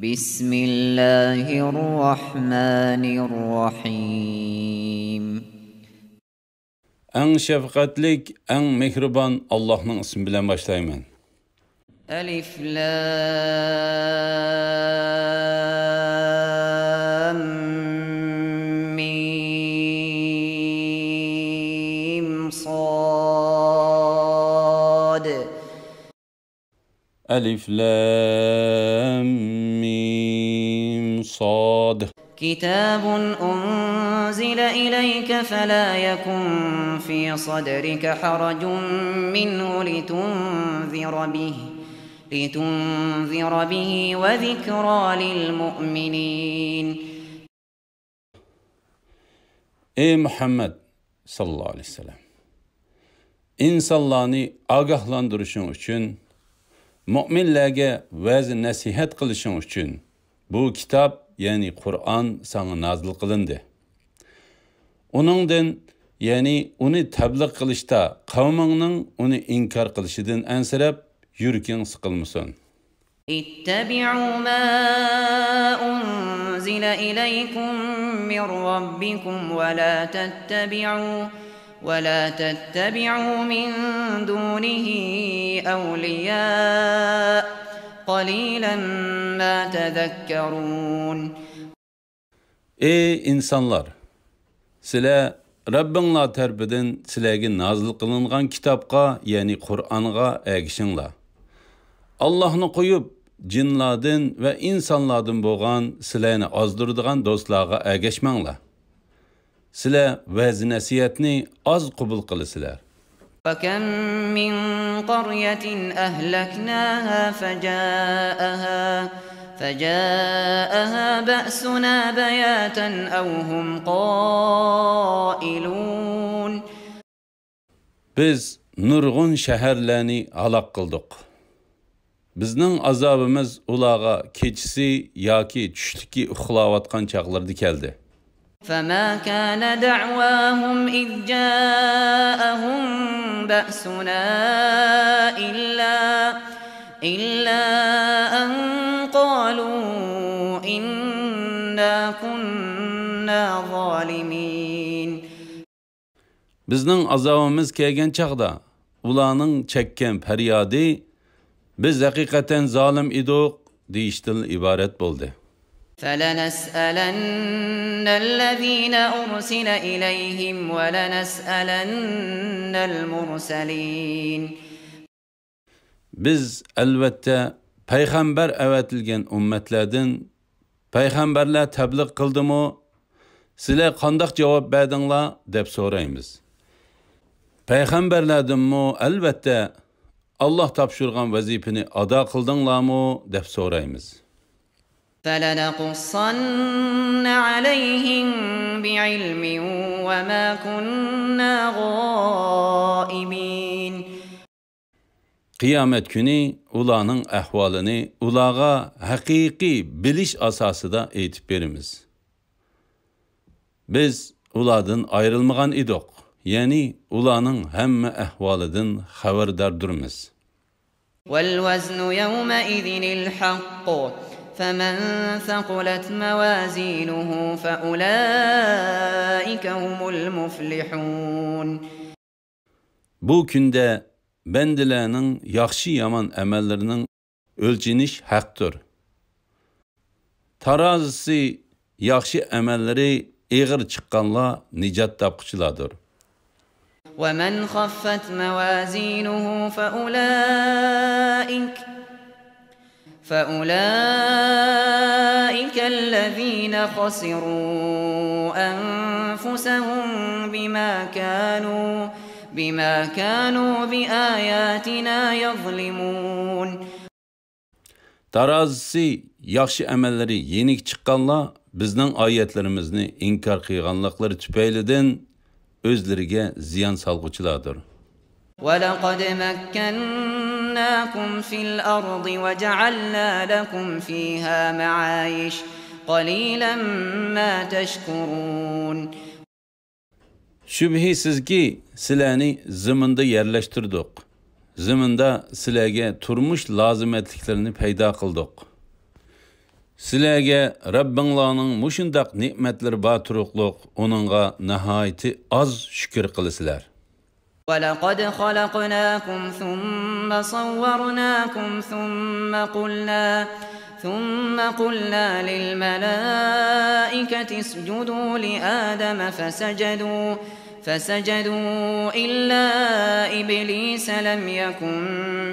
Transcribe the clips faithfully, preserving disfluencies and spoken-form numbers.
بسم الله الرحمن الرحيم. ئەڭ شەپقەتلىك، ئەڭ مېھرىبان ئاللاھنىڭ ئىسمى بىلەن باشلايمەن. ألف لام ميم صاد. ألف لام ميم صاد. كتاب أنزل إليك فلا يكن في صدرك حرج منه لتنذر به، لتنذر به وذكرى للمؤمنين. ئەي مۇھەممەد ساللاللاھۇ ئەلەيھى ۋەسەللەم! ئىنسانلارنى ئاگاھلاندۇرۇشۇڭ ئۈچۈن، مۆمىنلەرگە ۋەز-نەسىھەت قىلىشىڭ ئۈچۈن بۇ كىتاب، يەنى قۇرئان ساڭا نازىل قىلىندى. ئۇنىڭدىن، يەنى ئۇنى تەبلىغ قىلىشتا قەۋمىڭنىڭ ئۇنى ئىنكار قىلىشىدىن ئەنسىرەپ، يۈرىكىڭ سىقىلمىسۇن. اتبعوا ما أنزل إليكم من ربكم ولا تتبعوا، ولا تتبعوا من دونه أولياء، قليلا ما تذكرون. ئەي ئىنسانلار! سىلەر رەببىڭلار تەرىپىدىن سىلەرگە نازىل قىلىنغان كىتابقا، يەنى قۇرئانغا ئەگىشىڭلار. ئاللاھنى قويۇپ، جىنلاردىن ۋە ئىنسانلاردىن بولغان سىلەرنى ئازدۇرىدىغان دوستلارغا ئەگەشمەڭلار. سىلەر ۋەز-نەسىھەتنى ئاز قوبۇل قىلىسىلەر. وكم من قرية أهلكناها فجاءها، فجاءها بأسنا بياتا أو هم قائلون. بىز نۇرغۇن شەھەرلەرنى ھالاك قىلدۇق. بىزنىڭ ئازابىمىز ئۇلارغا كېچىسى ياكى چۈشلۈكى ئۇخلاۋاتقان چاغلىرىدا كەلدى. فما كان دعواهم إذ جاءهم بأسنا إلا، إلا أن قالوا إنا كنا ظالمين. بىزنىڭ ئازابىمىز كەلگەن چاغدا ئۇلارنىڭ چەككەن پەريادى، «بىز ھەقىقەتەن زالىم ئىدۇق» دېيىشتىن ئىبارەت بولدى. فلنسألن الذين أرسل إليهم ولنسألن المرسلين. بىز، ئەلۋەتتە، پەيغەمبەر ئەۋەتىلگەن ئۈممەتلەردىن، «پەيغەمبەرلەر تەبلىغ قىلدىمۇ؟ سىلەر قانداق جاۋاب بەردىڭلار؟» دەپ سورايمىز. پەيغەمبەرلەردىنمۇ، ئەلۋەتتە، «ئاللاھ تاپشۇرغان ۋەزىپىنى ئادا قىلدىڭلارمۇ؟» دەپ سورايمىز. فلنقصن عليهم بعلم وما كنا غائبين. قىيامەت كۈنى ئۇلارنىڭ ئەھۋالىنى ئۇلارغا ھەقىقىي بىلىش ئاساسىدا ئېيتىپ بېرىمىز. بىز ئۇلاردىن ئايرىلمىغان ئىدۇق، يەنى ئۇلارنىڭ ھەممە ئەھۋالىدىن خەۋەرداردۇرمىز. والوزن يومئذ الحق، فمن ثقلت موازينه فأولئك هم المفلحون. بۇ كۈندە بەندىلەرنىڭ ياخشى-يامان ئەمەللىرىنىڭ ئۆلچىنىش ھەقتۇر. تارازىسى ياخشى ئەمەللىرى ئېغىر چىققانلار نىجات تاپقۇچىلاردۇر. ومن خفت موازينه فأولئك، فأولئك الذين خسروا أنفسهم بما كانوا، بما كانوا بآياتنا يظلمون. تارازىسى ياخشى ئەمەللىرى يېنىك چىققانلار بىزنىڭ ئايەتلىرىمىزنى ئىنكار قىلغانلىقلىرى تۈپەيلىدىن ئۆزلىرىگە زىيان سالغۇچىلاردۇر. ولقد مكناكم في الأرض وجعلنا لكم فيها معايش قليلا ما تشكرون. شۈبھىسىزكى، سىلەرنى زېمىندا يەرلەشتۈردۇق. زېمىندا سىلەرگە تۇرمۇش لازىمەتلىكلىرىنى پەيدا قىلدۇق. سىلەرگە رەببىڭلارنىڭ مۇشۇنداق نېمەتلىرى بار تۇرۇقلۇق، ئۇنىڭغا ناھايىتى ئاز شۈكۈر قىلىسىلەر. ولقد خلقناكم ثم صورناكم ثم قلنا ثم قلنا للملائكة اسجدوا لآدم فسجدوا فسجدوا إلا إبليس لم يكن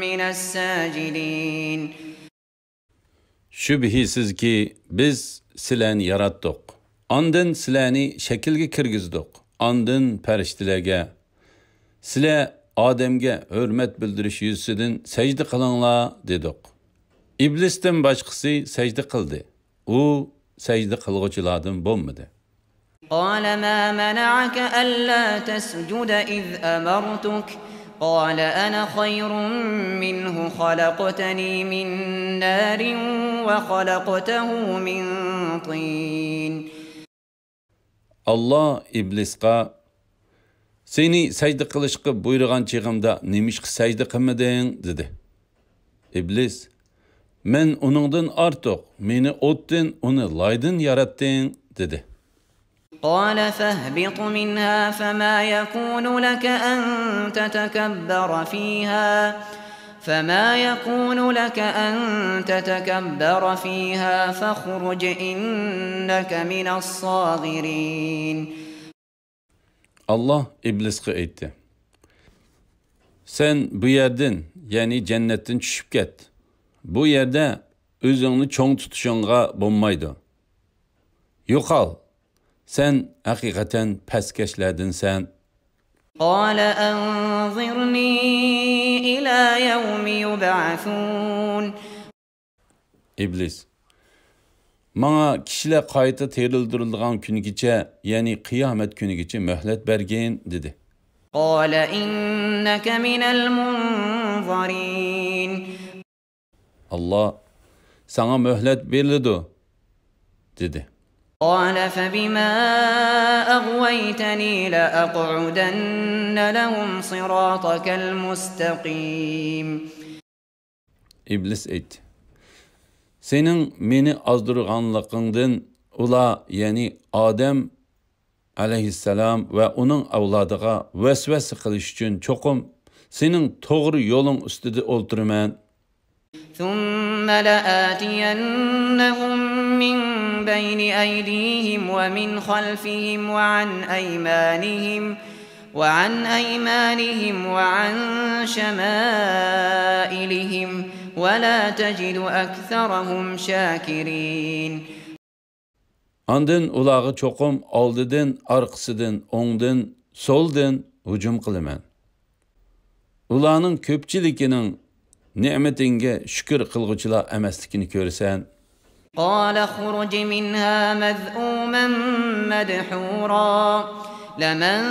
من الساجدين. شۈبھىسىزكى، بىز سىلەرنى ياراتتۇق. ئاندىن سىلەرنى شەكىلگە كىرگۈزدۇق. ئاندىن پەرىشتىلەرگە، سىلەر ئادەمگە ھۆرمەت بىلدۈرۈش يۈزىسىدىن سەجدە قىلىڭلار، دېدۇق. ئىبلىستىن باشقىسى سەجدە قىلدى. ئۇ سەجدە قىلغۇچىلاردىن بولمىدى. قال ما منعك ألا تسجد إذ أمرتك؟ قال أنا خير منه خلقتني من نار وخلقته من طين. ئاللا ئىبلىسقا، سېنى سەجدە قىلىشقا بۇيرۇغان چېغىمدا نېمىشقا سەجدە قىلمىدىڭ؟ دېدى. ئىبلىس، مەن ئۇنىڭدىن ئارتۇق، مېنى ئوتتىن، ئۇنى لايدىن ياراتتىڭ، دېدى. قال فاهبط منها فما يكون لك أن تتكبر فيها فما يكون لك أن تتكبر فيها فاخرج إنك من الصاغرين. ئاللا ئىبلىسقا ئېيتتى، سەن بۇ يەردىن، يەنى جەننەتتىن چۈشۈپ كەت. بۇ يەردە ئۆزۈڭنى چوڭ تۇتۇشۇڭغا بولمايدۇ. يوقال، سەن ھەقىقەتەن پەسكەشلەردىنسەن. قال أنظرني إلى يوم يبعثون. ئىبلىس، ماڭا كىشىلەر قايتا تىرىلدۈرۈلىدىغان كۈنگىچە، يەنى قىيامەت كۈنىگىچە مۆھلەت بەرگىن، دېدى. قال إنك من المنظرين. ئاللا، ساڭا مۆھلەت بېرىلىدۇ، دېدى. قال فبما أغويتني لأقعدن لهم صراطك المستقيم. ئىبلىس ئېيتتى، سېنىڭ مېنى ئازدۇرغانلىقىڭدىن ئۇلار، يەنى ئادەم ئەلەيھىسسالام ۋە ئۇنىڭ ئەۋلادىغا ۋەسۋەسە قىلىش ئۈچۈن چوقۇم سېنىڭ توغرا يولۇڭ ئۈستىدە ئولتۇرىمەن. ثم لآتينهم من بين أيديهم ومن خلفهم وعن أيمانهم وعن أيمانهم وعن شمائلهم ولا تجد أكثرهم شاكرين. ئاندىن ئۇلارغا چوقۇم ئالدىدىن، ئارقىسىدىن، ئوڭدىن، سولدىن ھۇجۇم قىلىمەن. ئۇلارنىڭ كۆپچىلىكىنىڭ نېمىتىڭگە شۈكۈر قىلغۇچىلار ئەمەسلىكىنى كۆرىسەن. قال اخرج منها مذءوما مدحورا لمن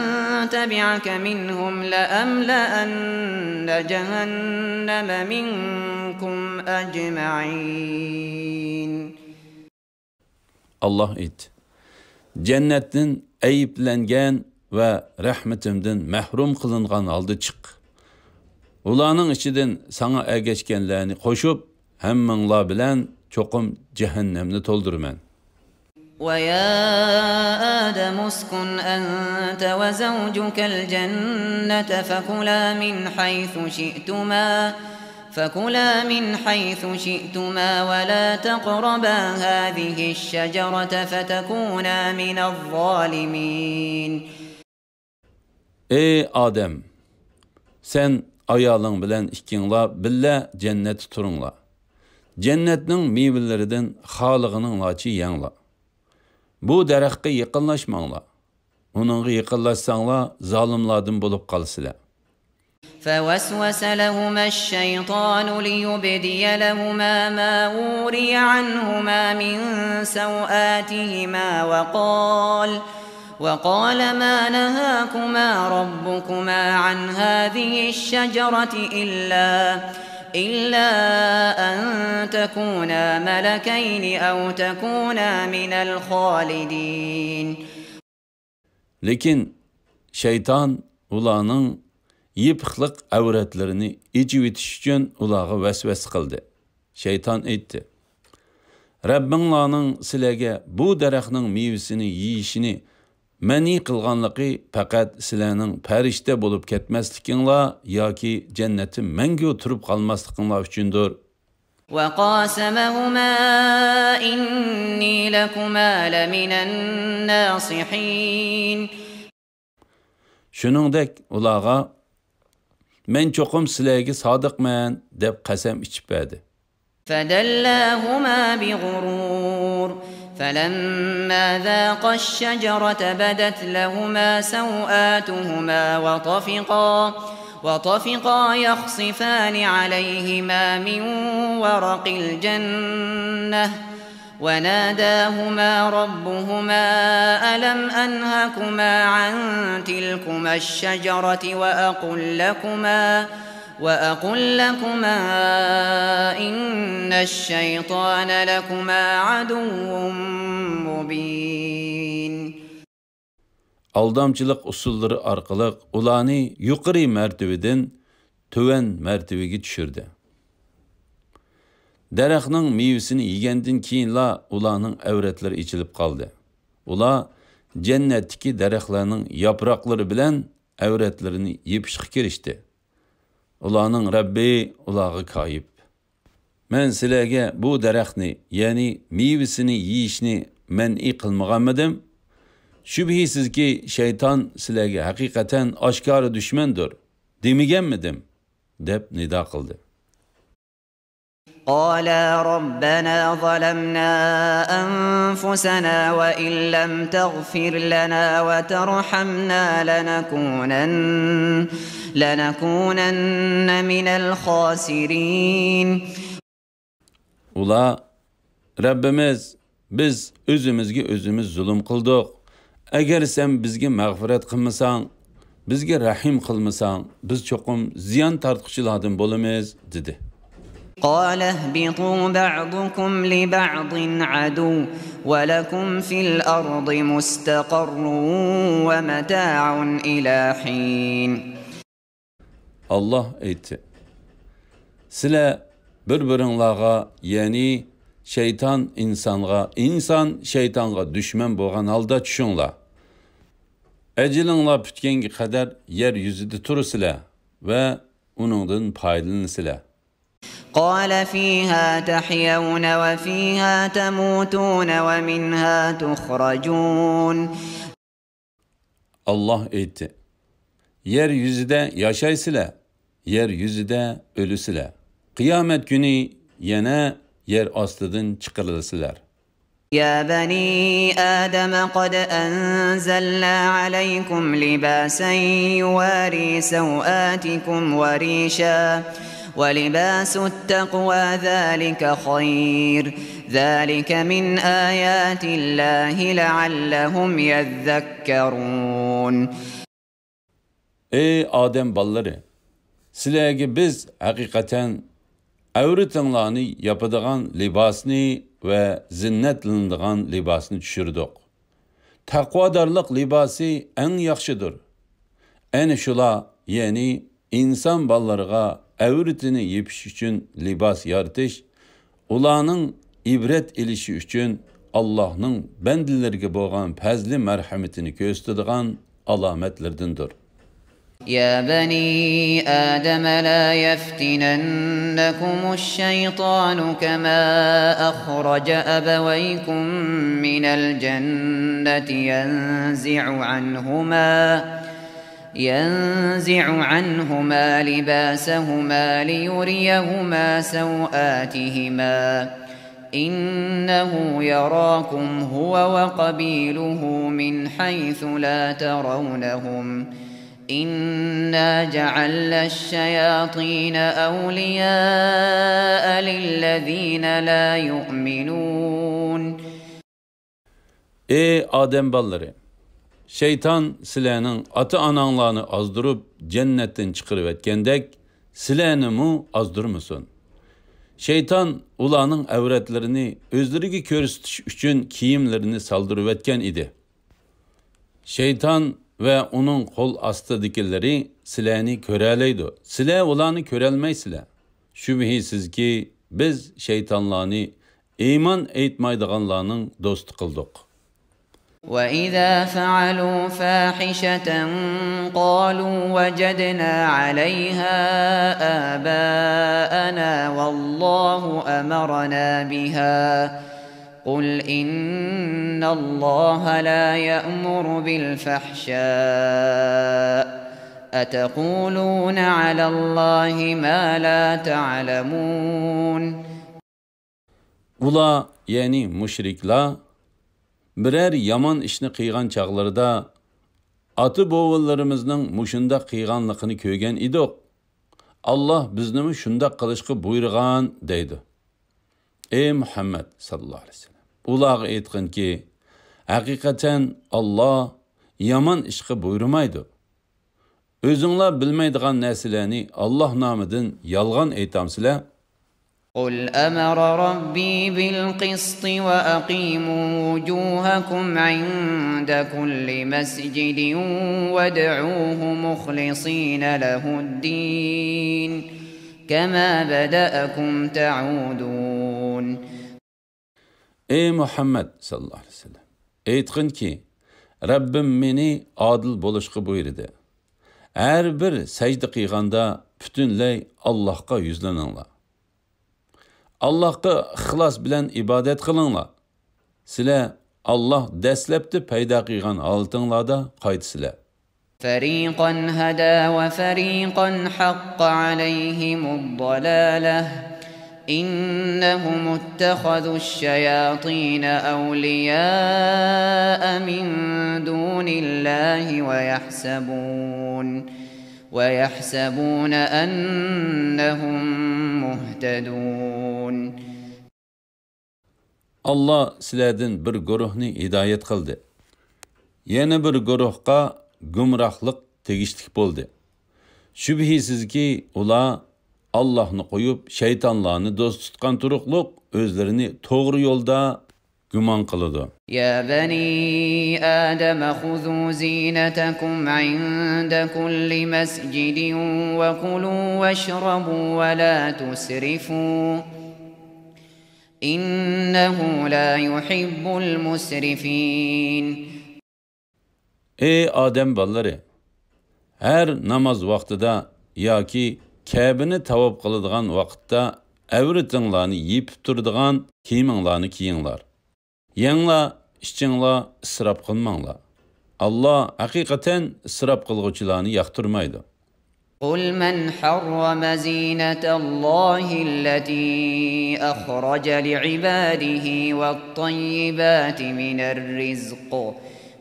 تبعك منهم لأملأن جهنم منكم أجمعين. ئاللا ئېيتتى، جەننەتتىن ئەيىبلەنگەن ۋە رەھمىتىمدىن مەھرۇم قىلىنغان ھالدا چىق. ئۇلارنىڭ ئىچىدىن ساڭا ئەگەشكەنلەرنى قوشۇپ، ھەممىڭلار بىلەن چوقۇم جەھەننەمنى تولدۇرىمەن. ويا آدم اسكن أنت وزوجك الجنة فكلا من حيث شئتما فكلا من حيث شئتما ولا تقربا هذه الشجرة فتكونا من الظالمين. ئەي ئادەم، سەن ئايالىڭ بىلەن ئىككىڭلار بىللە جەننەتتە تۇرۇڭلار. جەننەتنىڭ مېۋىلىرىدىن خالىغىنىڭلارچە يەڭلار. بۇ دەرەخكە يېقىنلاشماڭلار. ئۇنىڭغا يېقىنلاشساڭلار، زالىملاردىن بولۇپ قالىسىلەر. فوسوس لهما الشيطان ليبدي لهما ما وري عنهما من سوآتهما وقال وقال ما نهاكما ربكما عن هذه الشجرة إلا إلا أن تكونا ملكين أو تكونا من الخالدين. لېكىن شەيتان ئۇلارنىڭ يېپىقلىق ئەۋرەتلىرىنى ئېچىۋېتىش ئۈچۈن ئۇلارغا ۋەسۋەسە قىلدى. شەيتان ئېيتتى، رەببىڭلارنىڭ سىلەرگە بۇ دەرەخنىڭ مېۋىسىنى يېيىشىنى مەنئى قىلغانلىقى پەقەت سىلەرنىڭ پەرىشتە بولۇپ كەتمەسلىكىڭلار ياكى جەننەتتە مەڭگۈ تۇرۇپ قالماسلىقىڭلار ئۈچۈندۇر. وقاسمهما إني لكما لمن الناصحين. شۇنىڭدەك ئۇلارغا، مەن چوقۇم سىلەرگە سادىقمەن، دەپ قەسەم ئىچىپ بەردى. فدلاهما بغرور فلما ذاقا الشجرة بدت لهما سوآتهما وطفقا وطفقا يخصفان عليهما من ورق الجنة وناداهما ربهما ألم أنهكما عن تلكما الشجرة وأقل لكما وأقل لكما إن الشيطان لكما عدو مبين. ئالدامچىلىق ئۇسۇللىرى ئارقىلىق ئۇلارنى يۇقىرى مەرتىۋىدىن تۆۋەن مەرتىۋىگە چۈشۈردى. دەرەخنىڭ مېۋىسىنى يېگەندىن كېيىنلا ئۇلارنىڭ ئەۋرەتلىرى ئېچىلىپ قالدى. ئۇلار جەننەتتىكى دەرەخلەرنىڭ ياپراقلىرى بىلەن ئەۋرەتلىرىنى يېپىشقا كىرىشتى. ئۇلارنىڭ رەببى ئۇلارغا كايىپ، مەن سىلەرگە بۇ دەرەخنى، يەنى مېۋىسىنى يېيىشنى مەنئى قىلمىغانمىدىم؟ شۈبھىسىزكى، شەيتان سىلەرگە ھەقىقەتەن ئاشكارا دۈشمەندۇر، دېمىگەنمىدىم؟ دەپ نىدا قىلدى. قالا ربنا ظلمنا أنفسنا وإن لم تغفر لنا وترحمنا لنكونن لنكونن من الخاسرين. ئۇلار، رەببىمىز، بىز ئۆزىمىزگە ئۆزىمىز زۇلۇم قىلدۇق. ئەگەر سەن بىزگە مەغپىرەت قىلمىساڭ، بىزگە رەھىم قىلمىساڭ، بىز چوقۇم زىيان تارتقۇچىلاردىن بولىمىز، دېدى. قال اهبطوا بعضكم لبعض عدو ولكم في الأرض مستقر ومتاع إلى حين. ئاللاھ ئېيتتى، سىلەر بىر-بىرىڭلارغا، يەنى شەيتان ئىنسانغا، ئىنسان شەيتانغا دۈشمەن بولغان ھالدا چۈشۈڭلار. ئەجىلىڭلار پۈتكەنگە قەدەر يەر يۈزىدە تۇرىسىلەر ۋە ئۇنىڭدىن پايدىلىنىسىلەر. قال فيها تحيون وفيها تموتون ومنها تخرجون. ئاللاھ ئېيتتى، يەر يۈزىدە ياشايسىلەر، يەر يۈزىدە ئۆلىسىلەر. قىيامەت كۈنى يەنە يەر ئاستىدىن چىقىرىلىسىلەر. يا بني آدم قد أنزلنا عليكم لباسا يواري سوآتكم وريشا ولباس التقوى ذلك خير ذلك من آيات الله لعلهم يذكرون. ئەي ئادەم بالىلىرى! سىلەرگە بىز ھەقىقەتەن ئەۋرىتىڭلارنى ياپىدىغان لىباسنى ۋە زىننەتلىنىدىغان لىباسنى چۈشۈردۇق. تەقۋادارلىق لىباسى ئەڭ ياخشىدۇر. ئەنە شۇلار، يەنى ئىنسان بالىلىرىغا ئەۋرىتىنى يېپىش ئۈچۈن لىباس يارىتىش، ئۇلارنىڭ ئىبرەت ئېلىشى ئۈچۈن ئاللاھنىڭ بەندىلىرىگە بولغان پەزلى مەرھەمىتىنى كۆرسىتىدىغان ئالامەتلىرىدىندۇر. يا بني آدم لا يفتننكم الشيطان كما أخرج أبويكم من الجنة ينزع عنهما ينزع عنهما لباسهما ليريهما سوآتهما إنه يراكم هو وقبيله من حيث لا ترونهم إنا جعلنا الشياطين أولياء للذين لا يؤمنون. ئەي ئادەم بالىلىرى! شەيتان سىلەرنىڭ ئاتا-ئاناڭلارنى ئازدۇرۇپ، جەننەتتىن چىقىرىۋەتكەندەك، سىلەرنىمۇ ئازدۇرمىسۇن. شەيتان ئۇلارنىڭ ئەۋرەتلىرىنى ئۆزلىرىگە كۆرسىتىش ئۈچۈن كىيىملىرىنى سالدۇرۇۋەتكەن ئىدى. شەيتان ۋە ئۇنىڭ قول ئاستىدىكىلىرى سىلەرنى كۆرەلەيدۇ، سىلەر ئۇلارنى كۆرەلمەيسىلەر. شۈبھىسىزكى، بىز شەيتانلارنى ئىمان ئېيتمايدىغانلارنىڭ دوستى قىلدۇق. وَإِذَا فَعَلُوا فَاحِشَةً قَالُوا وَجَدْنَا عَلَيْهَا آبَاءَنَا وَاللَّهُ أَمَرَنَا بِهَا قُلْ إِنَّ اللَّهَ لَا يَأْمُرُ بِالْفَحْشَاءِ أَتَقُولُونَ عَلَى اللَّهِ مَا لَا تَعْلَمُونَ. ئۇلار، يەنى مۇشرىكلار، بىرەر يامان ئىشنى قىلغان چاغلىرىدا، «ئاتا-بوۋىلىرىمىزنىڭ مۇشۇنداق قىلغانلىقىنى كۆرگەن ئىدۇق. ئاللاھ بىزنىمۇ شۇنداق قىلىشقا بۇيرۇغان» دەيدۇ. ئەي مۇھەممەد ساللاللاھۇ ئەلەيھى ۋەسەللەم، ئۇلارغا ئېيتقىنكى، ھەقىقەتەن ئاللاھ يامان ئىشقا بۇيرۇمايدۇ. ئۆزۈڭلار بىلمەيدىغان نەرسىلەرنى ئاللاھ نامىدىن يالغان ئېيتامسىلەر؟ قل أمر ربي بالقسط وأقيموا وجوهكم عند كل مسجد وادعوه مخلصين له الدين كما بدأكم تعودون. ئەي مۇھەممەد ساللاللاھۇ ئەلەيھى ۋەسەللەم، ئېيتقىنكى، رەببىم مېنى ئادىل بولۇشقا بۇيرۇدى. ھەر بىر سەجدە قىلغاندا پۈتۈنلەي ئاللاھقا يۈزلىنىڭلار. ئاللاھقا ئىخلاس بىلەن ئىبادەت قىلىڭلار. سىلەر ئاللاھ دەسلەپتە پەيدا قىلغان ھالىتىڭلاردا قايتىسىلەر. فريقا هدى وفريقا حق عليهم الضلالة إنهم اتخذوا الشياطين أولياء من دون الله ويحسبون ويحسبون أنهم مهتدون. ئاللاھ سىلەردىن بىر گۇرۇھنى ھىدايەت قىلدى. يەنە بىر گۇرۇھقا گۇمراھلىق تېگىشلىك بولدى. شۈبھىسىزكى، ئۇلار ئاللاھنى قويۇپ، شەيتانلارنى دوست تۇتقان تۇرۇقلۇق ئۆزلىرىنى توغرا يولدا گۇمان قىلىدۇ. يا بني آدم خذوا زينتكم عند كل مسجد وكلوا واشربوا ولا تسرفوا إنه لا يحب المسرفين. ئەي ئادەم بالىلىرى! ھەر ناماز ۋاقتىدا ياكى كەبىنى تاۋاپ قىلىدىغان ۋاقىتتا ئەۋرىتىڭلارنى يېپىپ تۇرىدىغان كىيىمىڭلارنى كىيىڭلار. يەڭلار، ئىچىڭلار، ئىسراپ قىلماڭلار. ئاللاھ ھەقىقەتەن ئىسراپ قىلغۇچىلارنى ياقتۇرمايدۇ. قل من حرم زينة الله التي أخرج لعباده والطيبات من الرزق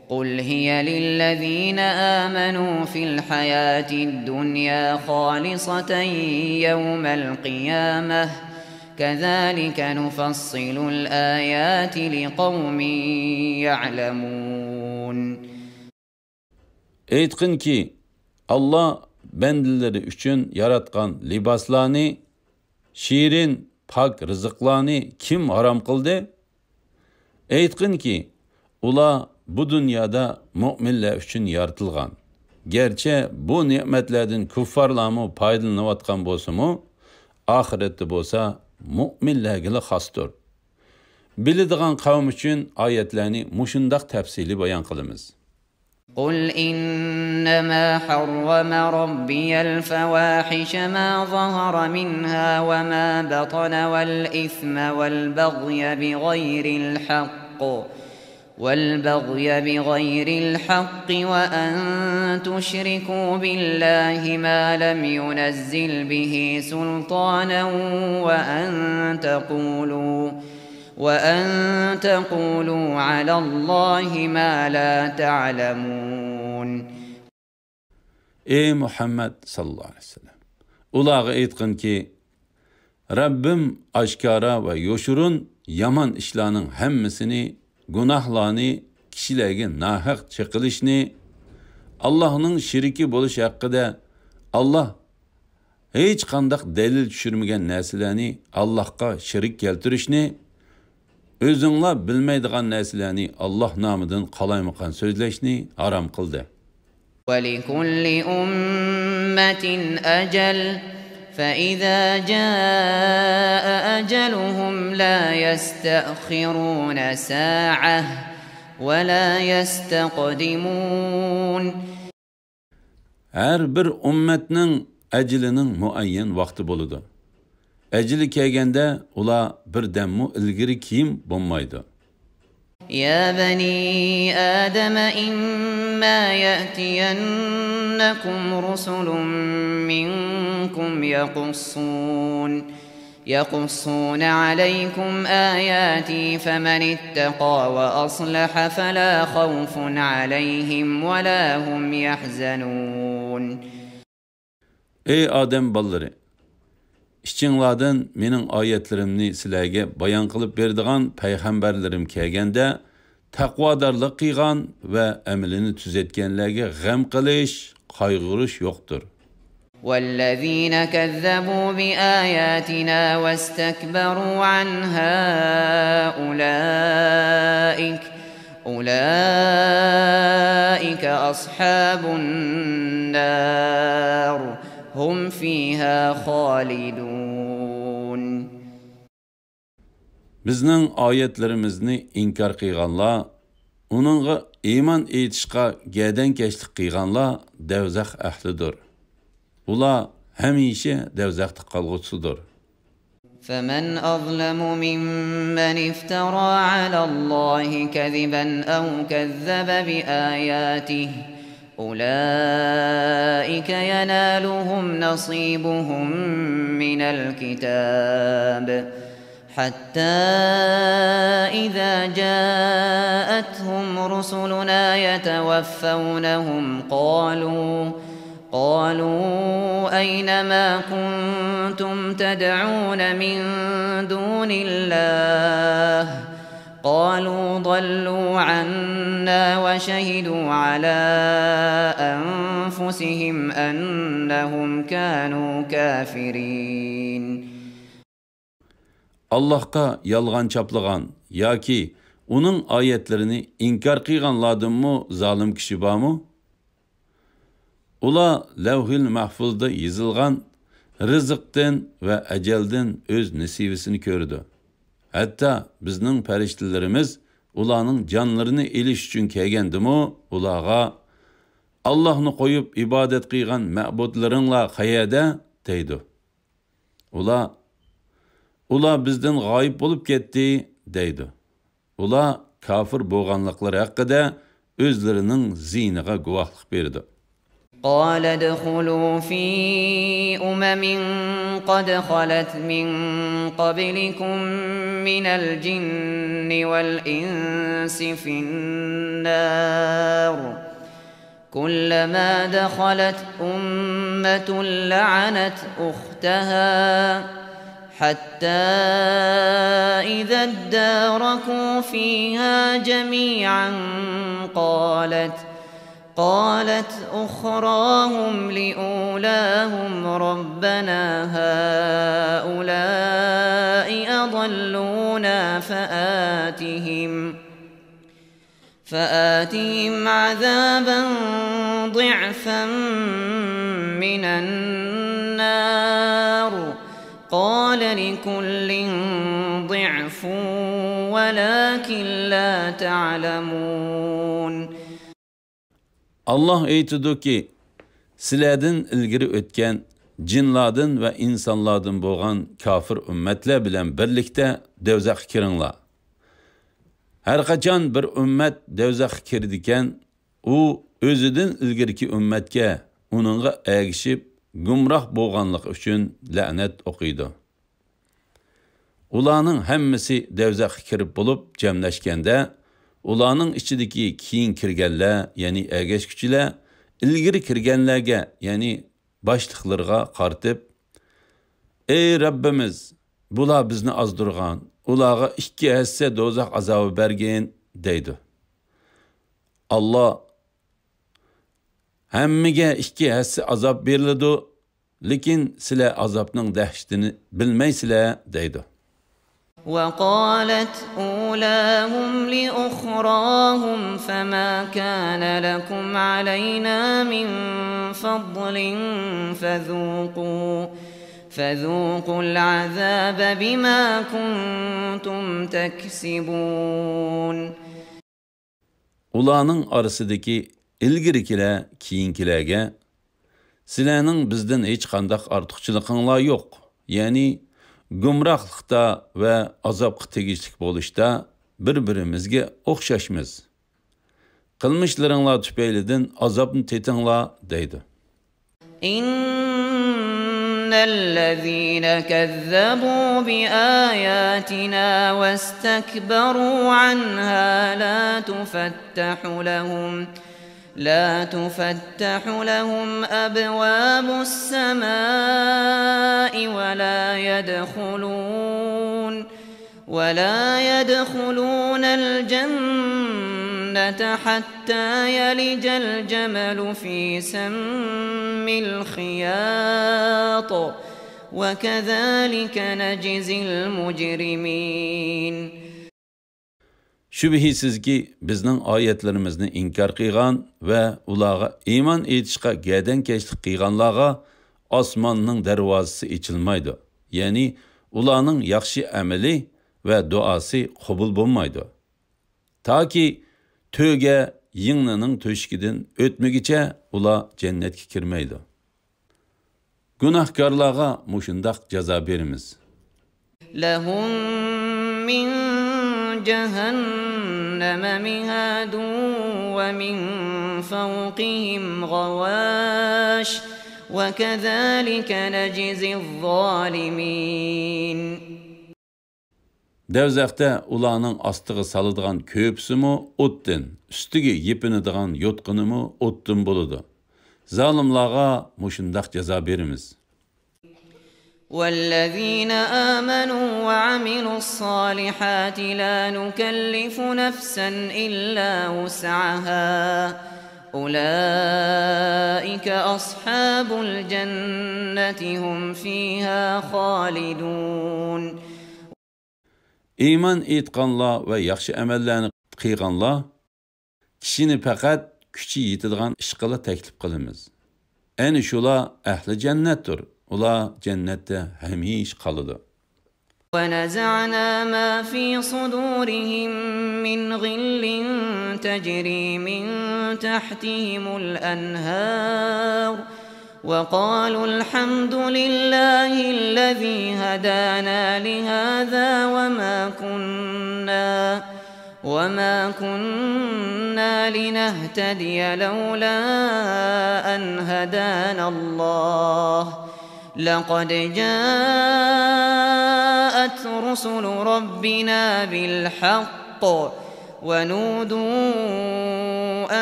قل هي للذين آمنوا في الحياة الدنيا خالصة يوم القيامة كذلك نفصل الآيات لقوم يعلمون. ئېيتقىنكى، ئاللاھ بەندىلىرى ئۈچۈن ياراتقان لىباسلارنى، شېرىن، پاك رىزىقلارنى كىم ھارام قىلدى؟ ئېيتقىنكى، ئۇلار بۇ دۇنيادا مۆمىنلەر ئۈچۈن يارىتىلغان. گەرچە بۇ نېمەتلەردىن كۇففارلارمۇ پايدىلىنىۋاتقان بولسىمۇ، ئاخىرەتتە بولسا مۆمىنلەرگىلا خاستۇر. بىلىدىغان قەۋم ئۈچۈن ئايەتلەرنى مۇشۇنداق تەپسىلىي بايان قىلىمىز. قل إنما حرم ربي الفواحش ما ظهر منها وما بطن والإثم والبغي بغير الحق والبغي بغير الحق وأن تشركوا بالله ما لم ينزل به سلطانا وأن تقولوا وأن تقولوا على الله ما لا تعلمون. ئەي مۇھەممەد ساللاللاھۇ ئەلەيھى ۋەسەللەم، ئۇلارغا ئېيتقىنكى، رەببىم ئاشكارا ۋە يوشۇرۇن يامان ئىشلارنىڭ ھەممىسىنى، گۇناھلارنى، كىشىلەرگە ناھەق چېقىلىشنى، ئاللاھنىڭ شېرىكى بولۇش ھەققىدە، ئاللاھ ھېچقانداق دەلىل چۈشۈرمىگەن نەرسىلەرنى ئاللاھقا شېرىك كەلتۈرۈشنى، ئۆزۈڭلار بىلمەيدىغان نەرسىلەرنى ئاللاھ نامىدىن قالايمىقان سۆزلەشنى ھارام قىلدى. ولكل أمة أجل فإذا جاء أجلهم لا يستأخرون ساعة ولا يستقدمون. ھەر بىر ئۈممەتنىڭ ئەجىلىنىڭ مۇئەييەن ۋاقتى بولىدۇ. ئەجىلى كەلگەندە ئۇلار بىردەممۇ ئىلگىرى كېيىن بولمايدۇ. يا بني آدم إما يأتينكم رسل منكم يقصون يقصون عليكم آياتي فمن اتقى وأصلح فلا خوف عليهم ولا هم يحزنون. ئەي ئادەم بالىلىرى! ئىچىڭلاردىن مېنىڭ ئايەتلىرىمنى سىلەرگە بايان قىلىپ بېرىدىغان پەيغەمبەرلىرىم كەلگەندە، تەقۋادارلىق قىلغان ۋە ئەمىلىنى تۈزەتكەنلەرگە غەم قىلىش، قايغۇرۇش يوقتۇر. والذين كذبوا بآياتنا واستكبروا عنها أولئك أولئك أصحاب النار هم فيها خالدون. بىزنىڭ ئايەتلىرىمىزنى ئىنكار قىلغانلار، ئۇنىڭغا ئىمان ئېيتىشقا گەدەنكەشلىك قىلغانلار دوزاخ ئەھلىدۇر. ئۇلار ھەمىشە دوزاختا قالغۇچىسىدۇر. فمن أظلم ممن افترى على الله كذبا أو كذب بآياته أولئك ينالهم نصيبهم من الكتاب حتى إذا جاءتهم رسلنا يتوفونهم قالوا قالوا أين ما كنتم تدعون من دون الله قالوا ضلوا عنا وشهدوا على أنفسهم أنهم كانوا كافرين. ئاللاھقا يالغان چاپلىغان ياكى ئۇنىڭ ئايەتلىرىنى ئىنكار قىلغانلاردىنمۇ زالىم كىشى بارمۇ؟ ئۇلار لەۋھىل مەھفۇزدا يېزىلغان رىزىقتىن ۋە ئەجەلدىن ئۆز نېسىۋىسىنى كۆرىدۇ. ھەتتا بىزنىڭ پەرىشتىلىرىمىز ئۇلارنىڭ جانلىرىنى ئېلىش ئۈچۈن كەلگەندىمۇ ئۇلارغا، ئاللاھنى قويۇپ ئىبادەت قىلغان مەبۇدلىرىڭلار قەيەردە؟ دەيدۇ. ئۇلار، ئۇلار بىزدىن غايىب بولۇپ كەتتى، دەيدۇ. ئۇلار كاپىر بولغانلىقلىرى ھەققىدە ئۆزلىرىنىڭ زىيىنىغا گۇۋاھلىق بېرىدۇ. قال ادخلوا في أمم قد خلت من قبلكم من الجن والإنس في النار كلما دخلت أمة لعنت أختها حتى إذا اداركوا فيها جميعا قالت قالت أخراهم لأولاهم ربنا هؤلاء أضلونا فآتهم فآتهم عذابا ضعفا من النار قال لكل ضعف ولكن لا تعلمون. ئاللاھ ئېيتىدۇكى، سىلەردىن ئىلگىرى ئۆتكەن جىنلاردىن ۋە ئىنسانلاردىن بولغان كاپىر ئۈممەتلەر بىلەن بىرلىكتە دوزاخقا كىرىڭلار. ھەرقاچان بىر ئۈممەت دوزاخقا كىرىدىكەن، ئۇ ئۆزىدىن ئىلگىرىكى ئۈممەتكە، ئۇنىڭغا ئەگىشىپ گۇمراھ بولغانلىقى ئۈچۈن لەنەت ئوقۇيدۇ. ئۇلارنىڭ ھەممىسى دوزاخقا كىرىپ بولۇپ جەملەشكەندە، ئۇلارنىڭ ئىچىدىكى كېيىن كىرگەنلەر، يەنى ئەگەشكۈچىلەر، ئىلگىرى كىرگەنلەرگە، يەنى باشلىقلىرىغا قارىتىپ، ئەي رەببىمىز، بۇلار بىزنى ئازدۇرغان، ئۇلارغا ئىككى ھەسسە دوزاخ ئازابى بەرگىن، دەيدۇ. ئاللاھ، ھەممىگە ئىككى ھەسسە ئازاب بېرىلىدۇ، لېكىن سىلەر ئازابنىڭ دەھشىتىنى بىلمەيسىلەر، دەيدۇ. وقالت أولاهم لأخراهم فما كان لكم علينا من فضل فذوقوا فذوقوا العذاب بما كنتم تكسبون. ئۇلارنىڭ ئارىسىدىكى ئىلگىرىكىلەر كېيىنكىلەرگە، سىلەرنىڭ بىزدىن ھېچقانداق ئارتۇقچىلىقىڭلار يوق، يەنى گۇمراھلىقتا ۋە ئازابقا تېگىشلىك بولۇشتا بىر-بىرىمىزگە ئوخشاشمىز. قىلمىشلىرىڭلار تۈپەيلىدىن ئازابنى تېتىڭلار، دەيدۇ. إن الذين كذبوا بآياتنا واستكبروا عنها لا تفتح لهم، لا تفتح لهم أبواب السماء ولا يدخلون، ولا يدخلون الجنة حتى يلج الجمل في سم الخياط، وكذلك نجزي المجرمين. شۈبھىسىزكى، بىزنىڭ ئايەتلىرىمىزنى ئىنكار قىلغان ۋە ئۇلارغا ئىمان ئېيتىشقا گەدەنكەشلىك قىلغانلارغا ئاسماننىڭ دەرۋازىسى ئېچىلمايدۇ، يەنى ئۇلارنىڭ ياخشى ئەمىلى ۋە دۇئاسى قوبۇل بولمايدۇ. تاكى تۆگە يىڭنىنىڭ تۆشۈكىدىن ئۆتمىگۈچە ئۇلار جەننەتكە كىرمەيدۇ. گۇناھكارلارغا مۇشۇنداق جازا بېرىمىز. لهم من جهنم مهاد ومن فوقهم غواش وكذلك نجزي الظالمين. دەۋزەختە ئۇلارنىڭ ئاستىغا سالىدىغان كۆرپىسىمۇ ئوتتىن، ئۈستىگە يېپىنىدىغان يوتقىنىمۇ ئوتتىن بولىدۇ. زالىملارغا مۇشۇنداق جازا بېرىمىز. والذين آمنوا وعملوا الصالحات لا نكلف نفسا إلا وسعها أولئك أصحاب الجنة هم فيها خالدون. ئىمان ئېيتقانلار ۋە ياخشى ئەمەللەرنى قىلغانلار كىشىنى پەقەت كۈچى يېتىدىغان ئىشقىلا تەكلىپ قىلىمىز. ئەنە شۇلار ئەھلى جەننەتتۇر. ئۇلار جەننەتتە ھەمىشە قالىدۇ. ونزعنا ما في صدورهم من غل تجري من تحتهم الأنهار وقالوا الحمد لله الذي هدانا لهذا وما كنا وما كنا لنهتدي لولا أن هدانا الله لقد جاءت رسل ربنا بالحق ونودوا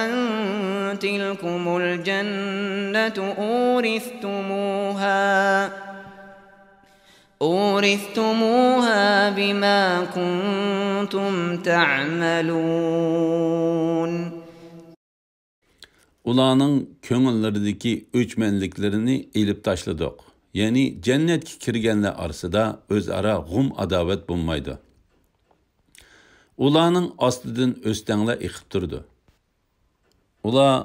أن تلكم الجنة أورثتموها أورثتموها بما كنتم تعملون. ئۇلارنىڭ كۆڭۈللىرىدىكى ئۆچمەنلىكلىرىنى ئېلىپ تاشلىدۇق. يەنى جەننەتكە كىرگەنلەر ئارىسىدا ئۆزئارا غۇم ئاداۋەت بولمايدۇ. ئۇلارنىڭ ئاستىدىن ئۆستەڭلەر ئېقىپ تۇرىدۇ. ئۇلار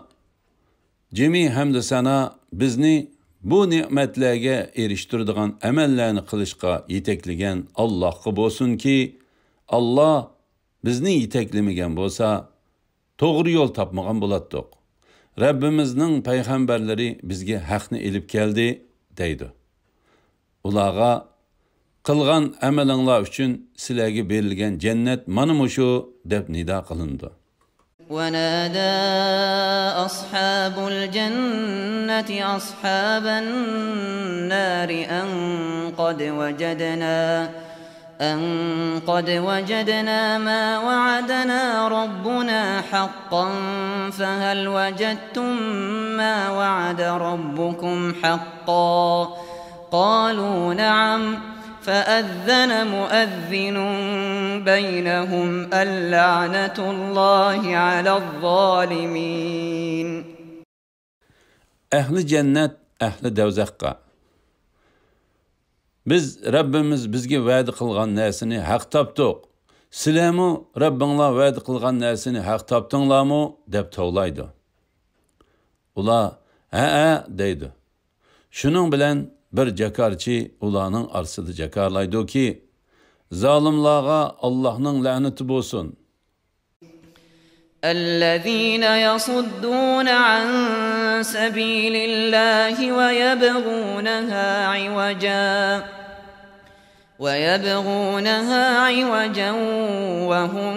جىمى ھەمدۇ سانا بىزنى بۇ نېمەتلەرگە ئېرىشتۈرىدىغان ئەمەللەرنى قىلىشقا يېتەكلىگەن ئاللاھقا بولسۇنكى، ئاللاھ بىزنى يېتەكلىمىگەن بولسا، توغرا يول تاپمىغان بولاتتۇق. رەببىمىزنىڭ پەيغەمبەرلىرى بىزگە ھەقنى ئېلىپ كەلدى، دەيدۇ. ئۇلارغا، قىلغان ئەمىلىڭلار ئۈچۈن سىلەرگە بېرىلگەن جەننەت مانا مۇشۇ، دەپ نىدا قىلىنىدۇ. ونادى أصحاب الجنة أصحاب النار أن قد وجدنا أن قد وجدنا ما وعدنا ربنا حقا فهل وجدتم ما وعد ربكم حقا؟ قالوا نعم فأذن مؤذن بينهم اللعنة الله على الظالمين. ئەھلى جەننەت ئەھلى دەۋزەخقە، بىز رەببىمىز بىزگە ۋەدە قىلغان نەرسىنى ھەق تاپتۇق. سىلەرمۇ رەببىڭلار ۋەدە قىلغان نەرسىنى ھەق تاپتىڭلارمۇ؟ دەپ توۋلايدۇ. ئۇلار، ھەئە، دەيدۇ. شۇنىڭ بىلەن بىر جاكارچى ئۇلارنىڭ ئارىسىدا جاكارلايدۇكى، زالىملارغا ئاللاھنىڭ لەنىتى بولسۇن. الذين يصدون عن سبيل الله ويبغونها عوجا ويبغونها عوجا وهم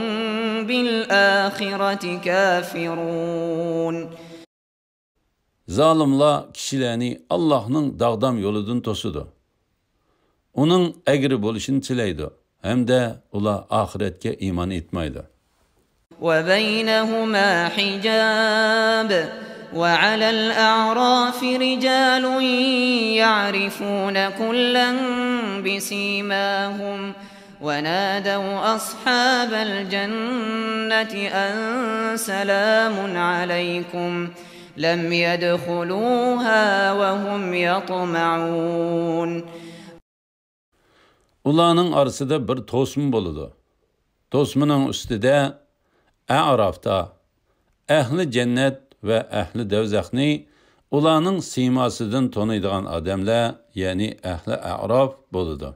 بالآخرة كافرون. زالىملار كىشىلەرنى ئاللاھنىڭ داغدام يولىدىن توسىدۇ. ئۇنىڭ ئەگرى بولۇشىنى تىلەيدۇ ھەمدە ئۇلار ئاخىرەتكە ئىمان ئېيتمايدۇ. وبينهما حجاب وعلى الأعراف رجال يعرفون كلا بسيماهم ونادوا أصحاب الجنة أن سلام عليكم لم يدخلوها وهم يطمعون. ئۇلارنىڭ ئارىسىدا بىر توسما بولىدۇ. توسمىنىڭ ئۈستىدە ئەئرافتا ئەھلى جەننەت ۋە ئەھلى دەۋزەخنى ئۇلارنىڭ سىيماسىدىن تونۇيدىغان ئادەملەر، يەنى ئەھلى ئەئراف بولىدۇ.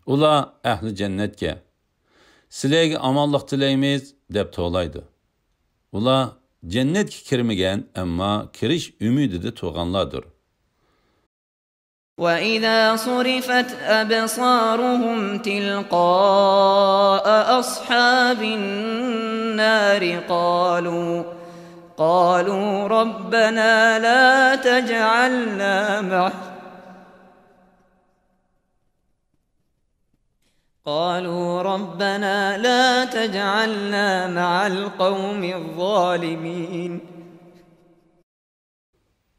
ئۇلار ئەھلى جەننەتكە، «سىلەرگە ئامانلىق تىلەيمىز» دەپ توۋلايدۇ. ئۇلار جەننەتكە كىرمىگەن، ئەمما كىرىش ئۈمىدىدە تۇرغانلاردۇر. وإذا صرفت أبصارهم تلقاء أصحاب النار قالوا قالوا ربنا لا تجعلنا مع قالوا ربنا لا تجعلنا مع القوم الظالمين.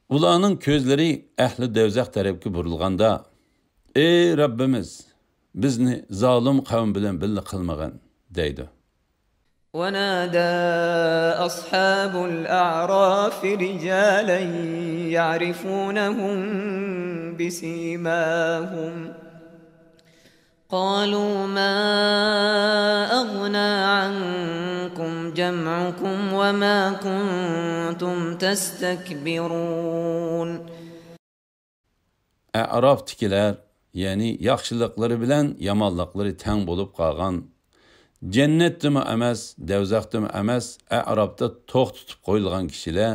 ئۇلارنىڭ كۆزلىرى ئەھلى دەۋزەخ تەرەپكە بۇرۇلغاندا، «ئەي رەببىمىز، بىزنى زالىم قەۋم بىلەن بىللە قىلمىغىن» دەيدۇ. ونادى أصحاب الأعراف رجالا يعرفونهم بسيماهم قالوا ما أغنى عنكم جمعكم وما كنتم تستكبرون. ئەئرافتىكىلەر، يەنى ياخشىلىقلىرى بىلەن يامانلىقلىرى تەڭ بولۇپ قالغان، جەننەتتىمۇ ئەمەس، دەۋزەختىمۇ ئەمەس، ئەئرافتا توختىتىپ قويۇلغان كىشىلەر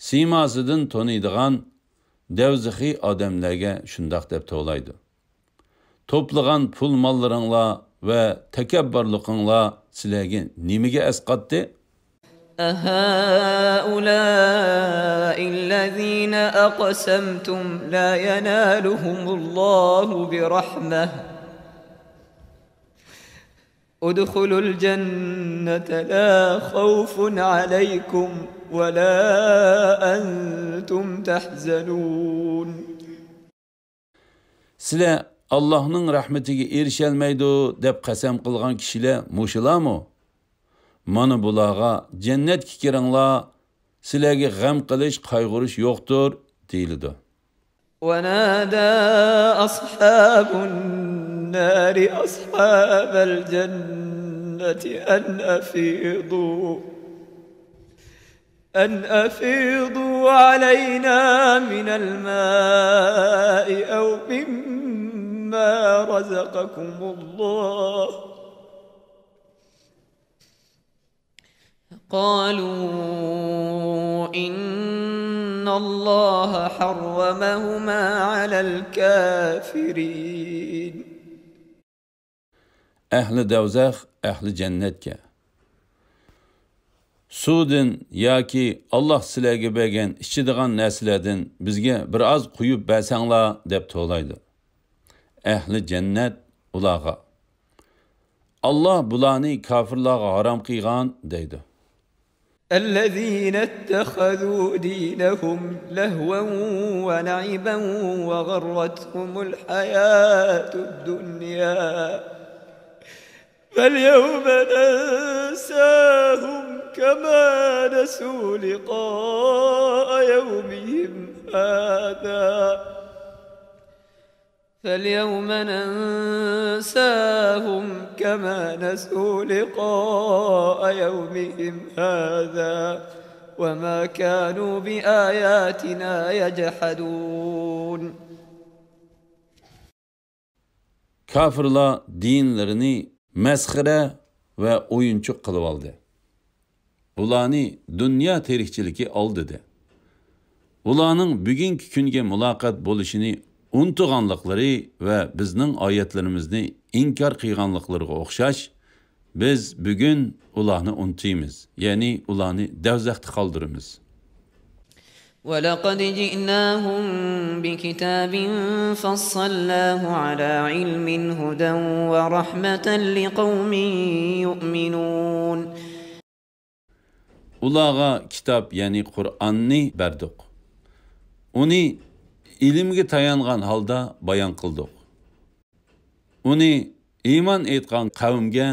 سىيماسىدىن تونۇيدىغان دەۋزىخىي ئادەملەرگە شۇنداق دەپ توۋلايدۇ. توپلىغان پۇل-ماللىرىڭلار ۋە تەكەببۇرلۇقۇڭلار سىلەرگە نېمىگە ئەسقاتتى؟ أهؤلاء الذين أقسمتم لا ينالهم الله برحمة ادخلوا الجنة لا خوف عليكم ولا أنتم تحزنون. سىلەر ئاللاھنىڭ رەھمىتىگە ئېرىشەلمەيدۇ دەپ قەسەم قىلغان كىشىلەر مۇشۇلارمۇ؟ مانا بۇلارغا «جەننەتكە كىرىڭلار، سىلەرگە غەم قىلىش، قايغۇرۇش يوقتۇر» دېيىلىدۇ. ونادى أصحاب النار أصحاب الجنة أن أفيضوا أن أفيضوا علينا من الماء أو مما رزقكم الله قالوا إن الله حرمهما على الكافرين. ئەھلى دەۋزەخ ئەھلى جەننەتكە، «سۇدىن ياكى ئاللاھ سىلەرگە بەرگەن ئىچىدىغان نەرسىلەردىن بىزگە بىر ئاز قۇيۇپ بەرسەڭلار» دەپ توۋلايدۇ. ئەھلى جەننەت ئۇلارغا، «ئاللاھ بۇلارنى كاپىرلارغا ھارام قىلغان» دەيدۇ. الذين اتخذوا دينهم لهوا ولعبا وغرتهم الحياة الدنيا فاليوم ننساهم كما نسوا لقاء يومهم هذا فاليوم ننساهم كما نسوا لقاء يومهم هذا وما كانوا بآياتنا يجحدون. كاپىرلار دىنلىرىنى مەسخىرە ۋە ئويۇنچۇق قىلىۋالدى. ئۇلارنى دۇنيا تىرىكچىلىكى ئالدىدى. ئۇلارنىڭ بۈگۈنكى كۈنگە مۇلاقات بولۇشىنى ئۇنتۇغانلىقلىرى ۋە بىزنىڭ ئايەتلىرىمىزنى ئىنكار قىلغانلىقلىرىغا ئوخشاش، بىز بۈگۈن ئۇلارنى ئۇنتۇيمىز، يەنى ئۇلارنى دەۋزەختە قالدۇرىمىز. ولقد جئناهم بكتاب فصلناه على علم هدى ورحمة لقوم يؤمنون. ئۇلارغا كىتاب، يەنى قۇرئاننى بەردۇق. ئۇنى ئىلىمگە تايانغان ھالدا بايان قىلدۇق. ئۇنى ئىمان ئېيتقان قەۋمگە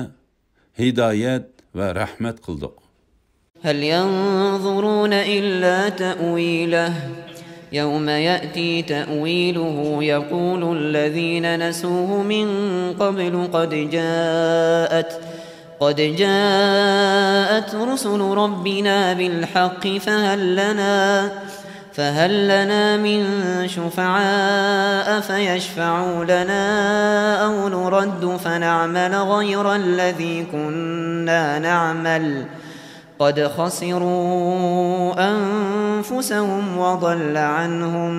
ھىدايەت ۋە رەھمەت قىلدۇق. هل ينظرون إلا تأويله يوم يأتي تأويله يقول الذين نسوه من قبل قد جاءت قد جاءت رسل ربنا بالحق فهل لنا فهل لنا من شفعاء فيشفعوا لنا أو نرد فنعمل غير الذي كنا نعمل قد خسروا أنفسهم وضل عنهم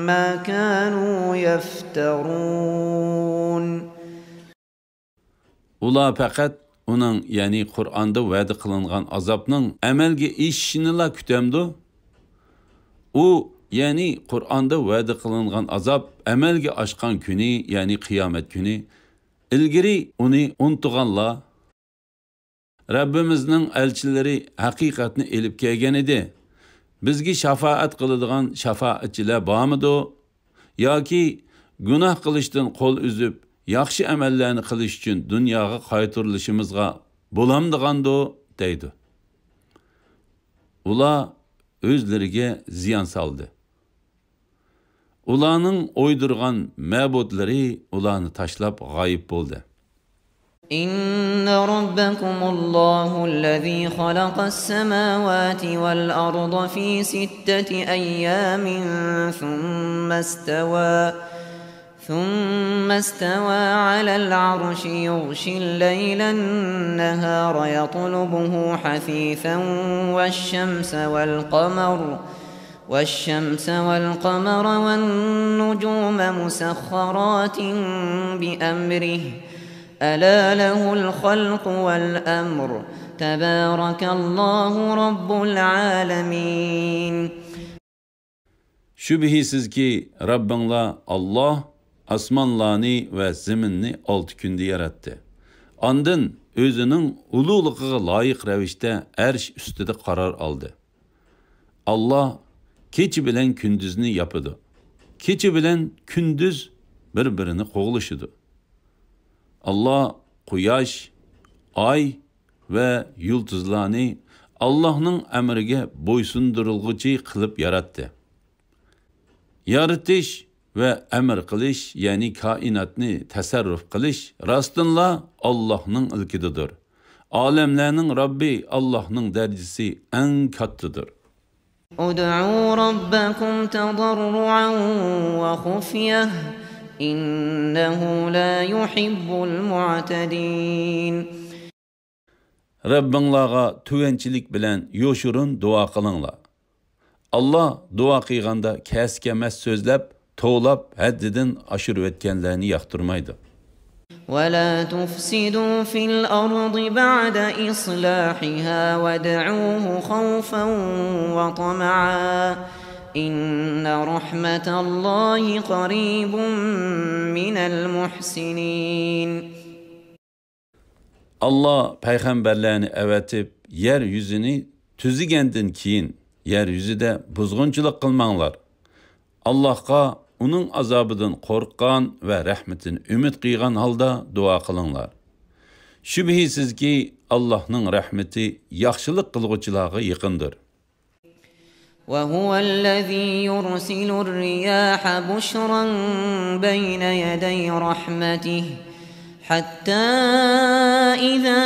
ما كانوا يفترون. ئۇلار پەقەت ئۇنىڭ، يەنى قۇرئاندا ۋەدە قىلىنغان ئازابنىڭ ئەمەلگە ئېشىشىنىلا كۈتەمدۇ؟ ئۇ، يەنى قۇرئاندا ۋەدە قىلىنغان ئازاب ئەمەلگە ئاشقان كۈنى، يەنى قىيامەت كۈنى، ئىلگىرى ئۇنى ئۇنتۇغانلار، رەببىمىزنىڭ ئەلچىلىرى ھەقىقەتنى ئېلىپ كەلگەنىدى. بىزگە شاپائەت قىلىدىغان شاپائەتچىلەر بارمىدۇ؟ ياكى گۇناھ قىلىشتىن قول ئۈزۈپ، ياخشى ئەمەللەرنى قىلىش ئۈچۈن دۇنياغا قايتۇرۇلۇشىمىزغا بولامدىغاندۇ؟ دەيدۇ. ئۇلار ئۆزلىرىگە زىيان سالدى. ئۇلارنىڭ ئويدۇرغان مەبۇدلىرى ئۇلارنى تاشلاپ غايىب بولدى. إن ربكم الله الذي خلق السماوات والأرض في ستة أيام ثم استوى ثم استوى على العرش يغشي الليل النهار يطلبه حثيثا والشمس والقمر والشمس والقمر والنجوم مسخرات بأمره ألا له الخلق والأمر تبارك الله رب العالمين. شۈبھىسىزكى، رەببىڭلار ئاللاھ ئاسمانلارنى ۋە زېمىننى ئالتە كۈندە ياراتتى. ئاندىن ئۆزىنىڭ ئۇلۇغلۇقىغا لايىق رەۋىشتە ئەرش ئۈستىدە قارار ئالدى. ئاللاھ كېچە بىلەن كۈندۈزنى ياپىدۇ. كېچە بىلەن كۈندۈز بىر-بىرىنى قوغلىشىدۇ. ئاللاھ قۇياش، ئاي ۋە يۇلتۇزلارنى ئاللاھنىڭ ئەمرىگە بويسۇندۇرۇلغۇچى قىلىپ ياراتتى. يارىتىش ۋە ئەمر قىلىش، يەنى كائىناتنى تەسەررۇپ قىلىش راستىنلا ئاللاھنىڭ ئىلكىدىدۇر. ئالەملەرنىڭ رەببى ئاللاھنىڭ دەرىجىسى ئەڭ كاتتىدۇر. ادعوا ربكم تضرعا وخفية إنه لا يحب المعتدين. رەببىڭلارغا تۆۋەنچىلىك بىلەن يوشۇرۇن دۇئا قىلىڭلار. ئاللاھ دۇئا قىلغاندا كەسكە ئەمەس سۆزلەپ، توۋلاپ، ھەددىدىن ئاشۇرۇۋەتكەنلەرنى ياقتۇرمايدۇ. ولا تفسدوا في الأرض بعد إصلاحها وادعوه خوفا وطمعا إن رحمة الله قريب من المحسنين. ئاللاھ پەيغەمبەرلەرنى ئەۋەتىپ، يەر يۈزىنى تۈزىگەندىن كېيىن، يەر يۈزىدە بۇزغۇنچىلىق قىلماڭلار. ئاللاھقا ئۇنىڭ ئازابىدىن قورققان ۋە رەھمىتىنى ئۈمىد قىلغان ھالدا دۇئا قىلىڭلار. شۈبھىسىزكى، ئاللاھنىڭ رەھمىتى ياخشىلىق قىلغۇچىلارغا يېقىندۇر. وهو الذي يرسل الرياح بشرا بين يدي رحمته حتى إذا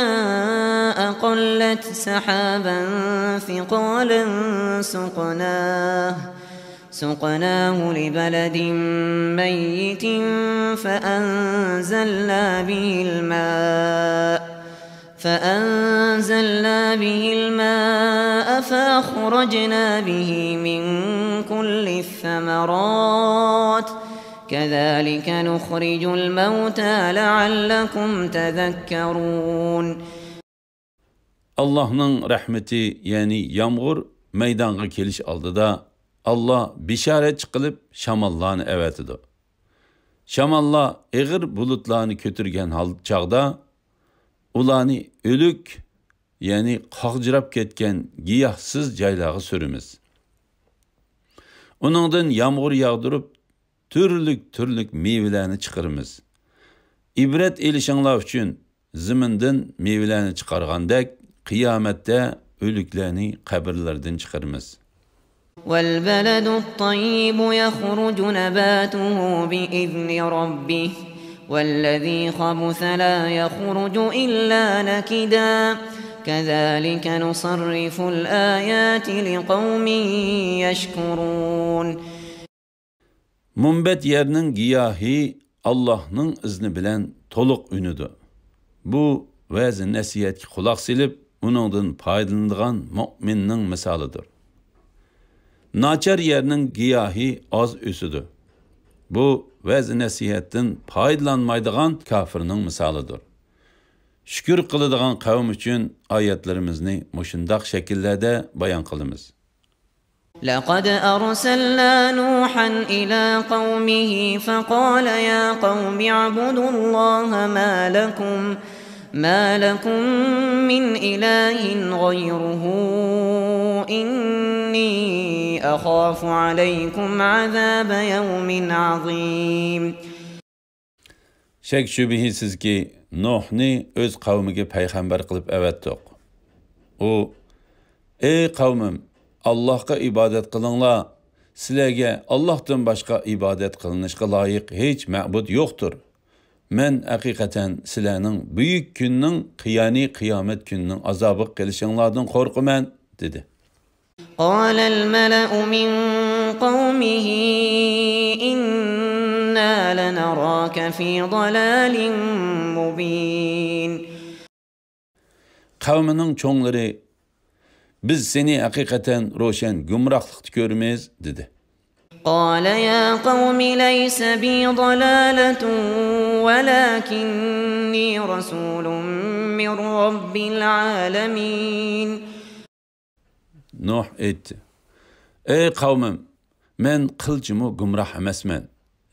أقلت سحابا ثقالا سقناه، سقناه لبلد ميت فأنزلنا به الماء، فأنزلنا به الماء فأخرجنا به من كل الثمرات، كذلك نخرج الموتى لعلكم تذكرون. ئاللاھنىڭ رەھمىتى، يەنى يامغۇر مەيدانغا كېلىش ئالدىدا، ئاللا بېشارەتچى قىلىپ شاماللارنى ئەۋەتىدۇ. شاماللار ئېغىر بۇلۇتلارنى كۆتۈرگەن ھال چاغدا، ئۇلارنى ئۆلۈك، يەنى قاغجىراپ كەتكەن گىياھسىز جايلارغا سۈرىمىز. ئۇنىڭدىن يامغۇر ياغدۇرۇپ، تۈرلۈك-تۈرلۈك مېۋىلەرنى چىقىرىمىز. ئىبرەت ئېلىشىڭلار ئۈچۈن، زېمىندىن مېۋىلەرنى چىقارغاندەك، قىيامەتتە ئۆلۈكلەرنى قەبرىلەردىن چىقىرىمىز. والبلد الطيب يخرج نباته بإذن ربه والذي خبث لا يخرج إلا نكدا كذلك نصرف الآيات لقوم يشكرون. مۇنبەت يەرنىڭ گىياھى ئاللاھنىڭ ئىزنى بىلەن تولۇق ئۈنىدۇ. بۇ ۋەز-نەسىھەتكە قۇلاق سېلىپ، ئۇنىڭدىن پايدىلىنىدىغان مۆمىننىڭ مىسالىدۇر. ناچار يەرنىڭ گىياھى ئاز ئۆسىدۇ. بۇ ۋەز-نەسىھەتتىن پايدىلانمايدىغان كاپىرنىڭ مىسالىدۇر. شۈكۈر قىلىدىغان قەۋم ئۈچۈن ئايەتلىرىمىزنى مۇشۇنداق شەكىللەردە بايان قىلىمىز. لقد أرسلنا نوحا إلى قومه فقال يا قوم اعبدوا الله ما لكم، ما لكم من إله غيره إني أخاف عليكم عذاب يوم عظيم. شەك-شۈبھىسىزكى، نۇھنى ئۆز قەۋمىگە پەيغەمبەر قىلىپ ئەۋەتتۇق. ئۇ، ئەي قەۋمىم، ئاللاھقا ئىبادەت قىلىڭلار، سىلەرگە ئاللاھتىن باشقا ئىبادەت قىلىنىشقا لايىق ھېچ مەبۇد يوقتۇر. مەن ھەقىقەتەن سىلەرنىڭ بۈيۈك كۈننىڭ، يەنى قىيامەت كۈنىنىڭ ئازابىغا قېلىشىڭلاردىن قورقىمەن، دېدى. قال الملأ من قومه إنا لنراك في ضلال مبين. قەۋمىنىڭ چوڭلىرى، بىز سېنى ھەقىقەتەن روشەن گۇمراھلىقتا كۆرىمىز، دېدى. قال يا قوم ليس بي ضلالة ولكني رسول من رب العالمين. نۇھ ئېيتتى، ئەي قەۋمىم، مەن قىلچىمۇ گۇمراھ ئەمەسمەن،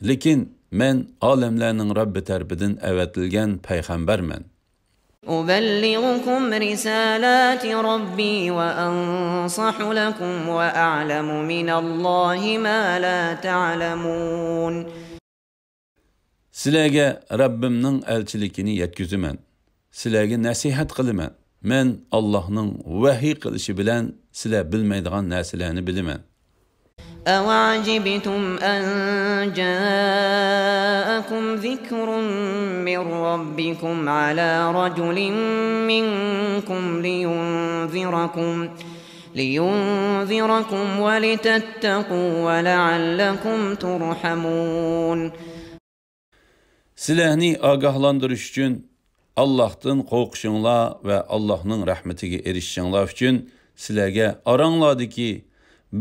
لېكىن مەن ئالەملەرنىڭ رەببى تەرىپىدىن ئەۋەتىلگەن پەيغەمبەرمەن. أبلغكم رسالات ربي وأنصح لكم وأعلم من الله ما لا تعلمون. سىلەرگە رەببىمنىڭ ئەلچىلىكىنى يەتكۈزىمەن. سىلەرگە نەسىھەت قىلىمەن. مەن ئاللاھنىڭ ۋەھىي قىلىشى بىلەن سىلەر بىلمەيدىغان نەرسىلەرنى بىلىمەن. أوعجبتم أن جاءكم ذكر من ربكم على رجل منكم لينذركم، لينذركم ولتتقوا ولعلكم ترحمون. سىلەرنى ئاگاھلاندۇرۇش ئۈچۈن، ئاللاھتىن قورقۇشۇڭلار ۋە ئاللاھنىڭ رەھمىتىگە ئېرىشىشىڭلار ئۈچۈن سىلەرگە ئاراڭلاردىكى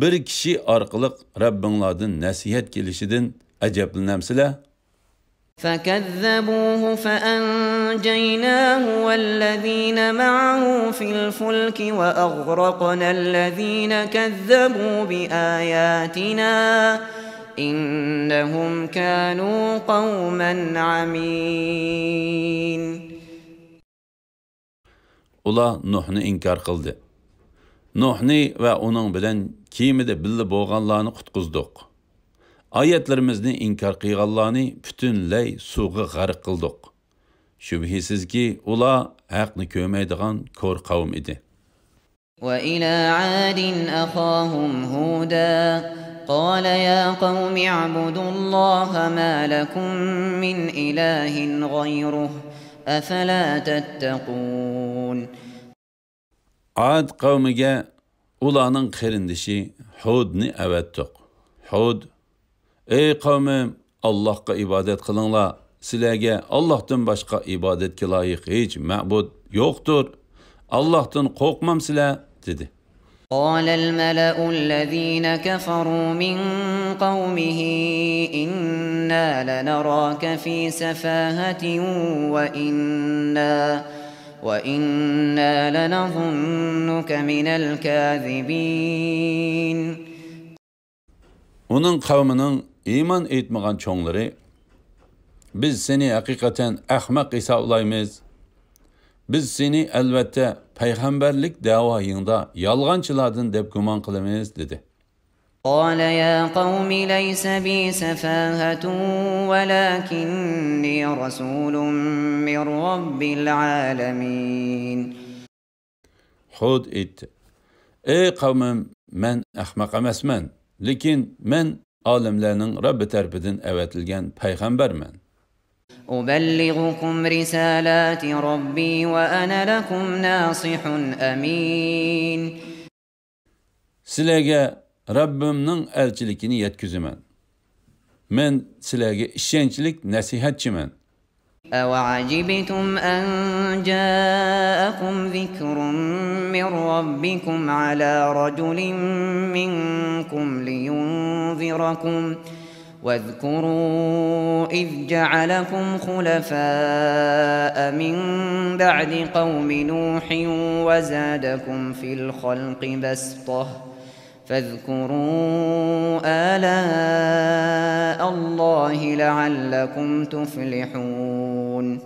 بىر كىشى ئارقىلىق رەببىڭلاردىن نەسىھەت كېلىشىدىن ئەجەبلىنەمسىلەر؟ فكذبوه فأنجيناه والذين معه في الفلك وأغرقنا الذين كذبوا بآياتنا إنهم كانوا قوما عمين. ئۇلار نۇھنى ئىنكار قىلدى. نۇھنى ۋە ئۇنىڭ بىلەن كېمىدە بىللە بولغانلارنى قۇتقۇزدۇق. ئايەتلىرىمىزنى ئىنكار قىلغانلارنى پۈتۈنلەي سۇغا غەرق قىلدۇق. شۈبھىسىزكى، ئۇلار ھەقنى كۆرمەيدىغان كور قەۋم ئىدى. وإلى عاد أخاهم هودا قال يا قوم اعبدوا الله ما لكم من إله غيره أفلا تتقون. ئاد قەۋمىگە ئۇلارنىڭ قېرىندىشى ھۇدنى ئەۋەتتۇق. ھۇد، ئەي قەۋمىم، ئاللاھقا ئىبادەت قىلىڭلار، سىلەرگە ئاللاھتىن باشقا ئىبادەتكە لايىق ھېچ مەبۇد يوقتۇر، ئاللاھتىن قورقمامسىلەر؟ دېدى. قال الملأ الذين كفروا من قومه إنا لنراك في سفاهة وإنا، وإنا لنظنك من الكاذبين. ئۇنىڭ قەۋمىنىڭ ئىمان ئېيتمىغان چوڭلىرى، بىز سېنى ھەقىقەتەن ئەخمەق ھېسابلايمىز. بىز سېنى ئەلۋەتتە پەيغەمبەرلىك دەۋايىڭدا يالغانچىلاردىن دەپ گۇمان قىلىمىز، دېدى. قال يا قوم ليس بي سفاهة ولكني رسول من رب العالمين. ھۇد ئېيتتى، ئەي قەۋمىم، مەن ئەخمەق ئەمەسمەن، لېكىن مەن ئالەملەرنىڭ رەببى تەرىپىدىن ئەۋەتىلگەن پەيغەمبەرمەن. أبلغكم رسالات ربي وأنا لكم ناصح أمين. سىلەرگە رەببىمنىڭ ئەلچىلىكىنى يەتكۈزىمەن. مەن سىلەرگە ئىشەنچلىك نەسىھەتچىمەن. أوعجبتم أن جاءكم ذكر من ربكم على رجل منكم لينذركم واذكروا إذ جعلكم خلفاء من بعد قوم نوح وزادكم في الخلق بسطة فاذكروا آلاء الله لعلكم تفلحون.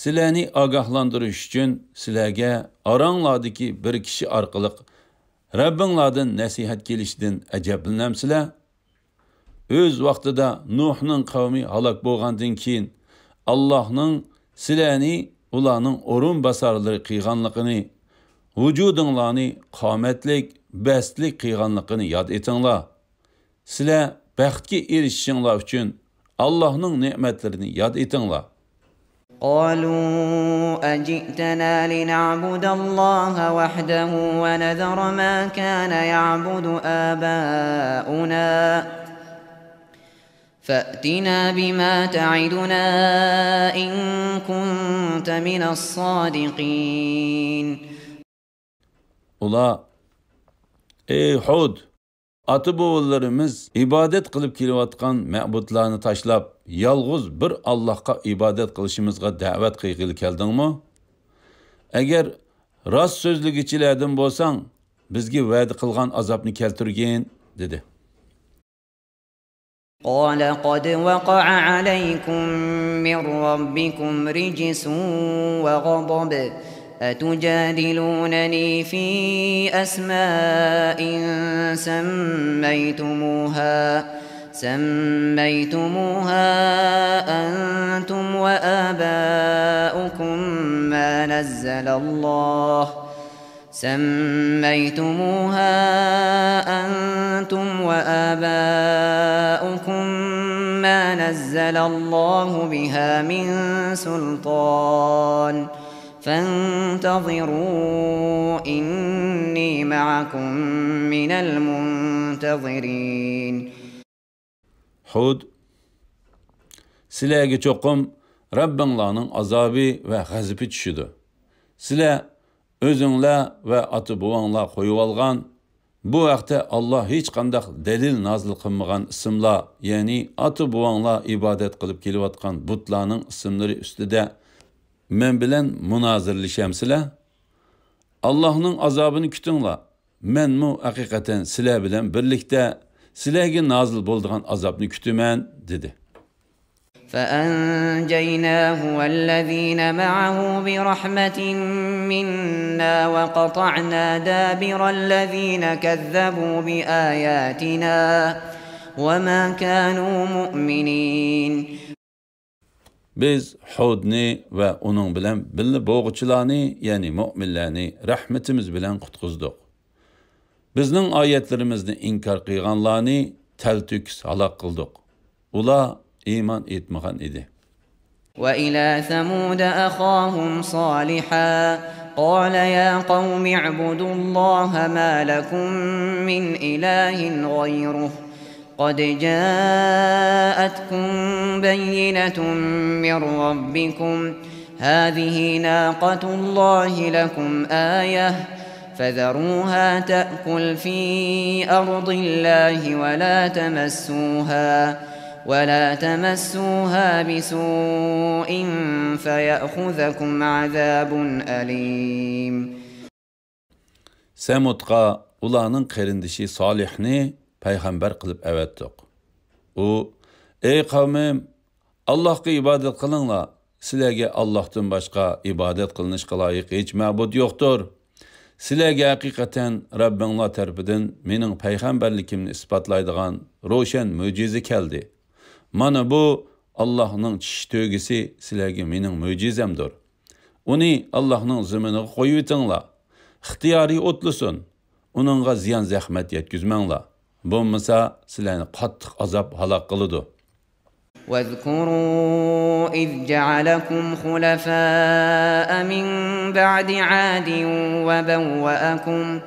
سىلەرنى ئاگاھلاندۇرۇش ئۈچۈن سىلەرگە ئاراڭلاردىكى بىر كىشى ئارقىلىق رەببىڭلاردىن نەسىھەت كېلىشىدىن ئەجەبلىنەمسىلەر؟ ئۆز ۋاقتىدا نۇھنىڭ قەۋمى ھالاك بولغاندىن كېيىن، ئاللاھنىڭ سىلەرنى ئۇلارنىڭ ئورۇنباسارلىرى قىلغانلىقىنى، ۋۇجۇدۇڭلارنى قامەتلىك، بەستلىك قىلغانلىقىنى ياد ئېتىڭلار. سىلەر بەختكە ئېرىشىشىڭلار ئۈچۈن ئاللاھنىڭ نېمەتلىرىنى ياد ئېتىڭلار. قالوا أجئتنا لنعبد الله وحده ونذر ما كان يعبد آباؤنا فأتنا بما تعدنا إن كنت من الصادقين. ئۇلار، ئەي ھۇد، ئاتا-بوۋىلىرىمىز ئىبادەت قىلىپ كېلىۋاتقان مەبۇدلارنى تاشلاپ، يالغۇز بىر ئاللاھقا ئىبادەت قىلىشىمىزغا دەۋەت قىلغىلى كەلدىڭمۇ؟ ئەگەر راست سۆزلىگۈچىلەردىن بولساڭ، بىزگە ۋەدە قىلغان ئازابنى كەلتۈرگىن، دېدى. قال قد وقع عليكم من ربكم رجس وغضب أتجادلونني في أسماء سميتموها سميتموها أنتم وآباؤكم ما نزل الله سميتموها أنتم وآباؤكم ما نزل الله بها من سلطان فانتظروا إني معكم من المنتظرين. ھۇد، سىلەرگە چوقۇم رەببىڭلارنىڭ ئازابى ۋە غەزىپى چۈشىدۇ. سىلەر ئۆزۈڭلار ۋە ئاتا-بوۋاڭلار قويۇۋالغان، بۇ ھەقتە ئاللا ھېچقانداق دەلىل نازىل قىلمىغان ئىسىملار، يەنى ئاتا-بوۋاڭلار ئىبادەت قىلىپ كېلىۋاتقان بۇتلارنىڭ ئىسىملىرى ئۈستىدە مەن بىلەن مۇنازىرىلىشەمسىلەر؟ ئاللاھنىڭ ئازابىنى كۈتۈڭلار. مەنمۇ ھەقىقەتەن سىلەر بىلەن بىرلىكتە سىلەرگە نازىل بولىدىغان ئازابنى كۈتىمەن، دېدى. فأنجيناه والذين معه برحمة منا وقطعنا دابر الذين كذبوا بآياتنا وما كانوا مؤمنين. بىز ھۇدنى ۋە ئۇنىڭ بىلەن بىللە بولغۇچىلارنى، يەنى مۆمىنلەرنى رەھمىتىمىز بىلەن قۇتقۇزدۇق. بىزنىڭ ئايەتلىرىمىزنى ئىنكار قىلغانلارنى تەلتۆكۈس ھالاك قىلدۇق. ئۇلار ئىمان ئېيتمىغان ئىدى. وإلى ثمود أخاهم صالحا قال يا قوم اعبدوا الله ما لكم من إله غيره قد جاءتكم بينة من ربكم هذه ناقة الله لكم آية فذروها تأكل في أرض الله ولا تمسوها ولا تمسوها بسوء فيأخذكم عذاب أليم. سەمۇدقا ئۇلارنىڭ قېرىندىشى سالىھنى پەيغەمبەر قىلىپ ئەۋەتتۇق. ئۇ، ئەي قەۋمىم، ئاللاھقا ئىبادەت قىلىڭلار. سىلەرگە ئاللاھتىن باشقا ئىبادەت قىلىنىشقا لايىق ھېچ مەبۇد يوقتۇر. سىلەرگە ھەقىقەتەن رەببىڭلار تەرىپىدىن مېنىڭ پەيغەمبەرلىكىمنى ئىسپاتلايدىغان روشەن مۆجىزە كەلدى. مانا بۇ ئاللاھنىڭ چىش تۆگىسى سىلەرگە مېنىڭ مۆجىزەمدۇر. ئۇنى ئاللاھنىڭ زېمىنىغا قويۇۋېتىڭلار. ئىختىيارىي ئوتلىسۇن. ئۇنىڭغا زىيان-زەخمەت يەتكۈزمەڭلار. بولمىسا سىلەرنى قاتتىق ئازاب ھالاك قىلىدۇ. واذكروا إذ جعلكم خلفاء من بعد عاد وبوأكم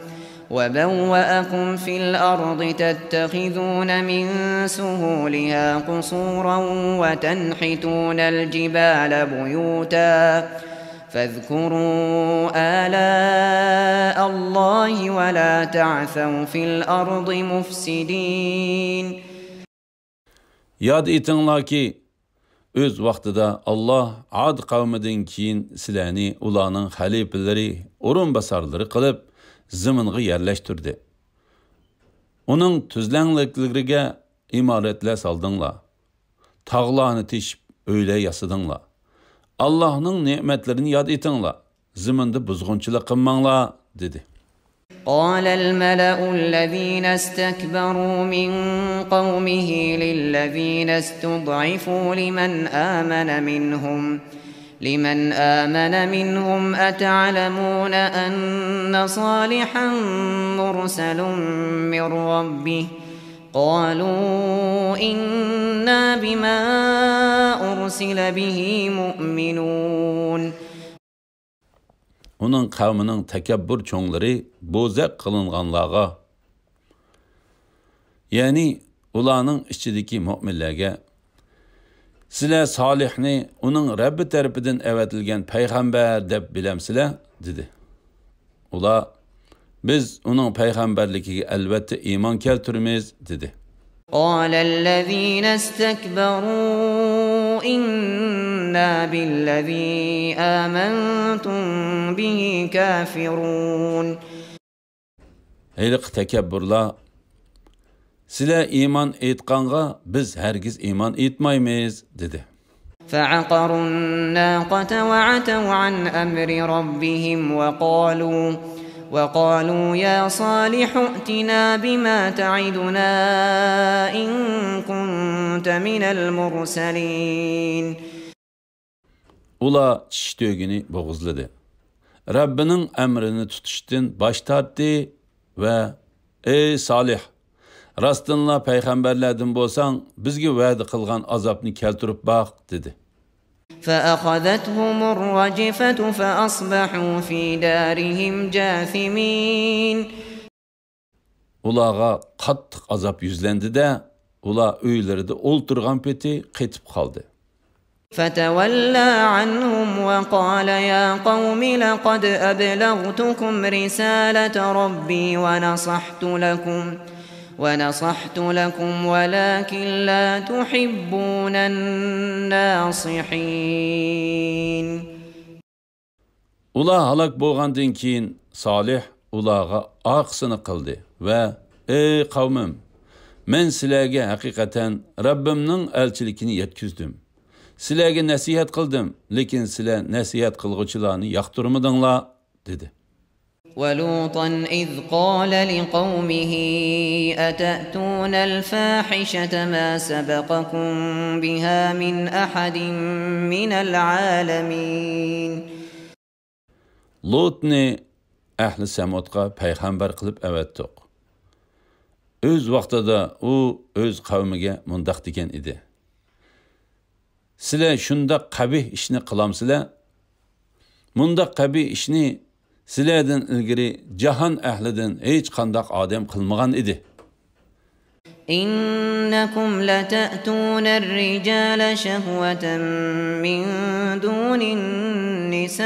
وبوأكم في الأرض تتخذون من سهولها قصورا وتنحتون الجبال بيوتا فاذكروا آلاء الله ولا تعثوا في الأرض مفسدين. ياد ئېتىڭلاركى، ئۆز ۋاقتىدا ئاللاھ ئاد قەۋمىدىن كېيىن سىلەرنى ئۇلارنىڭ خەلىپىلىرى، ئورۇنباسارلىرى قىلىپ زېمىنغا يەرلەشتۈردى. ئۇنىڭ تۈزلەڭلىكلىرىگە ئىمارەتلەر سالدىڭلار. تاغلارنى تېشىپ ئۆيلەر ياسىدىڭلار. ئاللاھنىڭ نېمەتلىرىنى ياد ئېتىڭلار. زېمىندا بۇزغۇنچىلىق قىلماڭلار، دېدى. قال الملأ الذين استكبروا من قومه للذين استضعفوا لمن آمن منهم لمن آمن منهم أتعلمون أن صالحا مرسل من ربه قالوا إنا بما أرسل به مؤمنون. ئۇنىڭ قەۋمىنىڭ تەكەببۇر چوڭلىرى بوزەك قىلىنغانلارغا، يەنى ئۇلارنىڭ ئىچىدىكى مۆمىنلەرگە، سىلەر سالىھنى ئۇنىڭ رەببى تەرىپىدىن ئەۋەتىلگەن پەيغەمبەر دەپ بىلەمسىلەر؟ دېدى. ئۇلار، بىز ئۇنىڭ پەيغەمبەرلىكىگە ئەلۋەتتە ئىمان كەلتۈرىمىز، دېدى. قال الذين استكبروا إنا بالذي آمنتم به كافرون. ھېلىقى تەكەببۇرلار، سىلەر ئىمان ئېيتقانغا بىز ھەرگىز ئىمان ئېيتمايمىز، دېدى. فعقروا الناقة وعتوا عن أمر ربهم وقالوا وقالوا يا صالح ائتنا بما تعدنا إن كنت من المرسلين. ئۇلار چىش تۆگىنى بوغۇزلىدى. رەببىنىڭ ئەمرىنى تۇتۇشتىن باش تارتتى ۋە، ئەي سالىھ، راستتىنلا پەيغەمبەرلەردىن بولساڭ، بىزگە ۋەدە قىلغان ئازابنى كەلتۈرۈپ باق، دېدى. فأخذتهم الرجفة فأصبحوا في دارهم جاثمين. ئۇلارغا قاتتىق ئازاب يۈزلەندى-دە، ئۇلار ئۆيلىرىدە ئولتۇرغان پېتى قېتىپ قالدى. فتولى عنهم وقال يا قوم لقد أبلغتكم رسالة ربي ونصحت لكم ونصحت لكم ولكن لا تحبون الناصحين. ئۇلار ھالاك بولغاندىن كېيىن سالىھ ئۇلارغا ئارقىسىنى قىلدى ۋە، ئەي قەۋمىم، مەن سىلەرگە ھەقىقەتەن رەببىمنىڭ ئەلچىلىكىنى يەتكۈزدۈم. سىلەرگە نەسىھەت قىلدىم، لېكىن سىلەر نەسىھەت قىلغۇچىلارنى ياقتۇرمىدىڭلار، دېدى. ولوطا إذ قال لقومه أتأتون الفاحشة ما سبقكم بها من أحد من العالمين. لوتنى ئەھلى سەمۇدقا پەيغەمبەر قىلىپ ئەۋەتتۇق. ئۆز ۋاقتىدا ئۇ ئۆز قەۋمىگە مۇنداق دېگەن ئىدى: سىلەر شۇنداق قەبىھ ئىشنى قىلامسىلەر؟ مۇنداق قەبىھ ئىشنى سىلەردىن ئىلگىرى جاھان ئەھلىدىن ھېچقانداق ئادەم قىلمىغان ئىدى. إنكم لتأتون الرجال شهوة من دون النساء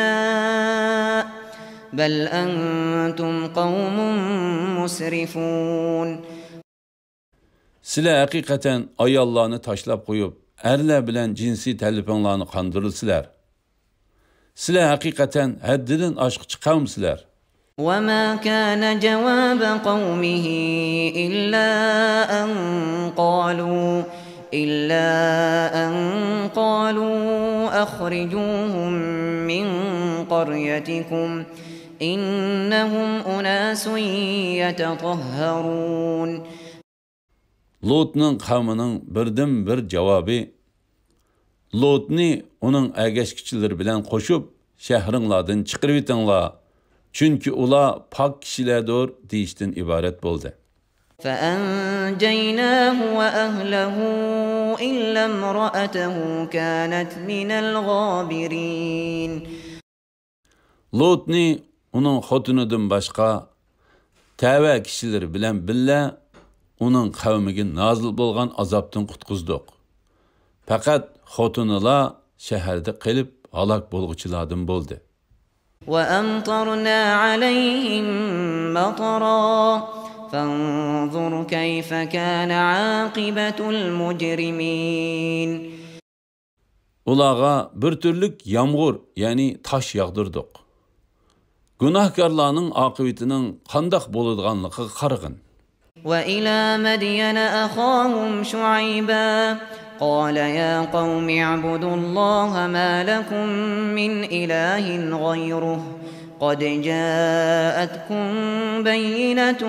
بل أنتم قوم مسرفون. سىلەر ھەقىقەتەن ئاياللارنى تاشلاپ قويۇپ، ئەرلەر بىلەن جىنسىي تەلىپىڭلارنى قاندۇرىسىلەر. سىلەر ھەقىقەتەن ھەددىدىن ئاشقۇچى قەۋمسىلەر. وما كان جواب قومه إلا أن قالوا إلا أن قالوا أخرجوهم من قريتكم إنهم أناس يتطهرون. لۇتنىڭ قەۋمىنىڭ بىردىنبىر جاۋابى، لۇتنى ئۇنىڭ ئەگەشكۈچىلىرى بىلەن قوشۇپ، شەھىرىڭلاردىن چىقىرىۋېتىڭلار، چۈنكى ئۇلار پاك كىشىلەردۇر، دېيىشتىن ئىبارەت بولدى. فأنجيناه وأهله إلا امرأته كانت من الغابرين. لۇتنى ئۇنىڭ خوتۇنىدىن باشقا تەۋە كىشىلىرى بىلەن بىللە ئۇنىڭ قەۋمىگە نازىل بولغان ئازابتىن قۇتقۇزدۇق. پەقەت خوتۇنىلا شەھەردە قېلىپ ھالاك بولغۇچىلاردىن بولدى. وأمطرنا عليهم مطرا فانظر كيف كان عاقبة المجرمين. ئۇلارغا بىر تۈرلۈك يامغۇر، يەنى تاش ياغدۇردۇق. گۇناھكارلارنىڭ ئاقىۋىتىنىڭ قانداق بولىدىغانلىقىغا قارىغىن. وإلى مدين أخاهم شعيبا قال يا قوم اعبدوا الله ما لكم من إله غيره قد جاءتكم بينة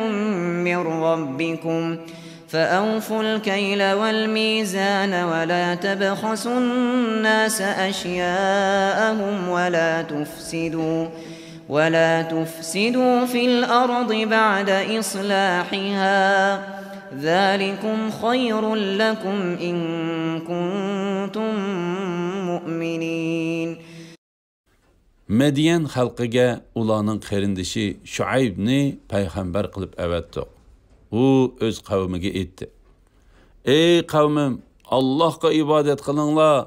من ربكم فأوفوا الكيل والميزان ولا تبخسوا الناس أشياءهم ولا تفسدوا ولا تفسدوا في الأرض بعد إصلاحها ذلكم خير لكم إن كنتم مؤمنين. مەديەن خەلقىگە ئۇلارنىڭ قېرىندىشى شۇئەيبنى پەيغەمبەر قىلىپ ئەۋەتتۇق. ئۇ ئۆز قەۋمىگە ئېيتتى، ئەي قەۋمىم، ئاللاھقا ئىبادەت قىلىڭلار،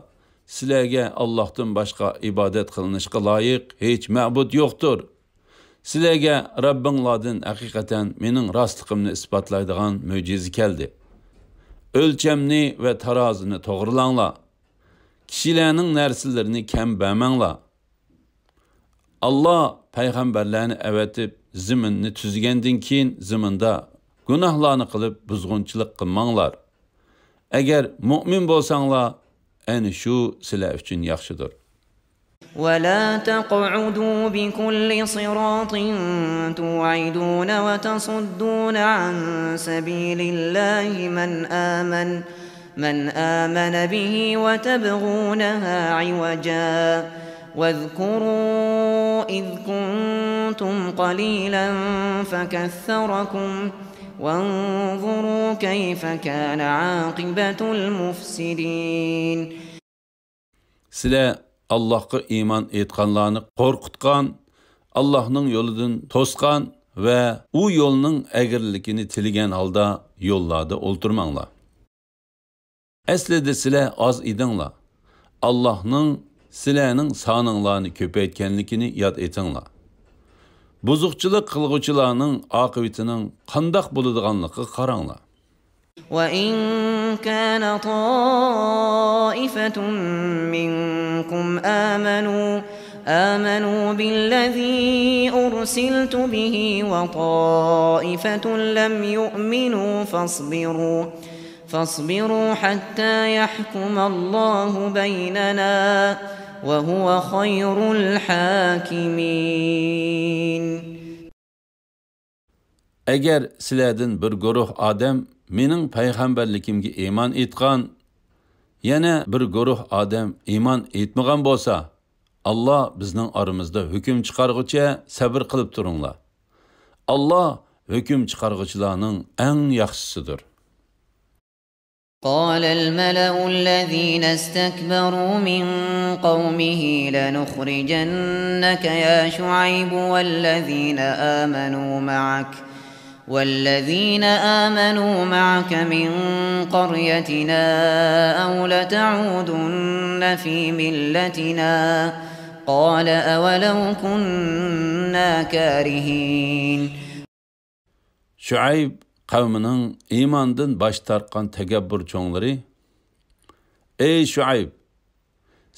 سىلەرگە ئاللاھتىن باشقا ئىبادەت قىلىنىشقا لايىق ھېچ مەبۇد يوقتۇر. سىلەرگە رەببىڭلاردىن ھەقىقەتەن مېنىڭ راستلىقىمنى ئىسپاتلايدىغان مۆجىزە كەلدى. ئۆلچەمنى ۋە تارازىنى توغرىلاڭلار. كىشىلەرنىڭ نەرسىلىرىنى كەم بەرمەڭلار. ئاللا پەيغەمبەرلەرنى ئەۋەتىپ، زېمىننى تۈزگەندىن كېيىن زېمىندا گۇناھلارنى قىلىپ بۇزغۇنچىلىق قىلماڭلار. ئەگەر مۇئمىن بولساڭلار، ئەنە شۇ سىلەر ئۈچۈن ياخشىدۇر. ولا تقعدوا بكل صراط توعدون وتصدون عن سبيل الله من آمن من آمن به وتبغونها عوجا واذكروا إذ كنتم قليلا فكثركم وانظروا كيف كان عاقبة المفسدين. سىلەر ئاللاھقا ئىمان ئېيتقانلارنى قورقۇتقان، ئاللاھنىڭ يولىدىن توسقان ۋە ئۇ يولنىڭ ئەگرىلىكىنى تىلىگەن ھالدا يوللاردا ئولتۇرماڭلار. ئەسلىدە سىلەر ئاز ئىدىڭلار. ئاللاھنىڭ سىلەرنىڭ سانىڭلارنى كۆپەيتكەنلىكىنى ياد ئېتىڭلار. بۇزۇقچىلىق قىلغۇچىلارنىڭ ئاقىۋىتىنىڭ قانداق بولىدىغانلىقىغا قاراڭلار. وإن كان طائفة منكم آمنوا آمنوا بالذي أرسلت به وطائفة لم يؤمنوا فاصبروا فاصبروا حتى يحكم الله بيننا وهو خير الحاكمين. ئەگەر سىلەردىن بىر گۇرۇھ ئادەم مېنىڭ پەيغەمبەرلىكىمگە ئىمان ئېيتقان، يەنە بىر گۇرۇھ ئادەم ئىمان ئېيتمىغان بولسا، ئاللا بىزنىڭ ئارىمىزدا ھۆكۈم چىقارغۇچە سەبىر قىلىپ تۇرۇڭلار. ئاللا ھۆكۈم چىقارغۇچىلارنىڭ ئەڭ ياخشىسىدۇر. قال الملأ الذين استكبروا من قومه لنخرجنك يا شعيب والذين آمنوا معك والذين آمنوا معك من قريتنا أو لتعودن في ملتنا قال أولو كنا كارهين. شۇئەيب قەۋمىنىڭ ئىماندىن باش تارتقان تەكەببۇر چوڭلىرى، ئەي شۇئەيب،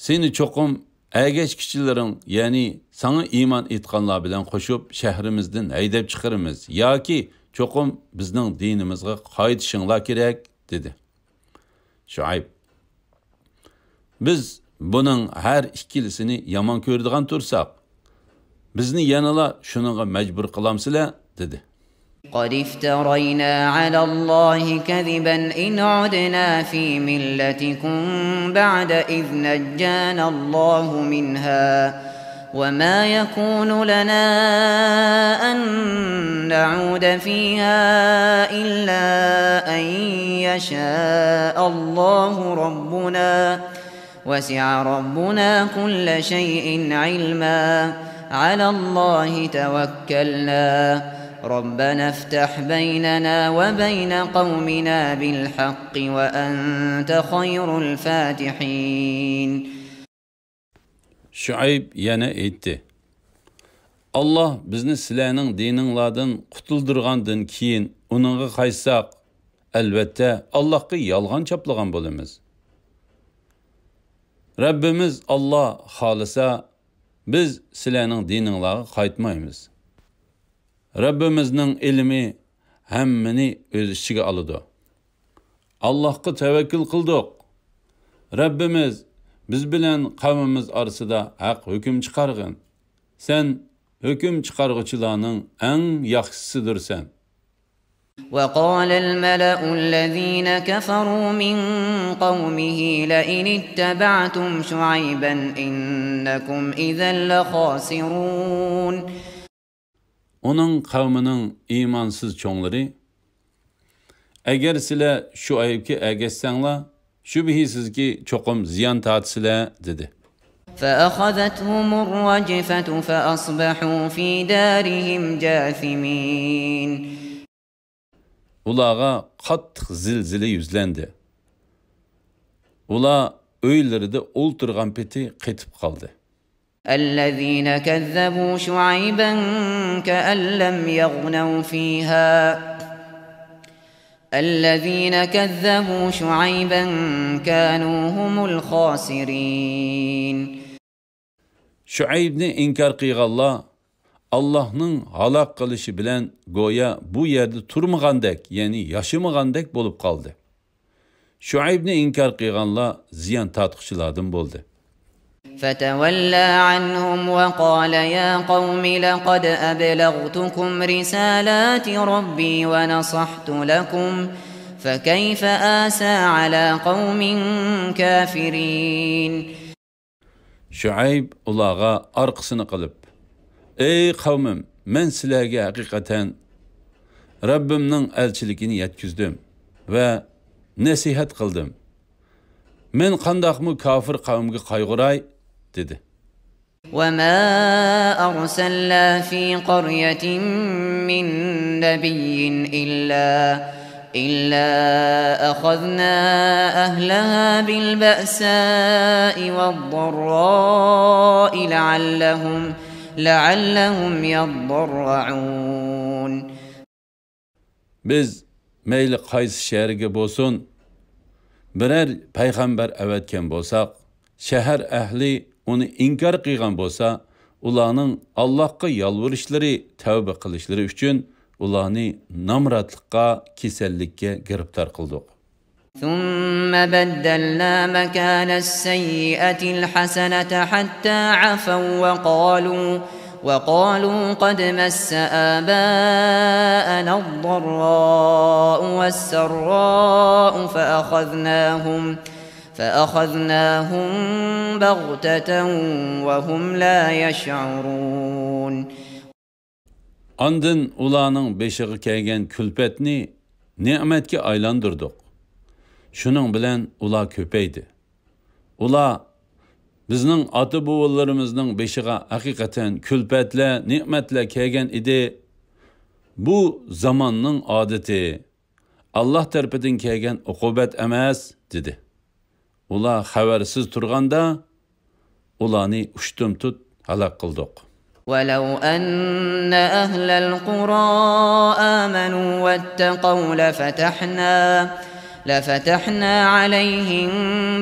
سېنى چوقۇم ئەگەشكۈچىلىرىڭ، يەنى ساڭا ئىمان ئېيتقانلار بىلەن قوشۇپ شەھىرىمىزدىن ھەيدەپ چىقىرىمىز ياكى چوقۇم بىزنىڭ دىنىمىزغا قايتىشىڭلار كېرەك، دېدى. شۇئەيب، بىز بۇنىڭ ھەر ئىككىلىسىنى يامان كۆرىدىغان تۇرساق، بىزنى يەنىلا شۇنىڭغا مەجبۇر قىلامسىلەر؟ دېدى. قد افترينا على الله كذبا إن عدنا في ملتكم بعد إذ نجانا الله منها وما يكون لنا أن نعود فيها إلا أن يشاء الله ربنا وسع ربنا كل شيء علما على الله توكلنا ربنا افتح بيننا وبين قومنا بالحق وأنت خير الفاتحين. شۇئەيب يەنە ئېيتتى، ئاللاھ بىزنى سىلەرنىڭ دىنىڭلاردىن قۇتۇلدۇرغاندىن كېيىن ئۇنىڭغا قايتساق، ئەلۋەتتە، ئاللاھقا يالغان چاپلىغان بولىمىز. رەببىمىز ئاللاھ خالىسا، بىز سىلەرنىڭ دىنىڭلارغا قايتمايمىز. رەببىمىزنىڭ ئىلمى ھەممىنى ئۆز ئىچىگە ئالىدۇ. ئاللاھقا تەۋەككۈل قىلدۇق. رەببىمىز، بىز بىلەن قەۋمىمىز ئارىسىدا ھەق ھۆكۈم چىقارغىن. سەن ھۆكۈم چىقارغۇچىلارنىڭ ئەڭ ياخشىسىدۇرسەن. وقال الملأ الذين كفروا من قومه لئن اتبعتم شعيبا إنكم إذا لخاسرون. ئۇنىڭ قەۋمىنىڭ ئىمانسىز چوڭلىرى، ئەگەر سىلەر شۇئەيبكە ئەگەشسەڭلار، شۈبھىسىزكى، چوقۇم زىيان تارتىسىلەر، دېدى. فأخذتهم الرجفة فأصبحوا في دارهم جاثمين. ئۇلارغا قاتتىق زىلزىلە يۈزلەندى. ئۇلار ئۆيلىرىدە ئولتۇرغان پېتى قېتىپ قالدى. الذين كذبوا شعيبا كأن لم يغنوا فيها الذين كذبوا شعيبا كانوا هم الخاسرين. شۇئەيبنى ئىنكار قىلغانلار ئاللاھنىڭ ھالاك قىلىشى بىلەن گويا بۇ يەردە تۇرمىغاندەك، يەنى ياشىمىغاندەك بولۇپ قالدى. شۇئەيبنى ئىنكار قىلغانلار زىيان تارتقۇچىلاردىن بولدى. فتولى عنهم وقال يا قوم لقد أبلغتكم رسالات ربي ونصحت لكم فكيف آسى على قوم كافرين. شۇئەيب ئۇلارغا ئارقىسىنى قىلىپ، ئەي قەۋمىم، مەن سىلەرگە ھەقىقەتەن رەببىمنىڭ ئەلچىلىكىنى يەتكۈزدۈم ۋە نەسىھەت قىلدىم. مەن قانداقمۇ كاپىر قەۋمگە قايغۇراي؟ دېدى. وما أرسلنا في قرية من نبي إلا إلا أخذنا أهلها بالبأساء والضراء لعلهم لعلهم يضرعون. بىز مەيلى قايسى شەھەرگە بولسۇن، بىرەر پەيغەمبەر ئەۋەتكەن بولساق، شەھەر ئەھلى ئۇنى ئىنكار قىلغان بولسا، ئۇلارنىڭ ئاللاھقا يالۋۇرۇشلىرى، تەۋبە قىلىشلىرى ئۈچۈن ئۇلارنى نامراتلىققا، كېسەللىككە گىرىپتار قىلدۇق. ثم بدلنا مكان السيئة الحسنة حتى عفوا وقالوا وقالوا قد مس آباءنا الضراء والسراء فأخذناهم فأخذناهم بغتة وهم لا يشعرون. ئاندىن ئۇلارنىڭ بېشىغا كەلگەن كۈلپەتنى نېمەتكە ئايلاندۇردۇق. شۇنىڭ بىلەن ئۇلار كۆپەيدى. ئۇلار، بىزنىڭ ئاتا-بوۋىلىرىمىزنىڭ بېشىغا ھەقىقەتەن كۈلپەتلەر، نېمەتلەر كەلگەن ئىدى. بۇ زاماننىڭ ئادىتى، ئاللاھ تەرىپىدىن كەلگەن ئوقۇبەت ئەمەس، دېدى. ئۇلار خەۋەرسىز تۇرغاندا، ئۇلارنى ئۇشتۇمتۇت ھالاك قىلدۇق. ولو أن أهل القرى آمنوا واتقوا لفتحنا، لفتحنا عليهم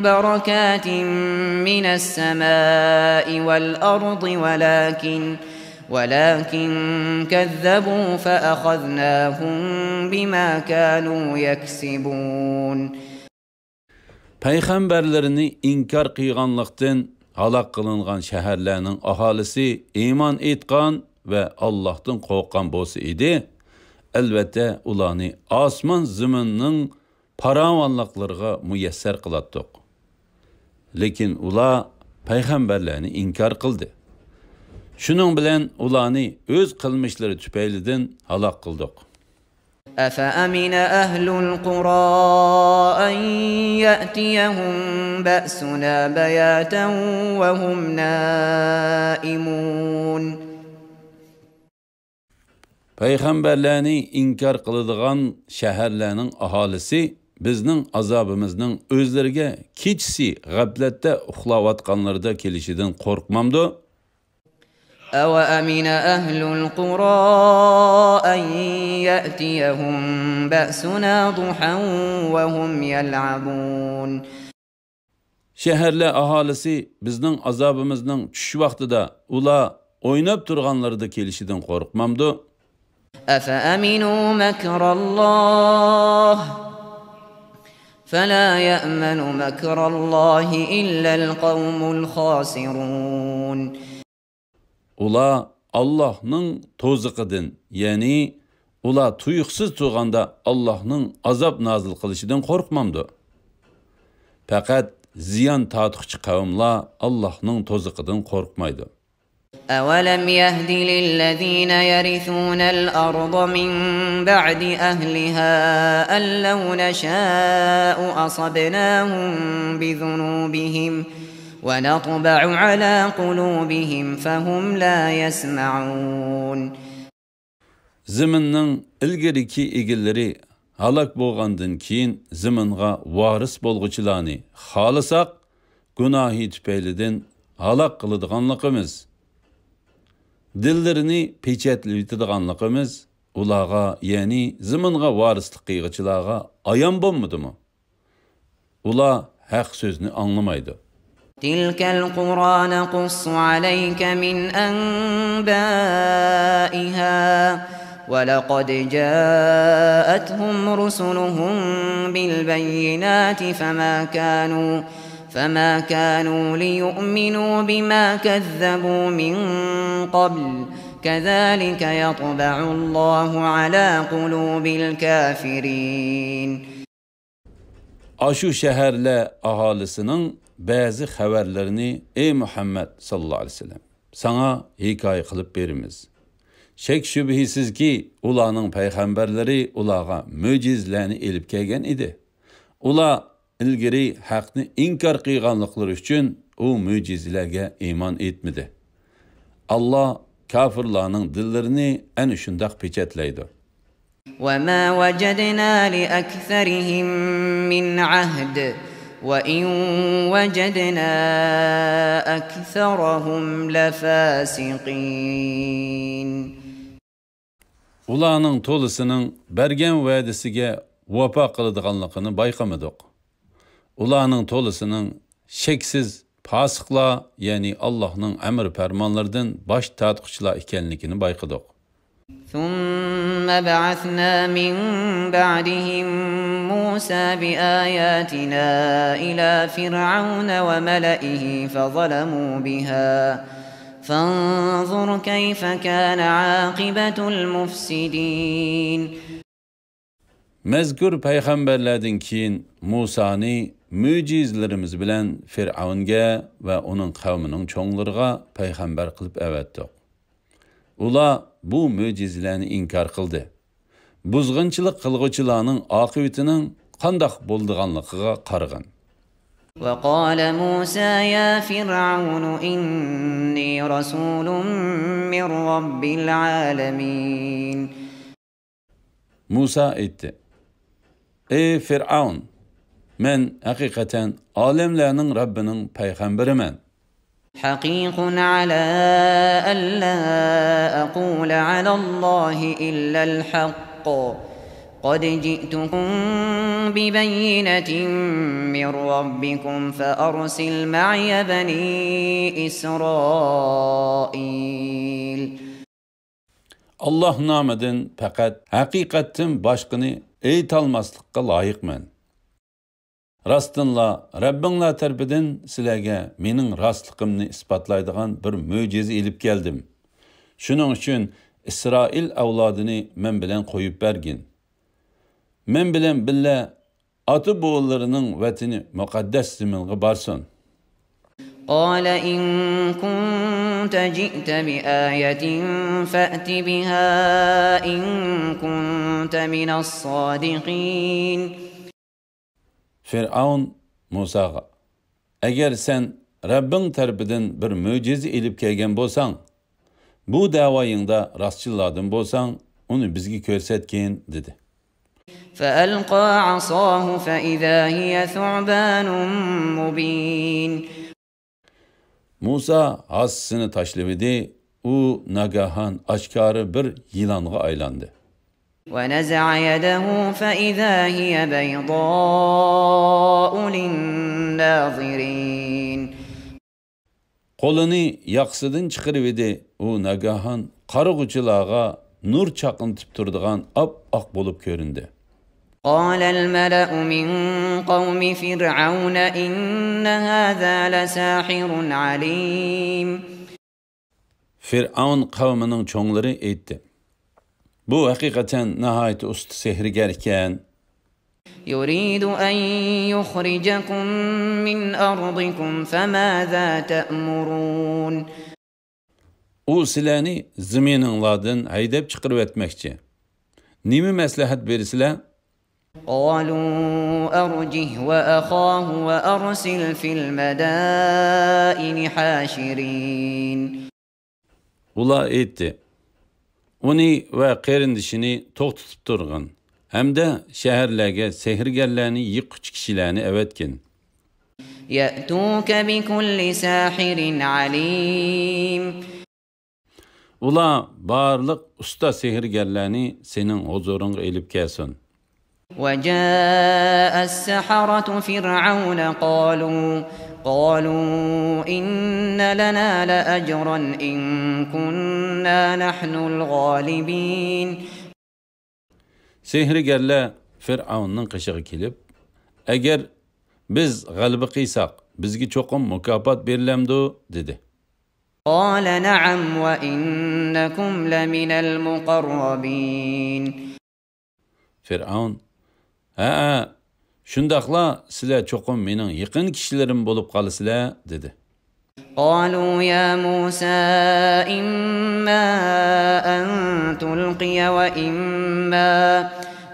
بركات من السماء والأرض ولكن، ولكن كذبوا فأخذناهم بما كانوا يكسبون. پەيغەمبەرلىرىنى ئىنكار قىلغانلىقتىن ھالاك قىلىنغان شەھەرلەرنىڭ ئاھالىسى ئىمان ئېيتقان ۋە ئاللاھتىن قورققان بولسا ئىدى، ئەلۋەتتە ئۇلارنى ئاسمان زېمىننىڭ پاراۋانلىقلىرىغا مۇيەسسەر قىلاتتۇق. لېكىن ئۇلار پەيغەمبەرلەرنى ئىنكار قىلدى. شۇنىڭ بىلەن ئۇلارنى ئۆز قىلمىشلىرى تۈپەيلىدىن ھالاك قىلدۇق. أفأمن أهل القرى أن يأتيهم بأسنا بياتا وهم نائمون. پەيغەمبەرلەرنى ئىنكار قىلىدىغان شەھەرلەرنىڭ ئاھالىسى بىزنىڭ ئازابىمىزنىڭ ئۆزلىرىگە كېچىسى غەپلەتتە ئۇخلاۋاتقانلىرىدا كېلىشىدىن قورقمامدۇ؟ أوأمن أهل القرى أن يأتيهم بأسنا ضحى وهم يلعبون. شەھەرلەر ئاھالىسى بىزنىڭ ئازابىمىزنىڭ چۈش ۋاقتىدا ئۇلار ئويناپ تۇرغانلىرىدا كېلىشىدىن قورقمامدۇ؟ أفأمنوا مكر الله فلا يأمن مكر الله إلا القوم الخاسرون. ئۇلار ئاللاھنىڭ توزىقىدىن، يەنى ئۇلار تۇيۇقسىز تۇرغاندا ئاللاھنىڭ ئازاب نازىل قىلىشىدىن قورقمامدۇ؟ پەقەت زىيان تارتقۇچى قەۋملەر ئاللاھنىڭ توزىقىدىن قورقمايدۇ. أولم يهد للذين يرثون الأرض من بعد أهلها أن لو نشاء أصبناهم بذنوبهم ونطبع على قلوبهم فهم لا يسمعون. زېمىننىڭ ئىلگىرىكى ئىگىلىرى ھالاك بولغاندىن كېيىن زېمىنغا ۋارىس بولغۇچىلارنى خالىساق، گۇناھى تۈپەيلىدىن ھالاك قىلىدىغانلىقىمىز، دىللىرىنى پېچەتلىۋېتىدىغانلىقىمىز ئۇلارغا، يەنى زېمىنغا ۋارىسلىق قىلغۇچىلارغا ئايان بولمىدىمۇ؟ ئۇلار ھەق سۆزنى ئاڭلىمايدۇ. تلك القرى نقص عليك من أنبائها ولقد جاءتهم رسلهم بالبينات فما كانوا، فما كانوا ليؤمنوا بما كذبوا من قبل كذلك يطبع الله على قلوب الكافرين. ئاشۇ شەھەرلەر ئاھالىسىنىڭ بەزى خەۋەرلىرىنى، ئەي مۇھەممەد ساللاللاھۇ ئەلەيھى ۋەسەللەم، ساڭا ھېكايە قىلىپ بېرىمىز. شەك-شۈبھىسىزكى، ئۇلارنىڭ پەيغەمبەرلىرى ئۇلارغا مۆجىزىلەرنى ئېلىپ كەلگەن ئىدى. ئۇلار ئىلگىرى ھەقنى ئىنكار قىلغانلىقلىرى ئۈچۈن ئۇ مۆجىزىلەرگە ئىمان ئېيتمىدى. ئاللا كاپىرلارنىڭ دىللىرىنى ئەنە شۇنداق پېچەتلەيدۇ. وما وجدنا لأكثرهم من عهد وإن وجدنا أكثرهم لفاسقين. ئۇلارنىڭ تولىسىنىڭ بەرگەن ۋەدىسىگە ۋاپا قىلىدىغانلىقىنى بايقىمىدۇق. ئۇلارنىڭ تولىسىنىڭ شەكسىز پاسىقلار، يەنى ئاللاھنىڭ ئەمر پەرمانلىرىدىن باش تارتقۇچىلار ئىكەنلىكىنى بايقىدۇق. ثم بعثنا من بعدهم موسى بآياتنا إلى فرعون وملئه فظلموا بها فانظر كيف كان عاقبة المفسدين. مەزكۇر پەيغەمبەرلەردىن كېيىن مۇسانى مۆجىزىلىرىمىز بىلەن فىرئەۋنگە ۋە ئۇنىڭ قەۋمىنىڭ چوڭلىرىغا پەيغەمبەر قىلىپ ئەۋەتتۇق. ئۇلار بۇ مۆجىزىلەرنى ئىنكار قىلدى. بۇزغۇنچىلىق قىلغۇچىلارنىڭ ئاقىۋىتىنىڭ قانداق بولىدىغانلىقىغا قارىغىن. وقال موسى يا فرعون إني رسول من رب العالمين. مۇسا ئېيتتى: ئەي فىرئەۋن، مەن ھەقىقەتەن ئالەملەرنىڭ رەببىنىڭ پەيغەمبىرىمەن. حقيق على ألا أقول على الله إلا الحق قد جئتكم ببينة من ربكم فأرسل معي بني إسرائيل. ئاللاھ نامىدىن پەقەت ھەقىقەتتىن باشقىنى ئېيتالماسلىققا لايىقمەن. راستتىنلا رەببىڭلار تەرىپىدىن سىلەرگە مېنىڭ راستلىقىمنى ئىسپاتلايدىغان بىر مۆجىزە ئېلىپ كەلدىم. شۇنىڭ ئۈچۈن ئىسرائىل ئەۋلادىنى مەن بىلەن قويۇپ بەرگىن. مەن بىلەن بىللە ئاتا-بوۋىلىرىنىڭ ۋەتىنى مۇقەددەس زېمىنغا بارسۇن. قال إن كنت جئت بآية فأت بها إن كنت من الصادقين. فىرئەۋن مۇساغا: ئەگەر سەن رەببىڭ تەرىپىدىن بىر مۆجىزە ئېلىپ كەلگەن بولساڭ، بۇ دەۋايىڭدا راستچىللاردىن بولساڭ، ئۇنى بىزگە كۆرسەتكىن، دېدى. فألقى عصاه فإذا هي ثعبان مبين. مۇسا ھاسىسىنى تاشلىۋىدى، ئۇ ناگاھان ئاشكارا بىر يىلانغا ئايلاندى. ونزع يده فإذا هي بيضاء للناظرين. قولىنى ياقىسىدىن چىقىرىۋىدى، ئۇ ناگاھان قارىغۇچىلارغا نۇر چاقنىتىپ تۇرىدىغان ئاپئاق بولۇپ كۆرۈندى. قال الملأ من قوم فرعون إن هذا لساحر عليم. فىرئەۋن قەۋمىنىڭ چوڭلىرى ئېيتتى: بۇ ھەقىقەتەن ناھايىتى ئۇستا سېھىرگەر ئىكەن. يريد أن يخرجكم من أرضكم فماذا تأمرون. ئۇ سىلەرنى زېمىنىڭلاردىن ھەيدەپ چىقىرىۋەتمەكچى. نېمە مەسلىھەت بېرىسىلەر؟ قالوا أرجه وأخاه وأرسل في المدائن حاشرين. ئۇلار ئېيتتى: ئۇنى ۋە قېرىندىشىنى توختىتىپ تۇرغىن ھەمدە شەھەرلەرگە سېھىرگەرلەرنى يىققۇچى كىشىلەرنى ئەۋەتكىن. يأتوك بكل ساحر عليم. ئۇلار بارلىق ئۇستا سېھىرگەرلەرنى سېنىڭ ھۇزۇرۇڭغا ئېلىپ كەلسۇن. وجاء السحرة فرعون قالوا قالوا إن لنا لأجرا إن كنا نحن الغالبين. سېھىرگەرلەر فىرئەۋننىڭ قېشىغا كېلىپ، ئەگەر بىز غەلىبە قىلساق، بىزگە چوقۇم مۇكاپات بېرىلەمدۇ؟ دېدى. قال نعم وإنكم لمن المقربين. فىرئەۋن: ھەئە، شۇنداقلا سىلەر چوقۇم مېنىڭ يېقىن كىشىلىرىم بولۇپ قالىسىلەر، دېدى. قالوا يا موسى إما أن تلقي وإما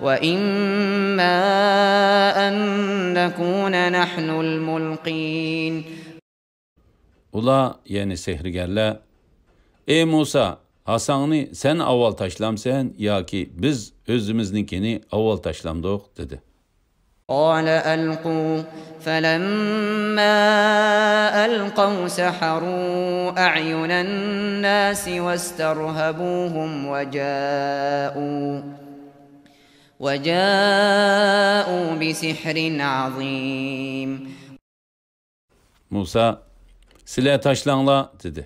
وإما أن نكون نحن الملقين. ئۇلار، يەنى سېھىرگەرلەر: ئەي مۇسا، ھاساڭنى سەن ئاۋۋال تاشلامسەن ياكى بىز ئۆزىمىزنىڭكىنى ئاۋۋال تاشلامدۇق؟ دېدى. قال ألقوا فلما ألقوا سحروا أعين الناس واسترهبوهم وجاءوا وجاءوا بسحر عظيم. مۇسا: سىلەر تاشلاڭلار، دېدى.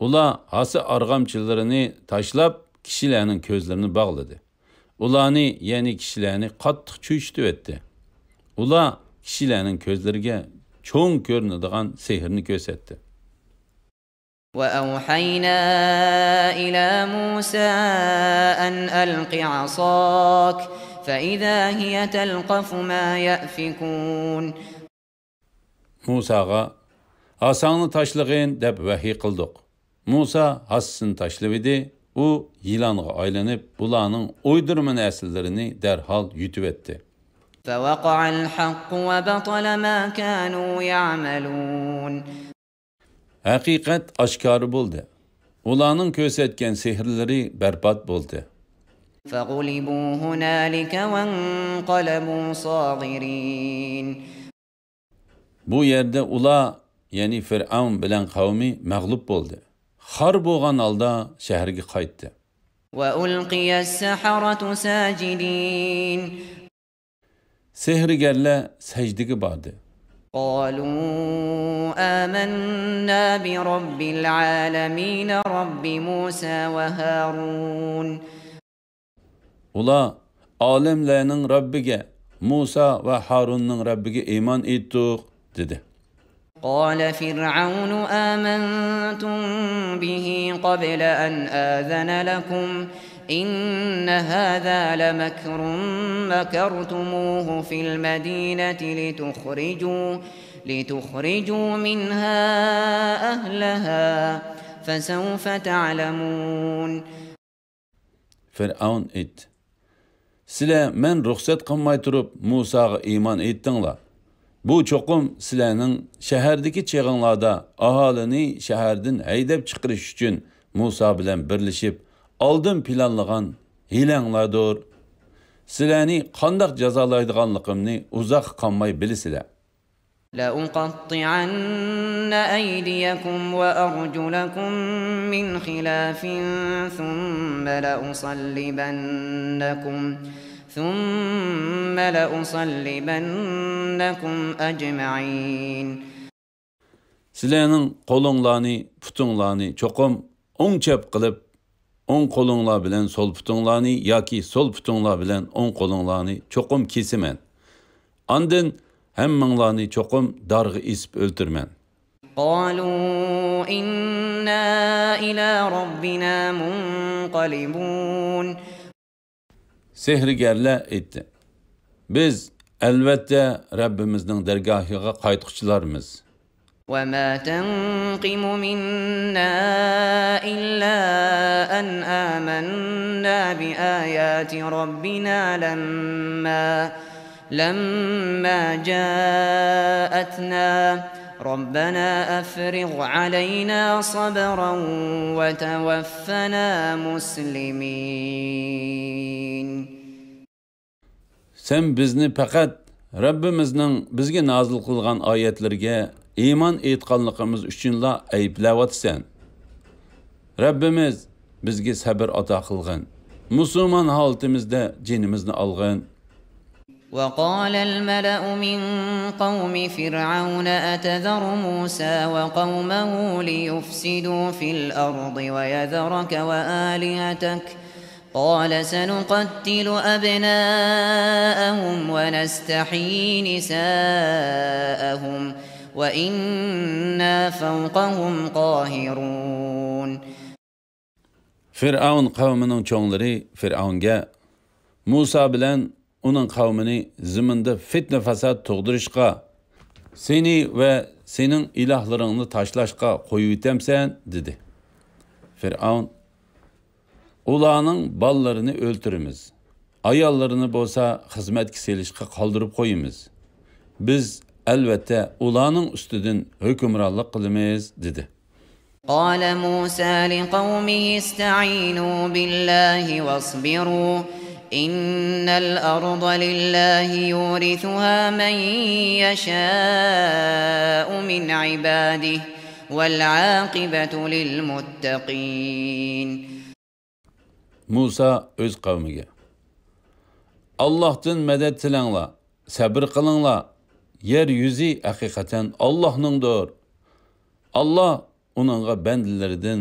ئۇلار ھاسا ئارغامچىلىرىنى تاشلاپ، كىشىلەرنىڭ كۆزلىرىنى باغلىدى. ئۇلارنى، يەنى كىشىلەرنى قاتتىق چۆچۈتۈۋەتتى. ئۇلار كىشىلەرنىڭ كۆزلىرىگە چوڭ كۆرۈنىدىغان سېھىرنى كۆرسەتتى. وأوحينا إلى موسى أن ألق عصاك فإذا هي تلقف ما يأفكون. مۇساغا: ھاساڭنى تاشلىغىن، دەپ ۋەھىي قىلدۇق. مۇسا ھاسىسىنى تاشلىۋىدى، ئۇ يىلانغا ئايلىنىپ، بۇلارنىڭ ئويدۇرما نەرسىلىرىنى دەرھال يۇتۇۋەتتى. فوقع الحق وبطل ما كانوا يعملون. ھەقىقەت ئاشكارا بولدى. ئۇلارنىڭ كۆرسەتكەن سېھىرلىرى بەربات بولدى. فغلبوا هنالك وانقلبوا صاغرين. بۇ يەردە ئۇلار، يەنى فىرئەۋن بىلەن قەۋمى مەغلۇپ بولدى. خار بولغان ھالدا شەھەرگە قايتتى. وألقي السحرة ساجدين. سېھىرگەرلەر سەجدىگە باردى. قالوا آمنا برب العالمين رب موسى وهارون. ئۇلار، ئالەملەرنىڭ رەببىگە، مۇسا ۋە ھارۇننىڭ رەببىگە ئىمان ئېيتتۇق، دېدى. قال فرعون آمنتم به قبل أن آذن لكم إن هذا لمكر مكرتموه في المدينة لتخرجوا، لتخرجوا منها أهلها فسوف تعلمون. فىرئەۋن ئېيتتى، سىلەر مەن رۇخسەت قىلماي تۇرۇپ مۇساغا ئىمان ئېيتتىڭلار. بۇ چوقۇم سىلەرنىڭ شەھەردىكى چېغىڭلاردا ئاھالىنى شەھەردىن ھەيدەپ چىقىرىش ئۈچۈن مۇسا بىلەن بىرلىشىپ ئالدىن پىلانلىغان ھىيلەڭلاردۇر. سىلەرنى قانداق جازالايدىغانلىقىمنى ئۇزاققا قالماي بىلىسىلەر. لأقطعن أيديكم وأرجلكم من خلاف ثم لأصلبنكم، ثم لأصلبنكم أجمعين. سىلەرنىڭ قولۇڭلارنى، پۇتۇڭلارنى چوقۇم ئوڭ چەپ قىلىپ، ئوڭ قولۇڭلار بىلەن سول پۇتۇڭلارنى ياكى سول پۇتۇڭلار بىلەن ئوڭ قولۇڭلارنى چوقۇم كېسىمەن. ئاندىن ھەممىڭلارنى چوقۇم دارغا ئېسىپ ئۆلتۈرىمەن. قالوا إنا إلى ربنا منقلبون. سېھىرگەرلەر ئېيتتى، بىز، ئەلۋەتتە، رەببىمىزنىڭ دەرگاھىغا قايتقۇچىلارمىز. وما تنقم منا إلا أن آمنا بآيات ربنا لما، لما جاءتنا، ربنا أفرغ علينا صبرا وتوفنا مسلمين. سەن بىزنى پەقەت رەببىمىزنىڭ بىزگە نازىل قىلغان ئايەتلىرىگە ئىمان ئېيتقانلىقىمىز ئۈچۈنلا ئەيىبلەۋاتىسەن. رەببىمىز بىزگە سەبر ئاتا قىلغىن. مۇسۇلمان ھالىتىمىزدە جېنىمىزنى ئالغىن. وقال الملأ من قوم فرعون أتذر موسى وقومه ليفسدوا في الأرض ويذرك وآلهتك قال سنقتل أبناءهم ونستحيي نساءهم وإنا فوقهم قاهرون. فىرئەۋن قەۋمىنىڭ چوڭلىرى فىرئەۋنگە، مۇسا بىلەن ئۇنىڭ قەۋمىنى زېمىندا فىتنە-فاساد تۇغدۇرۇشقا، سېنى ۋە سېنىڭ ئىلاھلىرىڭنى تاشلاشقا قويۇۋېتەمسەن؟ دېدى. فىرئەۋن، ئۇلارنىڭ بالىلىرىنى ئۆلتۈرىمىز، ئاياللىرىنى بولسا خىزمەتكە سېلىشقا قالدۇرۇپ قويىمىز. بىز، ئەلۋەتتە، ئۇلارنىڭ ئۈستىدىن ھۆكۈمرانلىق قىلىمىز، دېدى. قال موسى لقومه استعينوا بالله واصبروا إن الأرض لله يورثها من يشاء من عباده والعاقبة للمتقين. مۇسا ئۆز قەۋمىگە، ئاللاھتىن مەدەت تىلەڭلار، سەبرى قىلىڭلار، يەر يۈزى ھەقىقەتەن ئاللاھنىڭدۇر. ئاللاھ ئۇنىڭغا بەندىلىرىدىن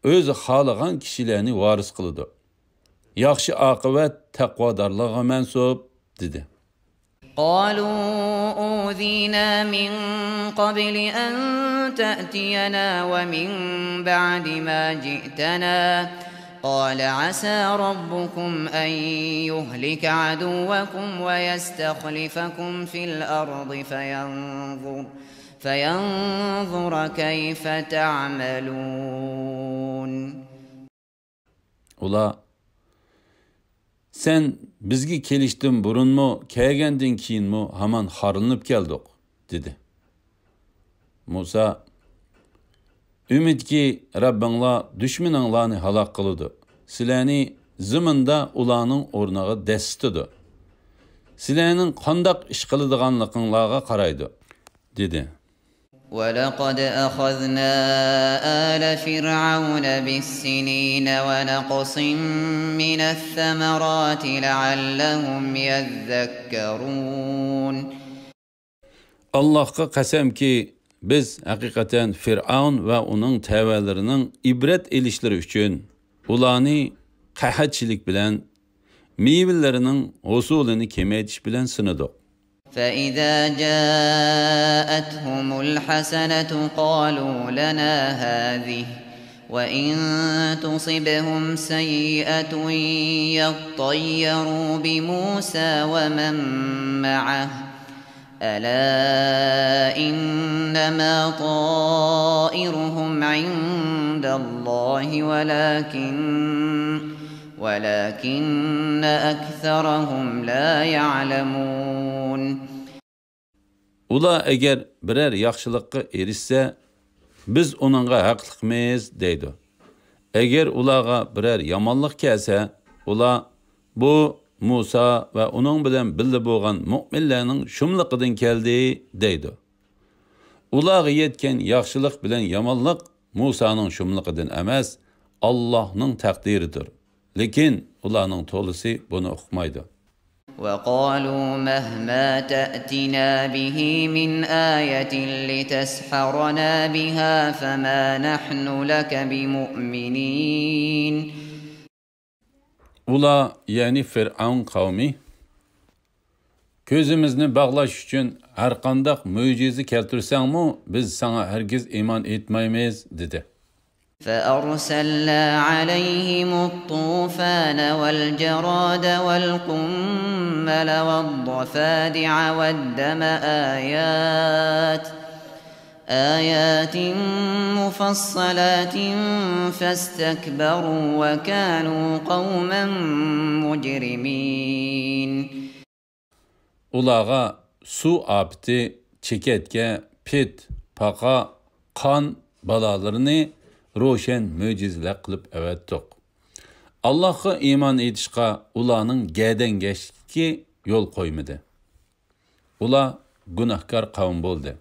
ئۆزى خالىغان كىشىلەرنى ۋارىس قىلىدۇ. ياخشى ئاقىۋەت تەقۋادارلارغا مەنسۇپ، دېدى. قالوا أوذينا من قبل أن تأتينا ومن بعد ما جئتنا قال عسى ربكم أن يهلك عدوكم ويستخلفكم في الأرض فينظر، فينظر كيف تعملون. ئۇلار، سەن بىزگە كېلىشتىن بۇرۇنمۇ، كەلگەندىن كېيىنمۇ ھامان خارلىنىپ كەلدۇق، دېدى. مۇسا: ئۈمىدكى، رەببىڭلار دۈشمىنىڭلارنى ھالاك قىلىدۇ، سىلەرنى زېمىندا ئۇلارنىڭ ئورنىغا دەسسىتىدۇ. سىلەرنىڭ قانداق ئىش قىلىدىغانلىقىڭلارغا قارايدۇ، دېدى. ولقد أخذنا آل فرعون بالسنين ونقص من الثمرات لعلهم يذكرون. ئاللاھقا قەسەمكى، بىز ھەقىقەتەن فىرئەۋن ۋە ئۇنىڭ تەۋەلىرىنىڭ ئىبرەت ئېلىشلىرى ئۈچۈن ئۇلارنى قەھەتچىلىك بىلەن، مېۋىلىرىنىڭ ھوسۇلىنى كېمەيتىش بىلەن سىنىدۇق. فإذا جاءتهم الحسنة قالوا لنا هذه وإن تصبهم سيئة يطيروا بموسى ومن معه ألا إنما طائرهم عند الله ولكن ولكن أكثرهم لا يعلمون. ئۇلار ئەگەر بىرەر ياخشىلىققا ئېرىشسە، بىز ئۇنىڭغا ھەقلىقمىز، دەيدۇ. ئەگەر ئۇلارغا بىرەر يامانلىق كەلسە، ئۇلار، بۇ مۇسا ۋە ئۇنىڭ بىلەن بىللە بولغان مۆمىنلەرنىڭ شۇملۇقىدىن كەلدى، دەيدۇ. ئۇلارغا يەتكەن ياخشىلىق بىلەن يامانلىق مۇسانىڭ شۇملۇقىدىن ئەمەس، ئاللاھنىڭ تەقدىرىدۇر. لېكىن ئۇلارنىڭ تولىسى بۇنى ئۇقمايدۇ. وقالوا مهما تأتنا به من آية لتسحرنا بها فما نحن لك بمؤمنين. ئۇلار، يەنى فىرئەۋن قەۋمى، كۆزىمىزنى باغلاش ئۈچۈن ھەرقانداق مۆجىزە كەلتۈرسەڭمۇ، بىز ساڭا ھەرگىز ئىمان ئېيتمايمىز، دېدى. فأرسلنا عليهم الطوفان والجراد والقمل والضفادع والدم آيات آيات مفصلات فاستكبروا وكانوا قوما مجرمين. ئۇلارغا سۇ ئاپىتى، چېكەتكە، پىت، پاقا، قان بالالىرىنى روشەن مۆجىزىلەر قىلىپ ئەۋەتتۇق. ئاللاھقا ئىمان ئېيتىشقا ئۇلارنىڭ گەدەنگەشلىكى يول قويمىدى. ئۇلار گۇناھكار قەۋم بولدى.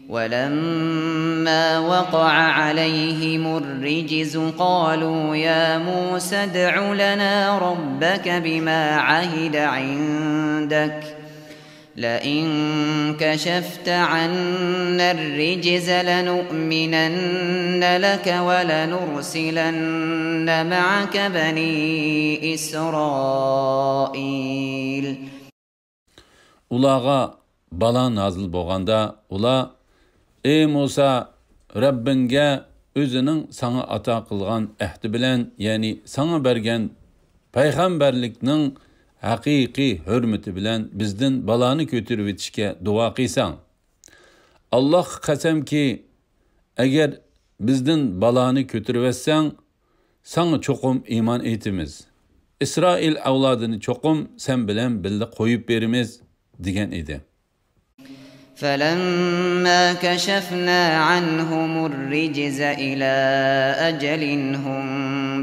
ولما وقع عليهم الرجز قالوا يا موسى ادع لنا ربك بما عهد عندك لئن كشفت عنا الرجز لنؤمنن لك ولنرسلن معك بني إسرائيل. ئۇلارغا بالا نازىل بولغاندا، ئۇلار، ئەي مۇسا، رەببىڭگە ئۆزىنىڭ ساڭا ئاتا قىلغان ئەھدى بىلەن، يەنى ساڭا بەرگەن پەيغەمبەرلىكنىڭ ھەقىقىي ھۆرمىتى بىلەن بىزدىن بالانى كۆتۈرۈۋېتىشكە دۇئا قىلساڭ. ئاللاھقا قەسەمكى، ئەگەر بىزدىن بالانى كۆتۈرۈۋەتسەڭ، ساڭا چوقۇم ئىمان ئېيتىمىز. ئىسرائىل ئەۋلادىنى چوقۇم سەن بىلەن بىللە قويۇپ بېرىمىز، دېگەن ئىدى. فلما كشفنا عنهم الرجز إلى أجل هم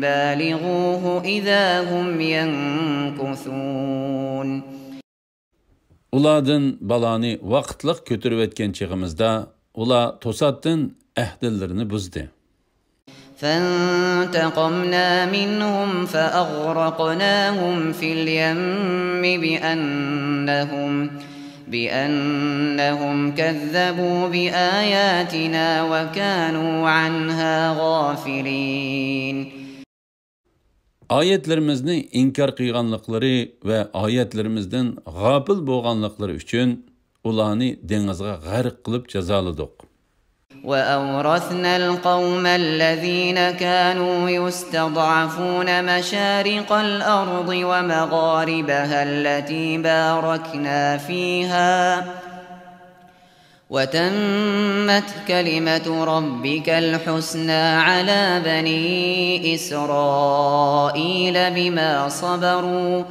بالغوه إذا هم ينكثون. ئۇلاردىن بالانى ۋاقىتلىق كۆتۈرۈۋەتكەن چېغىمىزدا، ئۇلار توساتتىن ئەھدىلىرىنى بۇزدى. فانتقمنا منهم فأغرقناهم في اليم بأنهم، بأنهم كذبوا بآياتنا وكانوا عنها غافلين. ئايەتلىرىمىزنى ئىنكار قىلغانلىقلىرى ۋە ئايەتلىرىمىزدىن غاپىل بولغانلىقلىرى ئۈچۈن ئۇلارنى دېڭىزغا غەرق قىلىپ جازالىدۇق. وأورثنا القوم الذين كانوا يستضعفون مشارق الأرض ومغاربها التي باركنا فيها وتمت كلمة ربك الحسنى على بني إسرائيل بما صبروا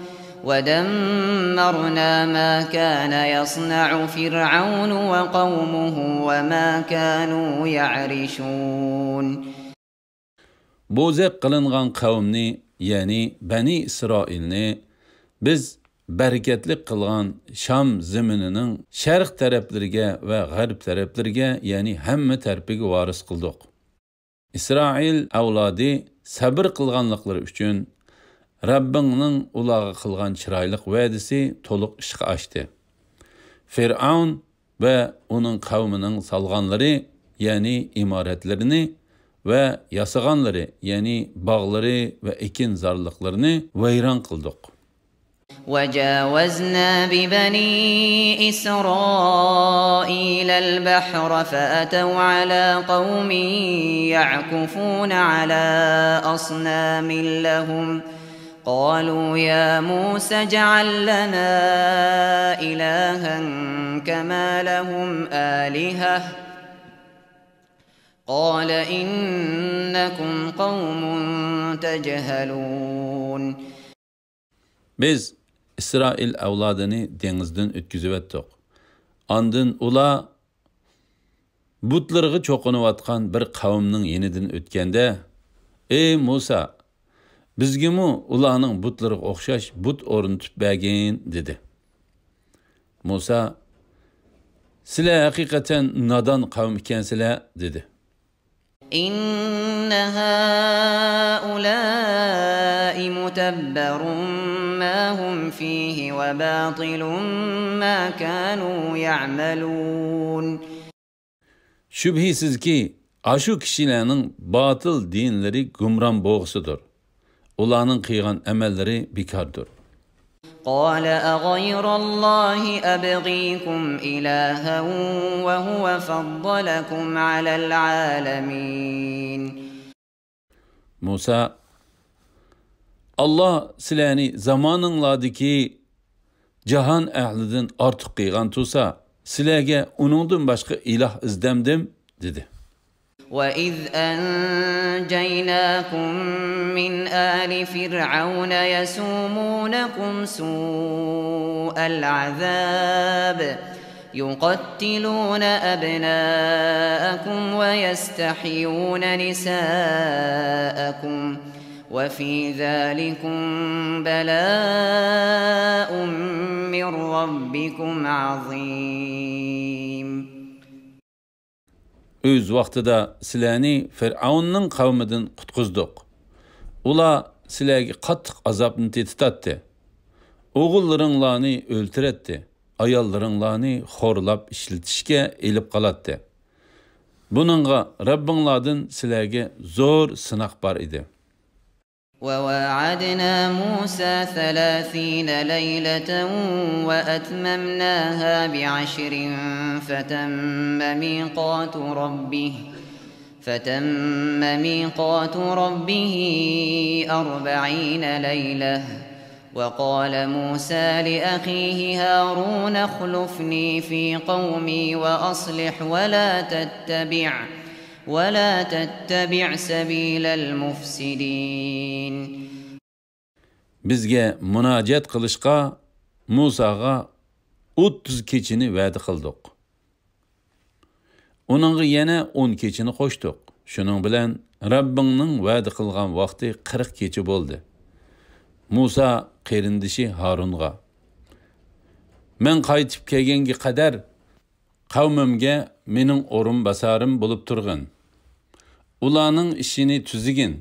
ودمرنا ما كان يصنع فرعون وقومه وما كانوا يعرشون. بوزەك قىلىنغان قەۋمنى، يەنى بەنى ئىسرائىلنى بىز بەرىكەتلىك قىلغان شام زېمىنىنىڭ شەرق تەرەپلىرىگە ۋە غەرب تەرەپلىرىگە، يەنى ھەممە تەرىپىگە ۋارىس قىلدۇق. ئىسرائىل ئەۋلادى سەبر قىلغانلىقلىرى ئۈچۈن رەببىڭنىڭ ئۇلارغا قىلغان چىرايلىق ۋەدىسى تولۇق ئىشقا ئاشتى. فىرئەۋن ۋە ئۇنىڭ قەۋمىنىڭ سالغانلىرى، يەنى ئىمارەتلىرىنى ۋە ياسىغانلىرى، يەنى باغلىرى ۋە ئېكىنزارلىقلىرىنى ۋەيران قىلدۇق. وجاوزنا ببني إسرائيل البحر فأتوا على قوم يعكفون على أصنام لهم قالوا يا موسى اجعل لنا إلها كما لهم آلهة قال إنكم قوم تجهلون. بىز ئىسرائىل ئەۋلادىنى دېڭىزدىن ئۆتكۈزۈۋەتتۇق. ئاندىن ئۇلار بۇتلىرىغا چوقۇنۇۋاتقان بىر قەۋمنىڭ يېنىدىن ئۆتكەندە، ئەي مۇسا، بىزگىمۇ ئۇلارنىڭ بۇتلىرىغا ئوخشاش بۇت ئورنىتىپ بەرگىن، دېدى. مۇسا، سىلەر ھەقىقەتەن نادان قەۋم ئىكەنسىلەر، دېدى. إن هؤلاء متبر ما هم فيه وباطل ما كانوا يعملون. شۈبھىسىزكى، ئاشۇ كىشىلەرنىڭ باتىل دىنلىرى گۇمران بوغۇسىدۇر. ئۇلارنىڭ قىلغان ئەمەللىرى بىكاردۇر. قال أغير الله أبغيكم إلها وهو فضلكم على العالمين. مۇسا، ئاللا سىلەرنى زامانىڭلاردىكى جاھان ئەھلىدىن ئارتۇق قىلغان تۇرسا، سىلەرگە ئۇنىڭدىن باشقا ئىلاھ ئىزدەمدىم، دېدى. وإذ أنجيناكم من آل فرعون يسومونكم سوء العذاب يقتلون أبناءكم ويستحيون نساءكم وفي ذلكم بلاء من ربكم عظيم. ئۆز ۋاقتىدا سىلەرنى فىرئەۋننىڭ قەۋمىدىن قۇتقۇزدۇق. ئۇلار سىلەرگە قاتتىق ئازابنى تېتىتاتتى. ئوغۇللىرىڭلارنى ئۆلتۈرەتتى، ئاياللىرىڭلارنى خورلاپ ئىشلىتىشكە ئېلىپ قالاتتى. بۇنىڭغا رەببىڭلاردىن سىلەرگە زور سىناق بار ئىدى. وواعدنا موسى ثلاثين ليلة وأتممناها بعشر فتم ميقات ربه، فتم ميقات ربه أربعين ليلة. وقال موسى لأخيه هارون اخلفني في قومي وأصلح ولا تتبع ولا تتبع سبيل المفسدين. بىزگە مۇناجات قىلىشقا مۇساغا ئوتتۇز كېچىنى ۋەدە قىلدۇق. ئۇنىڭغا يەنە ئون كېچىنى قوشتۇق. شۇنىڭ بىلەن رەببىڭنىڭ ۋەدە قىلغان ۋاقتى قىرىق كېچە بولدى. مۇسا قېرىندىشى ھارۇنغا، مەن قايتىپ كەلگەنگە قەدەر قەۋمىمگە مېنىڭ ئورۇنباسارىم بولۇپ تۇرغىن. ئۇلارنىڭ ئىشىنى تۈزىگىن،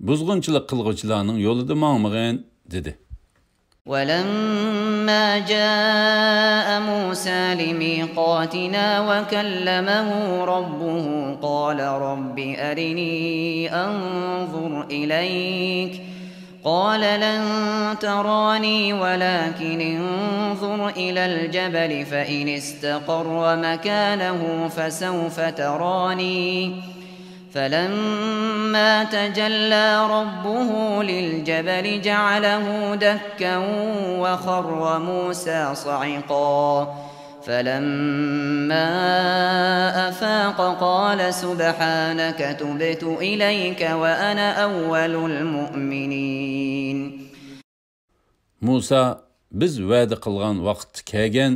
بۇزغۇنچىلىق قىلغۇچىلارنىڭ يولىدا ماڭمىغىن، دېدى. ولما جاء موسى لميقاتنا وكلمه ربه قال رب أرني أنظر إليك قال لن تراني ولكن انظر إلى الجبل فإن استقر مكانه فسوف تراني. فلما تجلى ربه للجبل جعله دكا وخر موسى صعقا. فلما أفاق قال سبحانك تبت إليك وأنا أول المؤمنين. مۇسا بىز ۋەدە قىلغان ۋاقىتتا كەلگەن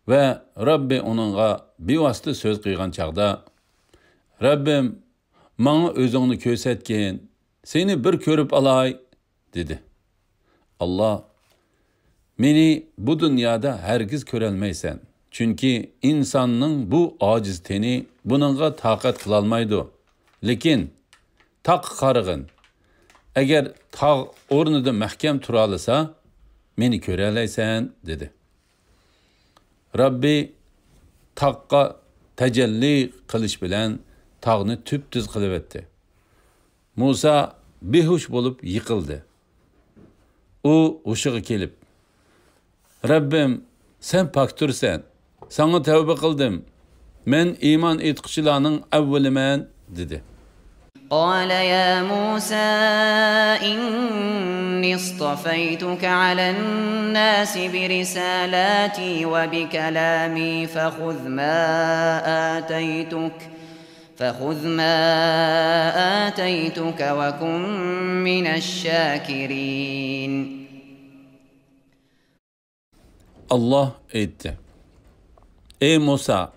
ۋە رەببى ئۇنىڭغا بىۋاسىتە سۆز قىلغان چاغدا، «رەببىم، ماڭا ئۆزۈڭنى كۆرسەتكىن، سېنى بىر كۆرۈپ ئالاي» دېدى. ئاللا، «مېنى بۇ دۇنيادا ھەرگىز كۆرەلمەيسەن، چۈنكى ئىنساننىڭ بۇ ئاجىز تېنى بۇنىڭغا تاقەت قىلالمايدۇ. لېكىن تاغقا قارىغىن، ئەگەر تاغ ئورنىدا مەھكەم تۇرالىسا، مېنى كۆرەلەيسەن» دېدى. رەببى تاغقا تەجەللى قىلىش بىلەن تاغنى تۈپتۈز قىلىۋەتتى. مۇسا بىھوش بولۇپ يىقىلدى. ئۇ ھوشىغا كېلىپ، «رەببىم، سەن پاكتۇرسەن، ساڭا تەۋبە قىلدىم، مەن ئىمان ئېيتقۇچىلارنىڭ ئەۋۋىلىمەن» دېدى. قال يا موسى إني اصطفيتك على الناس برسالاتي وبكلامي فخذ ما آتيتك فخذ ما آتيتك وكن من الشاكرين. ئاللا ئېيتتى، ئەي مۇسا،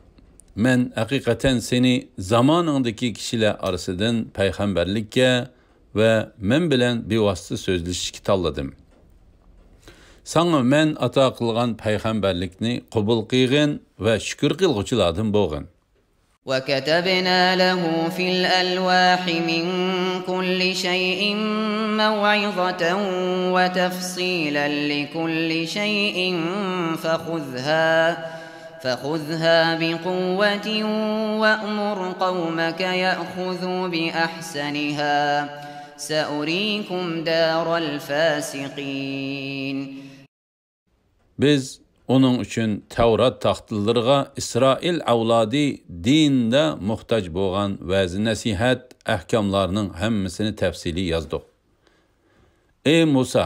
مەن ھەقىقەتەن سېنى زامانىڭدىكى كىشىلەر ئارىسىدىن پەيغەمبەرلىككە ۋە مەن بىلەن بىۋاسىتە سۆزلىشىشكە تاللىدىم. ساڭا مەن ئاتا قىلغان پەيغەمبەرلىكنى قوبۇل قىلغىن ۋە شۈكۈر قىلغۇچىلاردىن بولغىن. وكتبنا له في الألواح من كل شيء موعظة وتفصيلا لكل شيء فخذها، فخذها بقوة وأمر قومك يأخذوا بأحسنها سأريكم دار الفاسقين. بىز ئۇنىڭ ئۈچۈن تەۋرات تاختىلىرىغا ئىسرائىل ئەۋلادى دىندا موھتاج بولغان ۋەزى-نەسىھەت ئەھكاملارنىڭ ھەممىسىنى تەپسىلىي يازدۇق. ئەي مۇسا،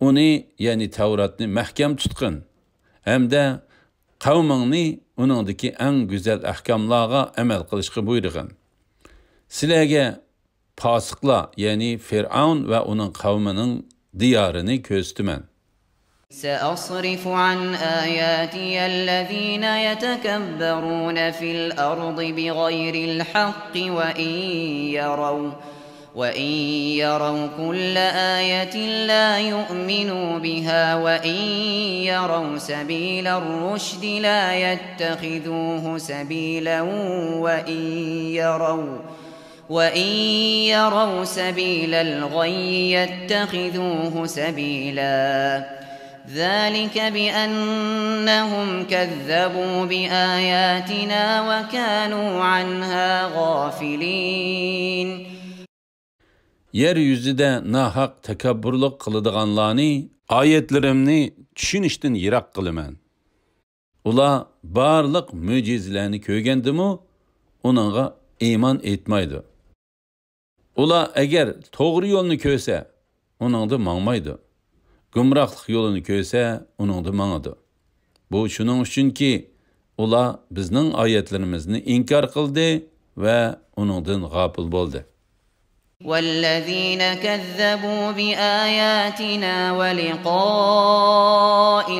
ئۇنى، يەنى تەۋراتنى مەھكەم تۇتقىن ھەمدە قەۋمىڭنى ئۇنىڭدىكى ئەڭ گۈزەل ئەھكاملارغا ئەمەل قىلىشقا بۇيرۇغىن. سىلەرگە پاسىقلار، يەنى فىرئەۋن ۋە ئۇنىڭ قەۋمىنىڭ دىيارىنى كۆرسىتىمەن. سأصرف عن آياتي الذين يتكبرون في الأرض بغير الحق وإن يروا، وإن يروا كل آية لا يؤمنوا بها وإن يروا سبيل الرشد لا يتخذوه سبيلا وإن يروا وإن يروا سبيل الغي يتخذوه سبيلا ذلك بأنهم كذبوا بآياتنا وكانوا عنها غافلين. يەر يۈزىدە ناھەق تەكەببۇرلۇق قىلىدىغانلارنى ئايەتلىرىمنى چۈشىنىشتىن يىراق قىلىمەن. ئۇلار بارلىق مۆجىزىلەرنى كۆرگەندىمۇ ئۇنىڭغا ئىمان ئېيتمايدۇ. ئۇلار ئەگەر توغرا يولنى كۆرسە، ئۇنىڭدا ماڭمايدۇ. گۇمراھلىق يولىنى كۆرسە، ئۇنىڭدا ماڭىدۇ. بۇ شۇنىڭ ئۈچۈنكى، ئۇلار بىزنىڭ ئايەتلىرىمىزنى ئىنكار قىلدى ۋە ئۇنىڭدىن غاپىل بولدى. والذين كذبوا بآياتنا ولقاء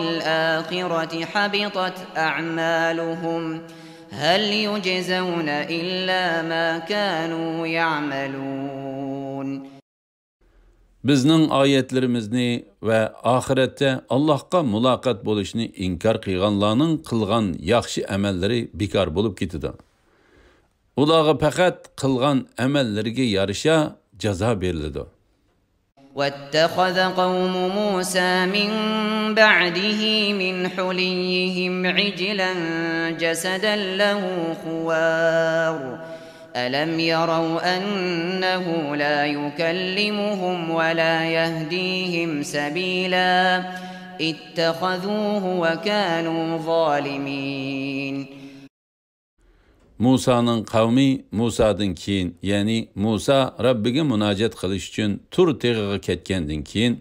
الآخرة حبطت أعمالهم هل يجزون إلا ما كانوا يعملون. بىزنىڭ ئايەتلىرىمىزنى ۋە ئاخىرەتتە ئاللاھقا مۇلاقات بولۇشنى ئىنكار قىلغانلارنىڭ قىلغان ياخشى ئەمەللىرى بىكار بولۇپ كېتىدۇ. ئۇلارغا پەقەت قىلغان ئەمەللىرىگە يارىشا جازا بېرىلىدۇ. واتخذ قوم موسى من بعده من حليهم عجلا جسدا له خوار ألم يروا أنه لا يكلمهم ولا يهديهم سبيلا اتخذوه وكانوا ظالمين. مۇسانىڭ قەۋمى مۇسادىن كېيىن، يەنى مۇسا رەببىگە مۇناجات قىلىش ئۈچۈن تۇر تېغىغا كەتكەندىن كېيىن،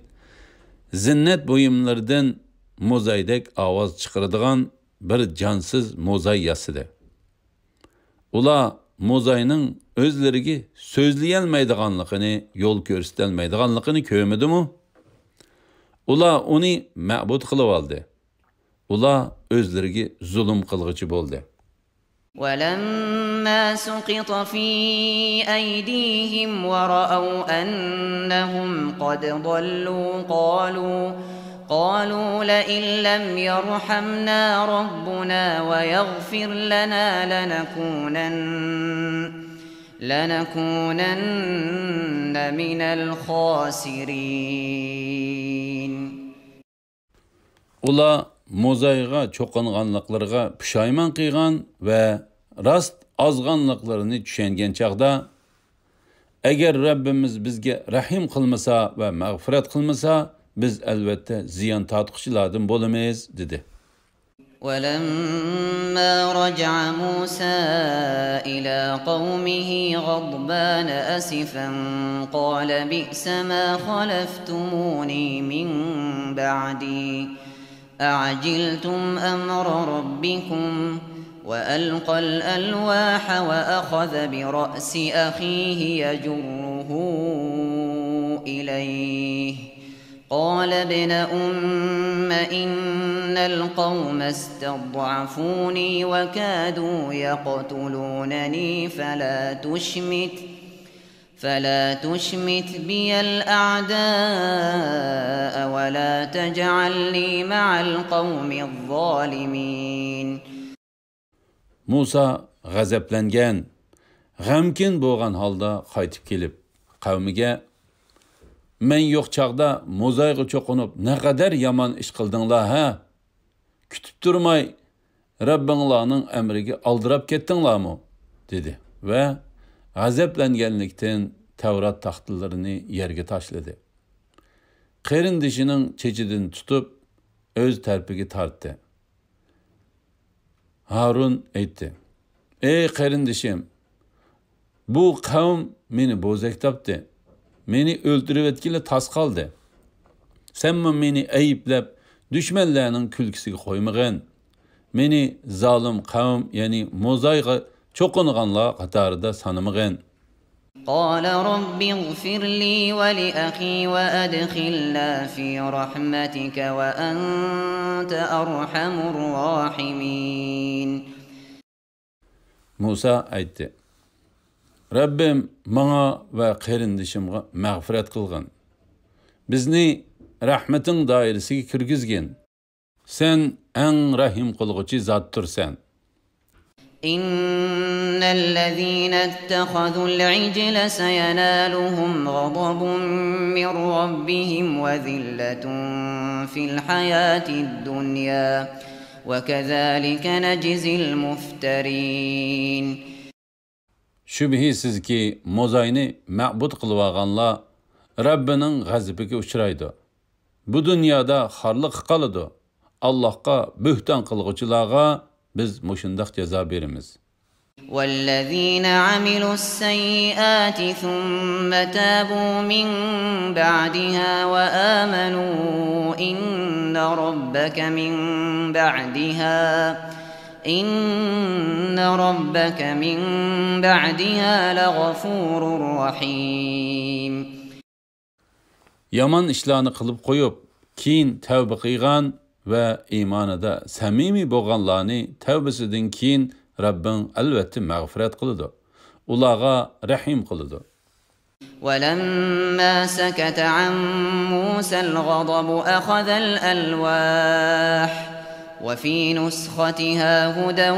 زىننەت بۇيۇملىرىدىن موزايدەك ئاۋاز چىقىرىدىغان بىر جانسىز موزاي ياسىدى. ئۇلار موزاينىڭ ئۆزلىرىگە سۆزلىيەلمەيدىغانلىقىنى، يول كۆرسىتەلمەيدىغانلىقىنى كۆرمىدىمۇ؟ ئۇلار ئۇنى مەبۇد قىلىۋالدى. ئۇلار ئۆزلىرىگە زۇلۇم قىلغۇچى بولدى. ولما سقط في أيديهم ورأوا أنهم قد ضلوا قالوا قالوا لئن لم يرحمنا ربنا ويغفر لنا لنكونن لنكونن من الخاسرين. ئۇلار موزايغا چوقۇنغانلىقلىرىغا پۇشايمان قىلغان ۋە راست ئازغانلىقلىرىنى چۈشەنگەن چاغدا، ئەگەر رەببىمىز بىزگە رەھىم قىلمىسا ۋە مەغپىرەت قىلمىسا، بىز ئەلۋەتتە زىيان تارتقۇچىلاردىن بولىمىز، دېدى. ولما رجع موسى إلى قومه غضبان أسفا قال بئس ما خلفتموني من بعدي أعجلتم أمر ربكم وألقى الألواح وأخذ برأس أخيه يجره إليه قال ابن أم إن القوم استضعفوني وكادوا يقتلونني فلا تشمت فلا تشمت بي الأعداء ولا تجعلني مع القوم الظالمين. مۇسا غەزەپلەنگەن، غەمكىن بولغان ھالدا قايتىپ كېلىپ، قەۋمىگە، مەن يوق چاغدا موزايغا چوقۇنۇپ، نەقەدەر يامان ئىش قىلدىڭلار ھە؟ كۈتۈپ تۇرماي، رەببىڭلارنىڭ ئەمرىگە ئالدىراپ كەتتىڭلارمۇ؟ دېدى ۋە غەزەپلەنگەنلىكتىن تەۋرات تاختىلىرىنى يەرگە تاشلىدى. قېرىندىشىنىڭ چېچىدىن تۇتۇپ، ئۆز تەرىپىگە تارتتى. ھارۇن ئېيتتى، ئەي قېرىندىشىم، بۇ قەۋم مېنى بوزەك تاپتى. مېنى ئۆلتۈرۈۋەتكىلى تاس قالدى. سەنمۇ مېنى ئەيىبلەپ، دۈشمەنلەرنىڭ كۈلكىسىگە قويمىغىن. مېنى زالىم قەۋم، يەنى موزايغا چوقۇنغانلار قاتارىدا سانىمىغىن. قال رب اغفر لي ولأخي وأدخلنا في رحمتك وأنت أرحم الراحمين. مۇسا ئېيتتى، رەببىم، ماڭا ۋە قېرىندىشىمغا مەغپىرەت قىلغىن. بىزنى رەھمىتىڭ دائىرىسىگە كىرگۈزگىن. سەن ئەڭ رەھىم قىلغۇچى زاتتۇرسەن. إن الذين اتخذوا العجل سينالهم غضب من ربهم وذلة في الحياة الدنيا وكذلك نجزي المفترين. شۈبھىسىزكى، موزاينى مەبۇد قىلىۋالغانلار رەببىنىڭ غەزىپىگە ئۇچرايدۇ. بۇ دۇنيادا خارلىققا قالىدۇ. ئاللاھقا بۆھتان قىلغۇچىلارغا بىز مۇشۇنداق جازا بېرىمىز. والذين عملوا السيئات ثم تابوا من بعدها وآمنوا إن ربك من بعدها إن ربك من بعدها لغفور رحيم. يامان ئىشلارنى قىلىپ قويۇپ، كېيىن تەۋبە قىلغان ۋە ئىمانىدا سەمىمىي بولغانلارنى تەۋبىسىدىن كېيىن رەببىڭ ئەلۋەتتە مەغپىرەت قىلىدۇ. ئۇلارغا رەھىم قىلىدۇ. ولما سكت عن موسى الغضب أخذ الألواح وفي نسختها هدى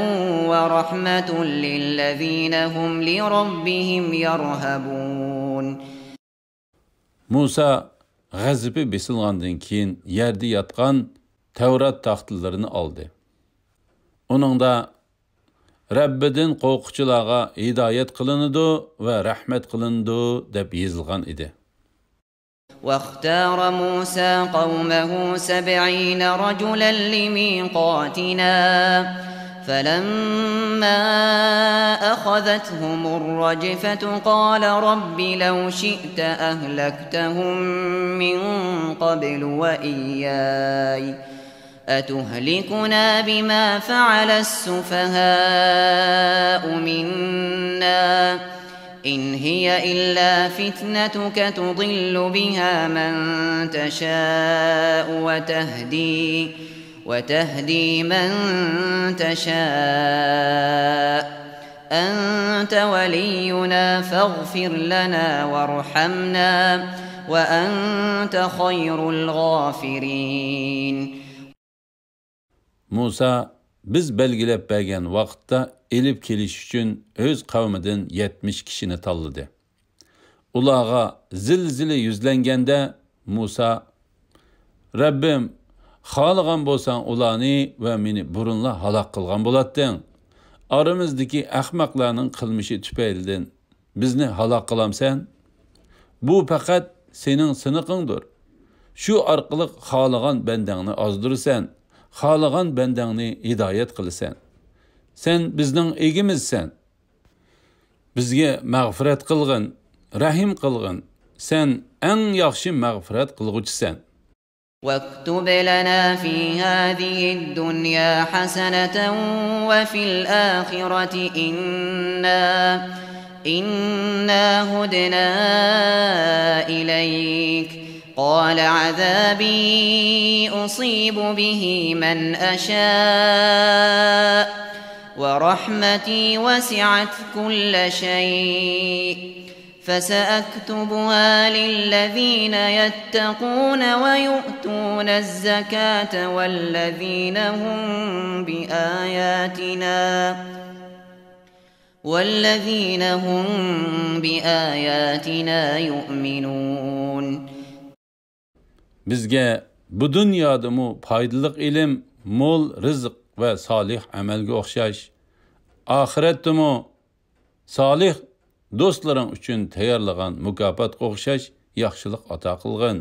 ورحمة للذين هم لربهم يرهبون. مۇسا غەزىپى بېسىلغاندىن كېيىن يەردە ياتقان تەۋرات تاختىلىرىنى ئالدى. ئۇنىڭدا رەببىدىن قورققۇچىلارغا ھىدايەت قىلىنىدۇ ۋە رەھمەت قىلىنىدۇ دەپ يېزىلغان ئىدى. واختار موسى قومه سبعين رجلا لميقاتنا فلما أخذتهم الرجفة قال رب لو شئت أهلكتهم من قبل وإياي أتهلكنا بما فعل السفهاء منا إن هي إلا فتنتك تضل بها من تشاء وتهدي، وتهدي من تشاء. أنت ولينا فاغفر لنا وارحمنا وأنت خير الغافرين. مۇسا، بىز بەلگىلەپ بەرگەن ۋاقىتتا ئېلىپ كېلىش ئۈچۈن ئۆز قەۋمىدىن يەتمىش كىشىنى تاللىدى. ئۇلارغا زىلزىلە يۈزلەنگەندە، مۇسا، رەببىم، خالىغان بولساڭ ئۇلارنى ۋە مېنى بۇرۇنلا ھالاك قىلغان بولاتتىڭ. ئارىمىزدىكى ئەخمەقلەرنىڭ قىلمىشى تۈپەيلىدىن بىزنى ھالاك قىلامسەن؟ بۇ پەقەت سېنىڭ سىنىقىڭدۇر. شۇ ئارقىلىق خالىغان بەندەڭنى ئازدۇرىسەن، خالىغان بەندەڭنى ھىدايەت قىلىسەن. سەن بىزنىڭ ئىگىمىزسەن. بىزگە مەغپىرەت قىلغىن، رەھىم قىلغىن. سەن ئەڭ ياخشى مەغپىرەت قىلغۇچىسەن. واكتب لنا في هذه الدنيا حسنة وفي الآخرة إنا، إنا هدنا إليك. قال عذابي أصيب به من أشاء ورحمتي وسعت كل شيء فسأكتبها للذين يتقون ويؤتون الزكاة والذين هم بآياتنا، والذين هم بآياتنا يؤمنون. بىزگە بۇ دۇنيادىمۇ پايدىلىق ئىلىم، مول رىزىق ۋە سالىھ ئەمەلگە ئوخشاش، ئاخىرەتتىمۇ سالىھ دوستلىرىڭ ئۈچۈن تەييارلىغان مۇكاپاتقا ئوخشاش ياخشىلىق ئاتا قىلغىن.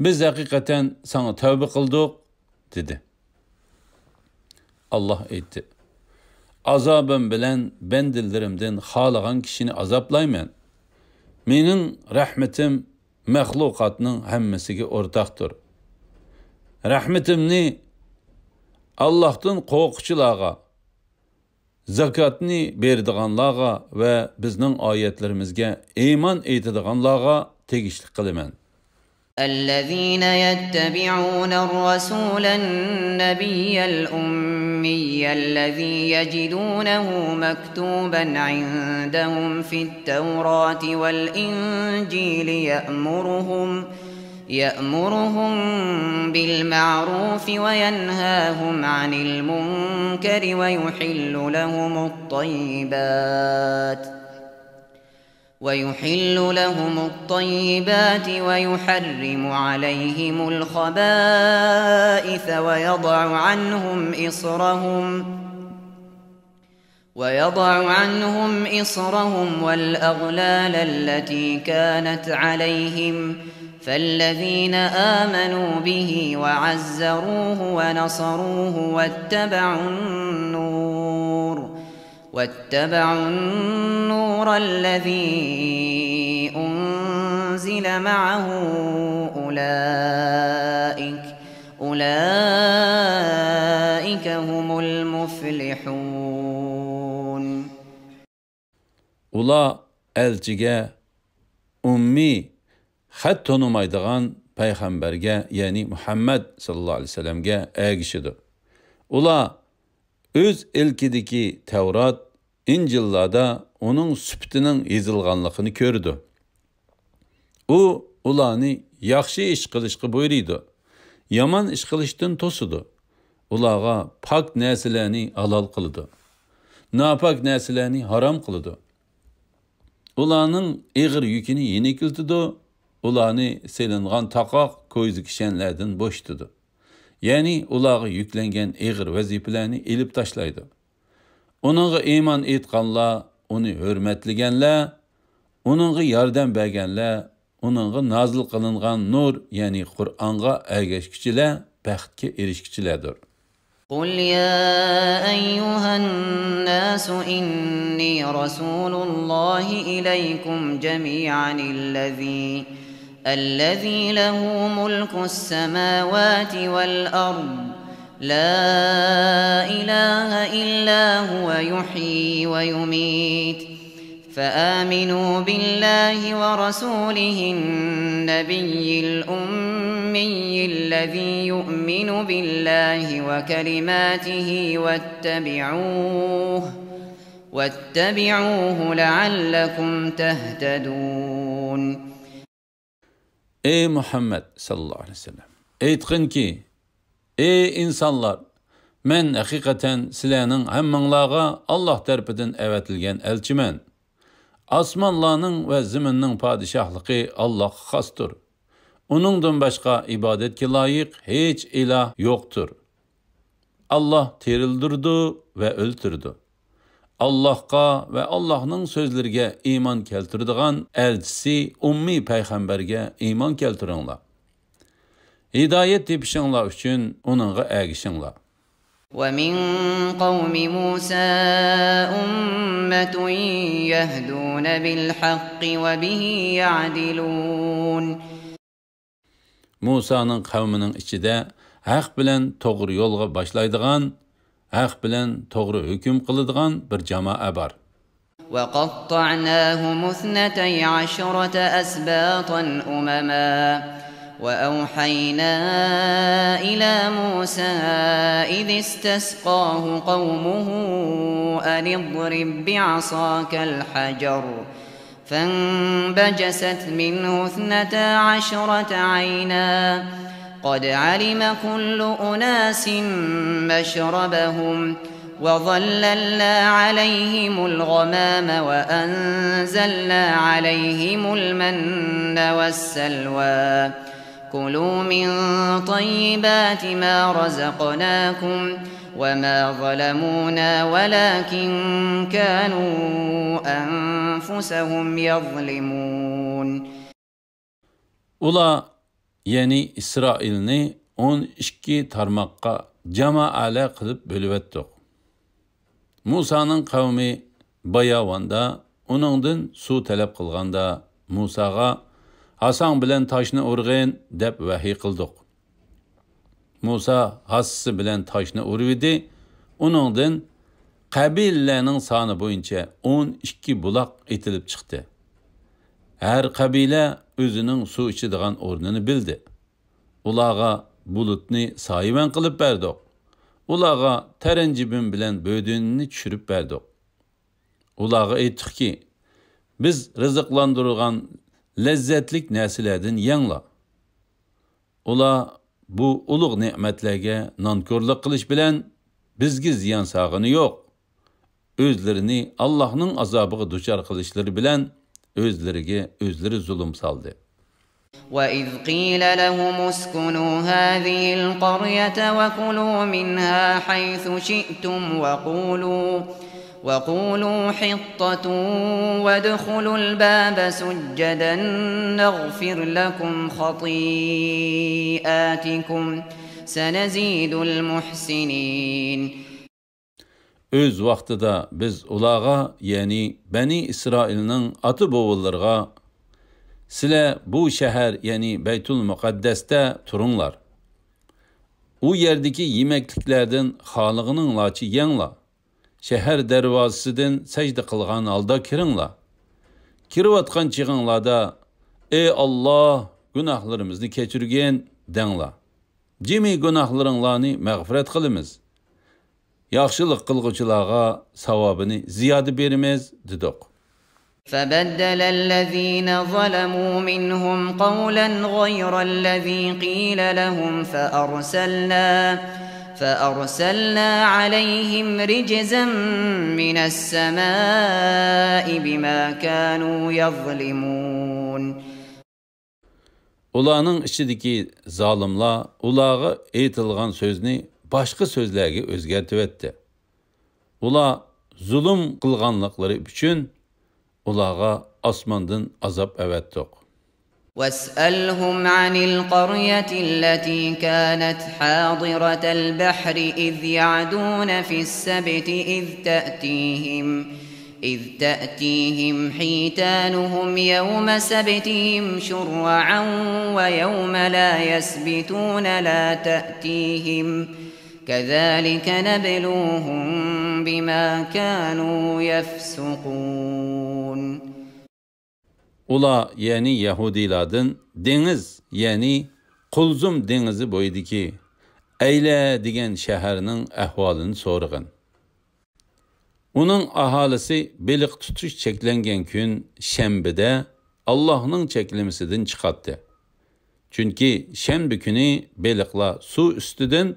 بىز ھەقىقەتەن ساڭا تەۋبە قىلدۇق، دېدى. ئاللاھ ئېيتتى، ئازابىم بىلەن بەندىلىرىمدىن خالىغان كىشىنى ئازابلايمەن. مېنىڭ رەھمىتىم مەخلۇقاتنىڭ ھەممىسىگە ئورتاقتۇر. رەھمىتىمنى ئاللاھتىن قورققۇچىلارغا، زاكاتنى بېرىدىغانلارغا ۋە بىزنىڭ ئايەتلىرىمىزگە ئىمان ئېيتىدىغانلارغا تېگىشلىك قىلىمەن. الذين يتبعون الرسول النبي الأمي الذي يجدونه مكتوبا عندهم في التوراة والإنجيل يأمرهم، يأمرهم بالمعروف وينهاهم عن المنكر ويحل لهم الطيبات، ويحل لهم الطيبات ويحرم عليهم الخبائث ويضع عنهم إصرهم، ويضع عنهم إصرهم والأغلال التي كانت عليهم، فالذين آمنوا به وعزروه ونصروه واتبعوا النور، واتبعوا النور الذي أنزل معه أولئك، أولئك هم المفلحون. ئۇلار ئەلچىگە، ئۇممىي، خەت تونۇمايدىغان پەيغەمبەرگە، يەنى مۇھەممەد ساللاللاھۇ ئەلەيھى ۋەسەللەمگە ئەگىشىدۇ. ئۇلار ئۆز ئىلكىدىكى تەۋرات، ئىنجىللاردا ئۇنىڭ سۈپىتىنىڭ يېزىلغانلىقىنى كۆرىدۇ. ئۇ ئۇلارنى ياخشى ئىش قىلىشقا بۇيرۇيدۇ، يامان ئىش قىلىشتىن توسىدۇ. ئۇلارغا پاك نەرسىلەرنى ھالال قىلىدۇ، ناپاك نەرسىلەرنى ھارام قىلىدۇ. ئۇلارنىڭ ئېغىر يۈكىنى يېنىكلىتىدۇ، ئۇلارنى سېلىنغان تاقاق، كويزا كىشەنلەردىن بوشىتىدۇ. يەنى ئۇلارغا يۈكلەنگەن ئېغىر ۋەزىپىلەرنى ئېلىپ تاشلايدۇ. ئۇنىڭغا ئىمان ئېيتقانلار، ئۇنى ھۆرمەتلىگەنلەر، ئۇنىڭغا ياردەم بەرگەنلەر، ئۇنىڭغا نازىل قىلىنغان نۇر، يەنى قۇرئانغا ئەگەشكۈچىلەر بەختكە ئېرىشكۈچىلەردۇر. قل يا أيها الناس إني رسول الله إليكم جميعا الذي، الذي له ملك السماوات والأرض، لا إله إلا هو يحيي ويميت، فآمنوا بالله ورسوله النبي الأمي الذي يؤمن بالله وكلماته واتبعوه، واتبعوه لعلكم تهتدون. ئەي مۇھەممەد ساللاللاھۇ ئەلەيھى ۋەسەللەم، ئېيتقىنكى، ئەي ئىنسانلار، مەن ھەقىقەتەن سىلەرنىڭ ھەممىڭلارغا ئاللاھ تەرىپىدىن ئەۋەتىلگەن ئەلچىمەن. ئاسمانلارنىڭ ۋە زېمىننىڭ پادىشاھلىقى ئاللاھقا خاستۇر. ئۇنىڭدىن باشقا ئىبادەتكە لايىق ھېچ ئىلاھ يوقتۇر. ئاللاھ تىرىلدۈرىدۇ ۋە ئۆلتۈرىدۇ. ئاللاھقا ۋە ئاللاھنىڭ سۆزلىرىگە ئىمان كەلتۈرىدىغان ئەلچىسى ئۇممىي پەيغەمبەرگە ئىمان كەلتۈرۈڭلار. ھىدايەت تېپىشىڭلار ئۈچۈن ئۇنىڭغا ئەگىشىڭلار. ومن قوم موسى أمة يهدون بالحق وبه يعدلون. مۇسانىڭ قەۋمىنىڭ ئىچىدە ھەق بىلەن توغرا يولغا باشلايدىغان، ھەق بىلەن توغرا ھۆكۈم قىلىدىغان بىر جامائە بار. وقطعناهم اثنتي عشرة أسباطا أمما وأوحينا إلى موسى إذ استسقاه قومه أن اضرب بعصاك الحجر فانبجست منه اثنتا عشرة عينا قد علم كل أناس مشربهم وظللنا عليهم الغمام وأنزلنا عليهم المن والسلوى كلوا من طيبات ما رزقناكم وما ظلمونا ولكن كانوا أنفسهم يظلمون. ئۇلار، يەنى ئىسرائىلنى ئون ئىككى تارماققا، جامائەلەر قىلىپ بۆلۈۋەتتۇق. مۇسانىڭ قەۋمى باياۋاندا ئۇنىڭدىن سۇ تەلەپ قىلغاندا، مۇساغا، «ھاساڭ بىلەن تاشنى ئۇرغىن» دەپ ۋەھىي قىلدۇق. مۇسا ھاسىسى بىلەن تاشنى ئۇرۇۋىدى، ئۇنىڭدىن قەبىلىلەرنىڭ سانى بويىچە ئون ئىككى بۇلاق ئېتىلىپ چىقتى. ھەر قەبىلە ئۆزىنىڭ سۇ ئىچىدىغان ئورنىنى بىلدى. ئۇلارغا بۇلۇتنى سايىۋەن قىلىپ بەردۇق. ئۇلارغا تەرەنجىبىن بىلەن بۆدۈنىنى چۈشۈرۈپ بەردۇق. ئۇلارغا ئېيتتۇقكى، «بىز رىزىقلاندۇرغان لەززەتلىك نەرسىلەردىن يەڭلار.» ئۇلار بۇ ئۇلۇغ نېمەتلەرگە نانكورلۇق قىلىش بىلەن بىزگە زىيان سالغىنى يوق. ئۆزلىرىنى ئاللاھنىڭ ئازابىغا دۇچار قىلىشلىرى بىلەن ئۆزلىرىگە ئۆزلىرى زۇلۇم سالدى. وإذ قيل لهم اسكنوا هذه القرية وكلوا منها حيث شئتم وقولوا، وقولوا حطة وادخلوا الباب سجدا نغفر لكم خطيئاتكم سنزيد المحسنين. ئۆز ۋاقتىدا بىز ئۇلارغا، يەنى بەنى ئىسرائىلنىڭ ئاتا-بوۋىلىرىغا، «سىلەر بۇ شەھەر، يەنى بەيتۇل مۇقەددەستە تۇرۇڭلار. ئۇ يەردىكى يېمەكلىكلەردىن خالىغىنىڭلارچە يەڭلار. شەھەر دەرۋازىسىدىن سەجدە قىلغان ھالدا كىرىڭلار. كىرىۋاتقان چېغىڭلاردا، ئى ئاللاھ، گۇناھلىرىمىزنى كەچۈرگىن، دەڭلار. جىمى گۇناھلىرىڭلارنى مەغپىرەت قىلىمىز. ياخشىلىق قىلغۇچىلارغا ساۋابىنى زىيادە بېرىمىز» دېدۇق. فبدل الذين ظلموا منهم قولا غير الذي قيل لهم فأرسلنا، فأرسلنا عليهم رجزا من السماء بما كانوا يظلمون. ئۇلارنىڭ ئىچىدىكى زالىملار ئۇلارغا ئېيتىلغان سۆزنى باشقا سۆزلەرگە ئۆزگەرتىۋەتتى. ئۇلار زۇلۇم قىلغانلىقلىرى ئۈچۈن ئۇلارغا ئاسماندىن ئازاب ئەۋەتتۇق. واسألهم عن القرية التي كانت حاضرة البحر إذ يعدون في السبت إذ تأتيهم إذ تأتيهم حيتانهم يوم سبتهم شرعا ويوم لا يسبتون لا تأتيهم كذلك نبلوهم بما كانوا يفسقون. ئۇلار، يەنى يەھۇدىيلاردىن دېڭىز، يەنى قۇلزۇم دېڭىزى بويىدىكى ئەيلە دېگەن شەھەرنىڭ ئەھۋالىنى سورىغان. ئۇنىڭ ئاھالىسى بېلىق تۇتۇش چەكلەنگەن كۈن شەنبىدە ئاللاھنىڭ چەكلىمىسىدىن چىقاتتى. چۈنكى شەنبە كۈنى بېلىقلار سۇ ئۈستىدىن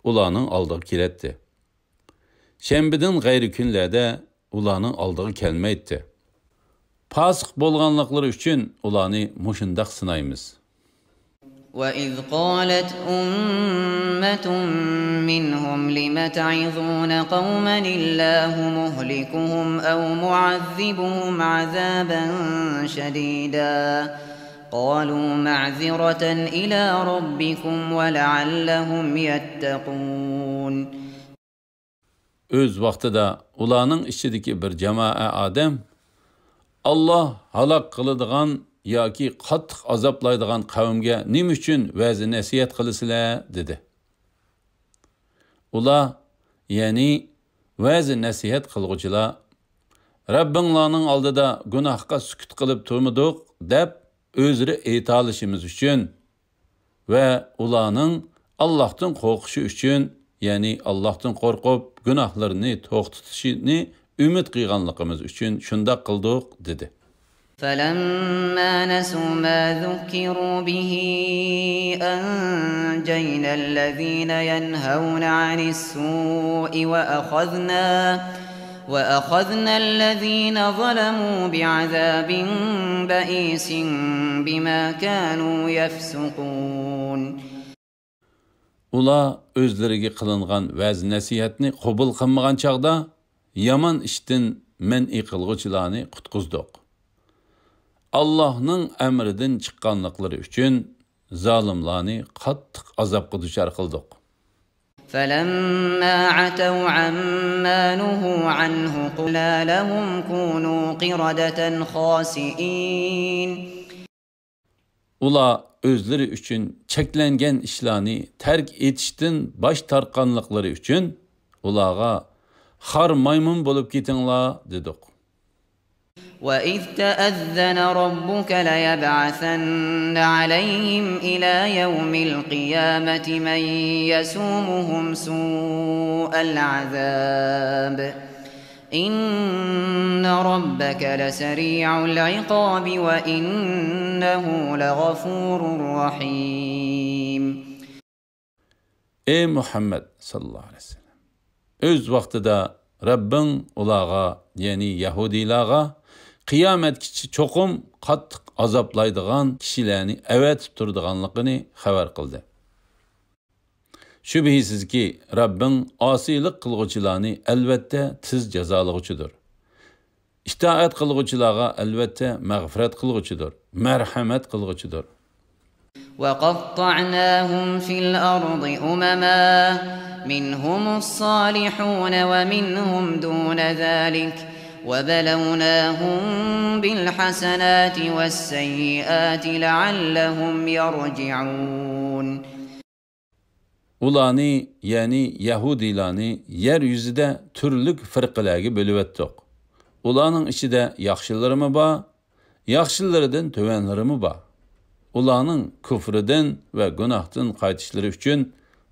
ئۇلارنىڭ ئالدىغا كېلەتتى. شەنبىدىن غەيرىي كۈنلەردە ئۇلارنىڭ ئالدىغا كەلمەيتتى. پاسىق بولغانلىقلىرى ئۈچۈن ئۇلارنى مۇشۇنداق سىنايمىز. وإذ قالت أمة منهم لم تعظون قوما الله مهلكهم أو معذبهم عذابا شديدا قالوا معذرة إلى ربكم ولعلهم يتقون. ئۆز ۋاقتىدا ئۇلارنىڭ ئىچىدىكى بىر جامائە ئادەم، «ئاللاھ ھالاك قىلىدىغان ياكى قاتتىق ئازابلايدىغان قەۋمگە نېمە ئۈچۈن ۋەز-نەسىھەت قىلىسىلەر؟» دېدى. ئۇلار، يەنى ۋەز-نەسىھەت قىلغۇچىلار، «رەببىڭلارنىڭ ئالدىدا گۇناھقا سۈكۈت قىلىپ تۇرمىدۇق» دەپ ئۆزرە ئېيتالىشىمىز ئۈچۈن ۋە ئۇلارنىڭ ئاللاھتىن قورقۇشى ئۈچۈن، يەنى ئاللاھتىن قورقۇپ گۇناھلىرىنى توختىتىشىنى ئۈمىد قىلغانلىقىمىز ئۈچۈن شۇنداق قىلدۇق، دېدى. فلما نسوا ما ذكروا به أنجينا الذين ينهون عن السوء وأخذنا وأخذنا الذين ظلموا بعذاب بئيس بما كانوا يفسقون. ئۇلار ئۆزلىرىگە قىلىنغان ۋەز-نەسىھەتنى قوبۇل قىلمىغان چاغدا، يامان ئىشتىن مەنئى قىلغۇچىلارنى قۇتقۇزدۇق. ئاللاھنىڭ ئەمرىدىن چىققانلىقلىرى ئۈچۈن زالىملارنى قاتتىق ئازابقا دۇچار قىلدۇق. فلما عتوا عما نهوا عنه قلنا لهم كونوا قردة خاسئين. ئۇلار ئۆزلىرى ئۈچۈن چەكلەنگەن ئىشلارنى تەرك ئېتىشتىن باش تارتقانلىقلىرى ئۈچۈن ئۇلارغا، «خار مايمۇن بولۇپ كېتىڭلار» دېدۇق. وإذ تأذن ربك ليبعثن عليهم إلى يوم القيامة من يسومهم سوء العذاب إن ربك لسريع العقاب وإنه لغفور رحيم. ئەي مۇھەممەد ساللاللاھۇ ئەلەيھى ۋەسەللەم، ئۆز ۋاقتىدا رەببىڭ ئۇلارغا، يەنى يەھۇدىيلارغا، قىيامەتكىچە چوقۇم قاتتىق ئازابلايدىغان كىشىلەرنى ئەۋەتىپ تۇرىدىغانلىقىنى خەۋەر قىلدى. شۈبھىسىزكى، رەببىڭ ئاسىيلىق قىلغۇچىلارنى ئەلۋەتتە تېز جازالىغۇچىدۇر. ئىتائەت قىلغۇچىلارغا ئەلۋەتتە مەغپىرەت قىلغۇچىدۇر، مەرھەمەت قىلغۇچىدۇر. وقطعناهم في الأرض أمما منهم الصالحون ومنهم دون ذلك وبلوناهم بالحسنات والسيئات لعلهم يرجعون. ئۇلارنى، يەنى يەھۇدىيلارنى يەر يۈزىدە تۈرلۈك فىرقىلەرگە بۆلۈۋەتتۇق. ئۇلارنىڭ ئىچىدە ياخشىلىرىمۇ بار، ياخشىلىرىدىن تۆۋەنلىرىمۇ بار. ئۇلارنىڭ كۇفرىدىن ۋە گۇناھتىن قايتىشلىرى ئۈچۈن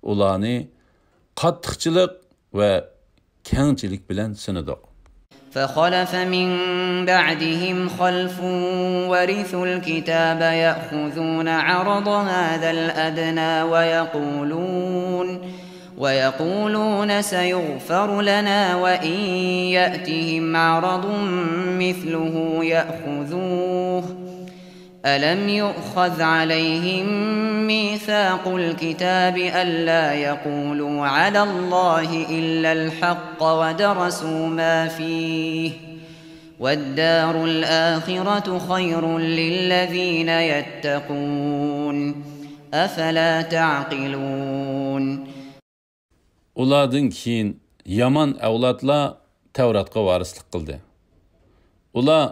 ئۇلارنى قاتتىقچىلىق ۋە كەڭچىلىك بىلەن سىنىدۇق. فخلف من بعدهم خلف ورثوا الكتاب يأخذون عرض هذا الأدنى ويقولون ويقولون سيغفر لنا وإن يأتهم عرض مثله يأخذوه ألم يؤخذ عليهم ميثاق الكتاب ألا يقولوا على الله إلا الحق ودرسوا ما فيه والدار الآخرة خير للذين يتقون أفلا تعقلون. ئۇلاردىن كېيىن يامان ئەۋلادلار تەۋراتقا ۋارىسلىق قىلدى. ئۇلار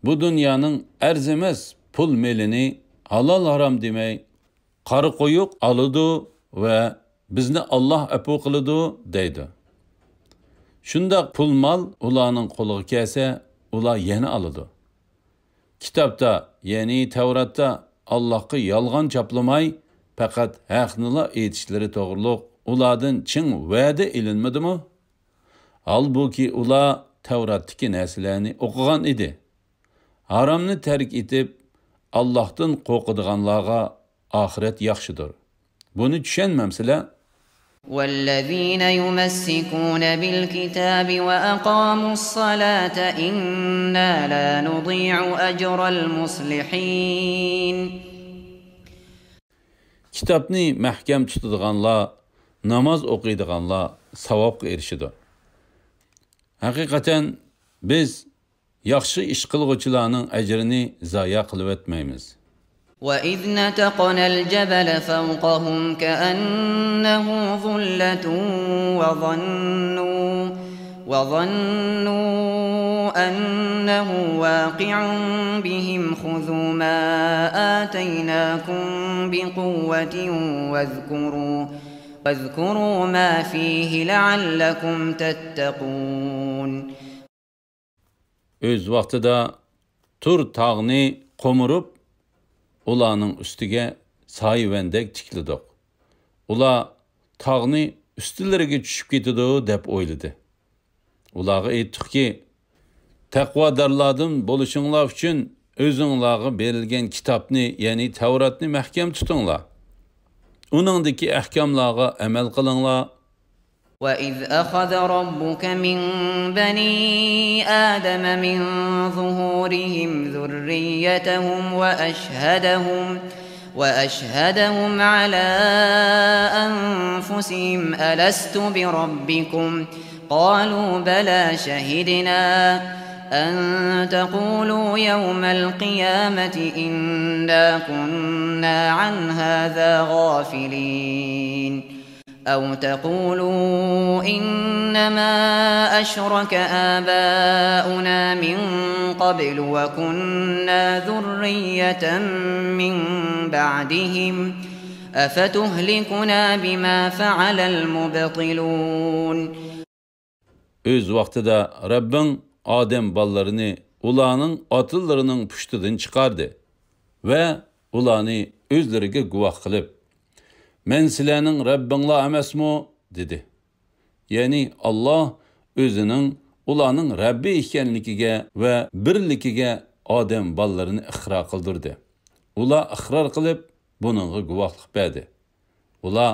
بۇ دۇنيانىڭ ئەرزىمەس پۇل مېلىنى ھالال ھارام دېمەي، قارا قويۇق ئالىدۇ ۋە بىزنى ئاللاھ ئەپۇ قىلىدۇ دەيدۇ. شۇنداق پۇل مال ئۇلارنىڭ قولىغا كەلسە، ئۇلار يەنە ئالىدۇ. كىتابتا، يەنى تەۋراتتا ئاللاھقا يالغان چاپلىماي، پەقەت ھەقنىلا ئېيتىشلىرى توغرۇلۇق ئۇلاردىن چىڭ ۋەدە ئېلىنمىدىمۇ؟ ھالبۇكى، ئۇلار تەۋراتتىكى نەرسىلەرنى ئوقۇغان ئىدى. ھارامنى تەرك ئېتىپ، ئاللاھتىن قورقىدىغانلارغا ئاخىرەت ياخشىدۇر. بۇنى چۈشەنمەمسىلەر؟ والذين يمسكون بالكتاب وأقاموا الصلاة إنا لا نضيع أجر المصلحين. كىتابنى مەھكەم تۇتىدىغانلار، ناماز ئوقۇيدىغانلار ساۋابقا ئېرىشىدۇ. ھەقىقەتەن بىز ياخشى ئىش قىلغۇچىلارنىڭ ئەجرىنى زايە قىلىۋەتمەيمىز. وإذ نتقنا الجبل فوقهم كأنه ظلة وظنوا، وظنوا أنه واقع بهم خذوا ما آتيناكم بقوة واذكروا، واذكروا ما فيه لعلكم تتقون. ئۆز ۋاقتىدا تۇر تاغنى قومۇرۇپ، ئۇلارنىڭ ئۈستىگە سايىۋەندەك تىكلىدۇق. ئۇلار تاغنى ئۈستىلىرىگە چۈشۈپ كېتىدۇ دەپ ئويلىدى. ئۇلارغا ئېيتتۇقكى، تەقۋادارلاردىن بولۇشۇڭلار ئۈچۈن ئۆزۈڭلارغا بېرىلگەن كىتابنى، يەنى تەۋراتنى مەھكەم تۇتۇڭلار. ئۇنىڭدىكى ئەھكاملارغا ئەمەل قىلىڭلار. وإذ أخذ ربك من بني آدم من ظهورهم ذريتهم وأشهدهم، وأشهدهم على أنفسهم ألست بربكم؟ قالوا بلى شهدنا أن تقولوا يوم القيامة إنا كنا عن هذا غافلين. أو تقولوا إنما أشرك آباؤنا من قبل وكنا ذرية من بعدهم أفتهلكنا بما فعل المبطلون. ئۆز ۋاقتىدا رەببىڭ ئادەم بالىلىرىنى ئۇلارنىڭ ئاتىلىرىنىڭ پۇشتىدىن چىقاردى ۋە ئۇلارنى ئۆزلىرىگە گۇۋاھ قىلىپ، مەن سىلەرنىڭ رەببىڭلار ئەمەسمۇ؟ دېدى. يەنى ئاللا ئۆزىنىڭ ئۇلارنىڭ رەببى ئىكەنلىكىگە ۋە بىرلىكىگە ئادەم بالىلىرىنى ئىقرار قىلدۇردى. ئۇلار ئىقرار قىلىپ، بۇنىڭغا گۇۋاھلىق بەردى. ئۇلار،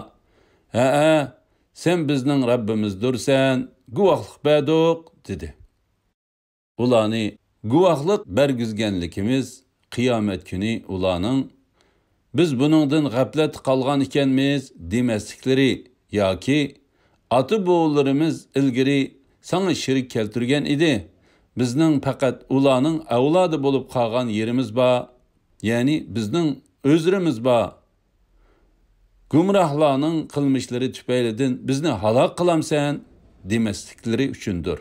ھەئە، سەن بىزنىڭ رەببىمىزدۇرسەن، گۇۋاھلىق بەردۇق، دېدى. ئۇلارنى گۇۋاھلىق بەرگۈزگەنلىكىمىز قىيامەت كۈنى ئۇلارنىڭ، بىز بۇنىڭدىن غەپلەتتە قالغان ئىكەنمىز، دېمەسلىكلىرى ياكى ئاتا-بوۋىلىرىمىز ئىلگىرى ساڭا شېرىك كەلتۈرگەن ئىدى، بىزنىڭ پەقەت ئۇلارنىڭ ئەۋلادى بولۇپ قالغان يېرىمىز بار، يەنى بىزنىڭ ئۆزرىمىز بار. گۇمراھلارنىڭ قىلمىشلىرى تۈپەيلىدىن بىزنى ھالاك قىلامسەن؟ دېمەسلىكلىرى ئۈچۈندۇر.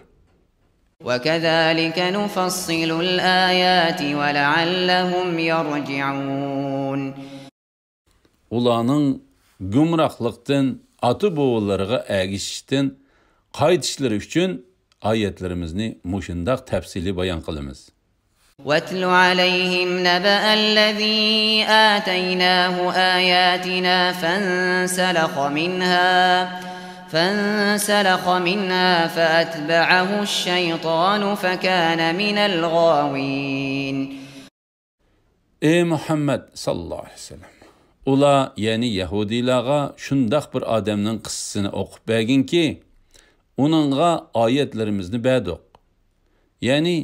وكذلك نفصل الآيات ولعلهم يرجعون. ئۇلارنىڭ گۇمراھلىقتىن، ئاتا-بوۋىلىرىغا ئەگىشىشتىن قايتىشلىرى ئۈچۈن ئايەتلىرىمىزنى مۇشۇنداق تەپسىلىي بايان قىلىمىز. واتل عليهم نبأ الذي آتيناه آياتنا فانسلخ منها، فانسلخ منها فأتبعه الشيطان فكان من الغاوين. ئەي مۇھەممەد ساللاللاھۇ ئەلەيھى ۋەسەللەم، ئۇلار، يەنى يەھۇدىيلارغا شۇنداق بىر ئادەمنىڭ قىسسىسىنى ئوقۇپ بەرگىنكى، ئۇنىڭغا ئايەتلىرىمىزنى بەردۇق. يەنى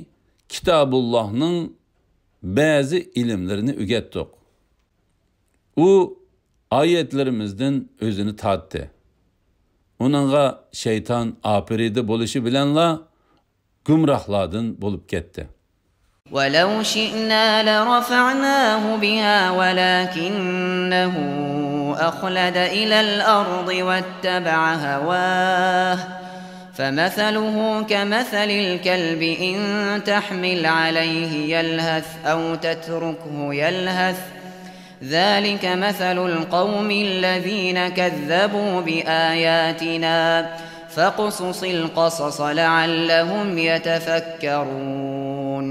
كىتابۇللاھنىڭ بەزى ئىلىملىرىنى ئۆگەتتۇق. ئۇ ئايەتلىرىمىزدىن ئۆزىنى تارتتى. ئۇنىڭغا شەيتان ئاپىرىدە بولۇشى بىلەنلا گۇمراھلاردىن بولۇپ كەتتى. ولو شئنا لرفعناه بها ولكنه أخلد إلى الأرض واتبع هواه فمثله كمثل الكلب إن تحمل عليه يلهث أو تتركه يلهث ذلك مثل القوم الذين كذبوا بآياتنا فاقصص القصص لعلهم يتفكرون.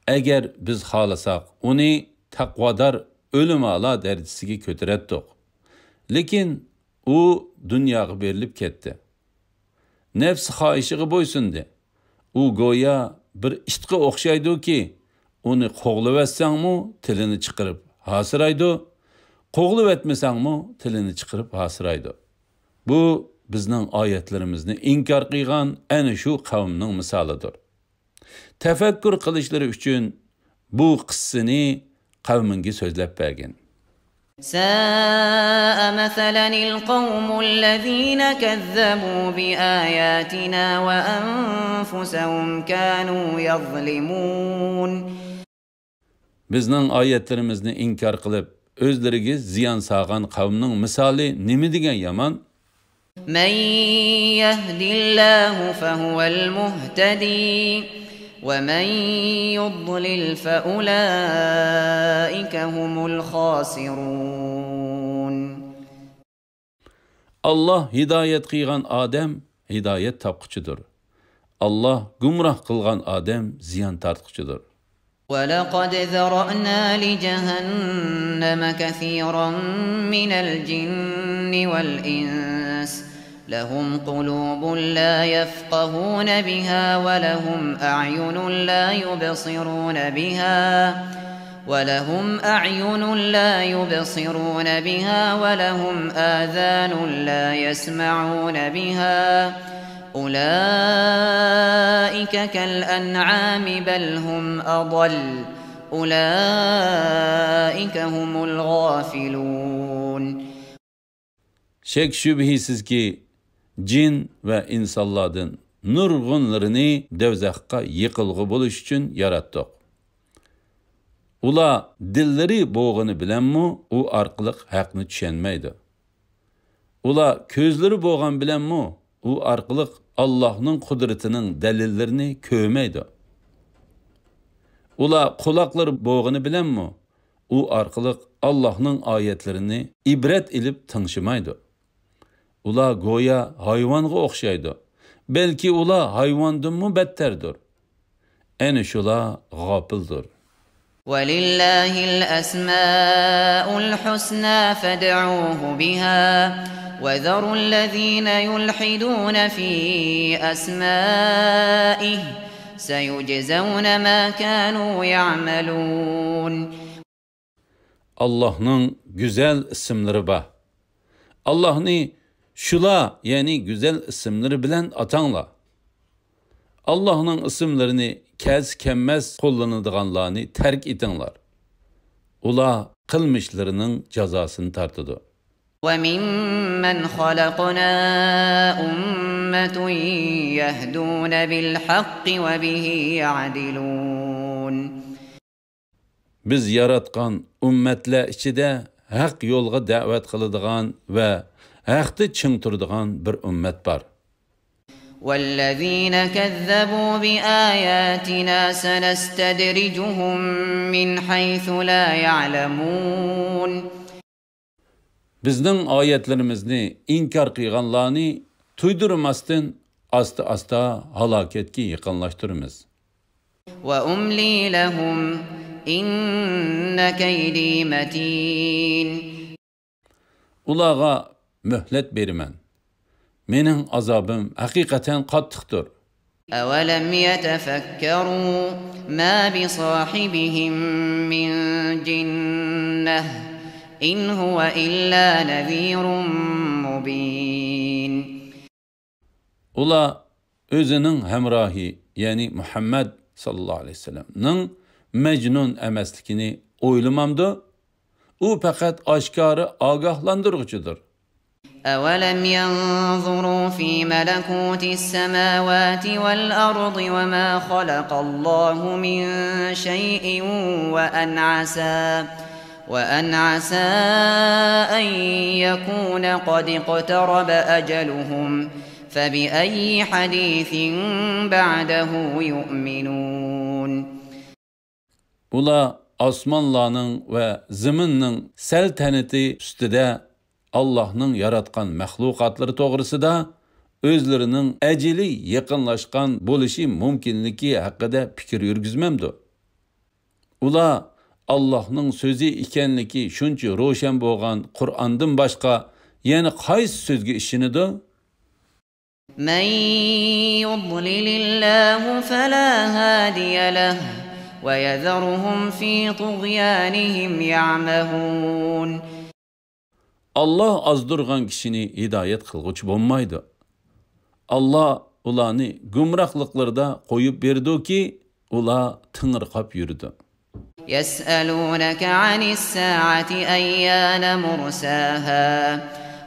ئەگەر بىز خالىساق، ئۇنى تەقۋادار ئۆلىمالار دەرىجىسىگە كۆتۈرەتتۇق. لېكىن ئۇ دۇنياغا بېرىلىپ كەتتى. نەپسى خاھىشىغا بويسۇندى. ئۇ گويا بىر ئىتقا ئوخشايدۇكى، ئۇنى قوغلىۋەتسەڭمۇ تىلىنى چىقىرىپ ھاسىرايدۇ، قوغلىۋەتمىسەڭمۇ تىلىنى چىقىرىپ ھاسىرايدۇ. بۇ بىزنىڭ ئايەتلىرىمىزنى ئىنكار قىلغان ئەنە شۇ قەۋمنىڭ مىسالىدۇر. تەپەككۇر قىلىشلىرى ئۈچۈن بۇ قىسسىنى قەۋمىڭگە سۆزلەپ بەرگىن. ساء مثلا القوم الذين كذبوا بآياتنا وأنفسهم كانوا يظلمون. بىزنىڭ ئايەتلىرىمىزنى ئىنكار قىلىپ، ئۆزلىرىگە زىيان سالغان قەۋمنىڭ مىسالى نېمە دېگەن يامان؟ من يهد الله فهو المهتدي ومن يضلل فأولئك هم الخاسرون. ئاللاھ ھىدايەت قىلغان ئادەم ھىدايەت تاپقۇچىدۇر. ئاللاھ گۇمراھ قىلغان ئادەم زىيان تارتقۇچىدۇر. ولقد ذرأنا لجهنم كثيرا من الجن والإنس لهم قلوب لا يفقهون بها ولهم أعين لا يبصرون بها ولهم أعين لا يبصرون بها ولهم آذان لا يسمعون بها أولئك كالأنعام بل هم أضل أولئك هم الغافلون. شەك-شۈبھىسىزكى، جىن ۋە ئىنسانلاردىن نۇرغۇنلىرىنى دوزاخقا يېقىلغۇ بولۇش ئۈچۈن ياراتتۇق. ئۇلار دىللىرى بولغىنى بىلەنمۇ ئۇ ئارقىلىق ھەقنى چۈشەنمەيدۇ. ئۇلار كۆزلىرى بولغان بىلەنمۇ ئۇ ئارقىلىق ئاللاھنىڭ قۇدرىتىنىڭ دەلىللىرىنى كۆرمەيدۇ. ئۇلار قۇلاقلىرى بولغىنى بىلەنمۇ ئۇ ئارقىلىق ئاللاھنىڭ ئايەتلىرىنى ئىبرەت ئېلىپ تىڭشىمايدۇ. ئۇلار گويا ھايۋانغا ئوخشايدۇ. بەلكى ئۇلار ھايۋاندىنمۇ بەتتەردۇر. ئەنە شۇلار غاپىلدۇر. ولله الأسماء الحسنى فادعوه بها وذروا الذين يلحدون في أسمائه سيجزون ما كانوا يعملون. ئاللاھنىڭ گۈزەل ئىسىملىرى بار. ئاللاھنى شۇلار، يەنى گۈزەل ئىسىملىرى بىلەن ئاتاڭلار. ئاللاھنىڭ ئىسىملىرىنى كەلسە-كەلمەس قوللىنىدىغانلارنى تەرك ئېتىڭلار. ئۇلار قىلمىشلىرىنىڭ جازاسىنى تارتىدۇ. وممن خلقنا أمة يهدون بالحق وبه يعدلون. بىز ياراتقان ئۈممەتلەر ئىچىدە ھەق يولغا دەۋەت قىلىدىغان ۋە ھەقتە چىڭ تۇرىدىغان بىر ئۈممەت بار. والذين كذبوا بآياتنا سنستدرجهم من حيث لا يعلمون. بىزنىڭ ئايەتلىرىمىزنى ئىنكار قىلغانلارنى تۇيدۇرماستىن ئاستا-ئاستا ھالاكەتكە يېقىنلاشتۇرىمىز. وأملي لهم إن كيدي متين. ئۇلارغا مۆھلەت بېرىمەن. مېنىڭ ئازابىم ھەقىقەتەن قاتتىقتۇر. أولم يتفكروا ما بصاحبهم من جنة إن هو إلا نذير مبين. ئۇلار ئۆزىنىڭ ھەمراھى، يەنى مۇھەممەد ساللاللاھۇ ئەلەيھى ۋەسەللەمنىڭ مەجنۇن ئەمەسلىكىنى ئويلىمامدۇ؟ ئۇ پەقەت ئاشكارا ئاگاھلاندۇرغۇچىدۇر. أولم ينظروا في ملكوت السماوات والأرض وما خلق الله من شيء وأن عسى وأن عسى أن يكون قد اقترب أجلهم فبأي حديث بعده يؤمنون. ئۇلار ئاسمانلارنىڭ ۋە زېمىننىڭ سەلتەنىتى ئۈستىدە ئاللاھنىڭ ياراتقان مەخلۇقاتلىرى توغرىسىدا ئۆزلىرىنىڭ ئەجىلى يېقىنلاشقان بولۇشى مۇمكىنلىكى ھەققىدە پىكىر يۈرگۈزمەمدۇ؟ ئۇلار ئاللاھنىڭ سۆزى ئىكەنلىكى شۇنچە روشەن بولغان قۇرئاندىن باشقا يەنە قايسى سۆزگە ئىشىنىدۇ؟ من يضلل الله فلا هادي له ويذرهم في طغيانهم يعمهون. ئاللاھ ئازدۇرغان كىشىنى ھىدايەت قىلغۇچى بولمايدۇ. ئاللاھ ئۇلارنى گۇمراھلىقلىرىدا قويۇپ بېرىدۇكى، ئۇلار تېڭىرقاپ يۈرىدۇ. يسألونك عن الساعة أيان مرساها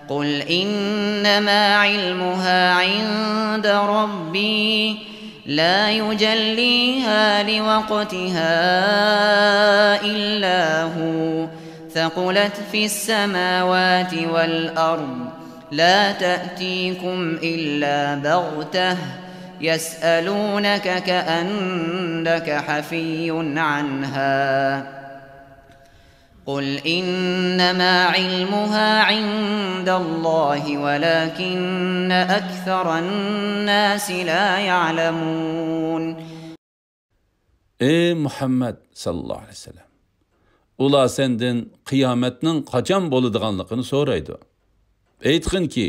قل إنما علمها عند ربي لا يجليها لوقتها إلا هو ثقلت في السماوات والأرض لا تأتيكم إلا بغتة يسألونك كأنك حفي عنها قل إنما علمها عند الله ولكن أكثر الناس لا يعلمون. ئەي مۇھەممەد ساللاللاھۇ ئەلەيھى ۋەسەللەم، ئۇلار سەندىن قىيامەتنىڭ قاچان بولىدىغانلىقىنى سورايدۇ. ئېيتقىنكى،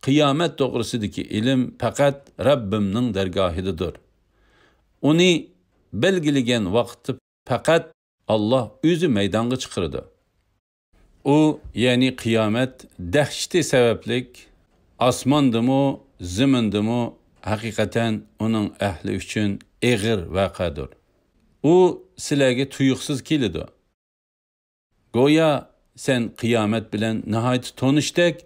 قىيامەت توغرىسىدىكى ئىلىم پەقەت رەببىمنىڭ دەرگاھىدىدۇر. ئۇنى بەلگىلىگەن ۋاقىتتا پەقەت ئاللاھ ئۆزى مەيدانغا چىقىرىدۇ. ئۇ، يەنى قىيامەت دەھشىتى سەۋەبلىك ئاسماندىمۇ، زېمىندىمۇ ھەقىقەتەن ئۇنىڭ ئەھلى ئۈچۈن ئېغىر ۋەقەدۇر. ئۇ سىلەرگە تۇيۇقسىز كېلىدۇ. گويا سەن قىيامەت بىلەن ناھايىتى تونۇشتەك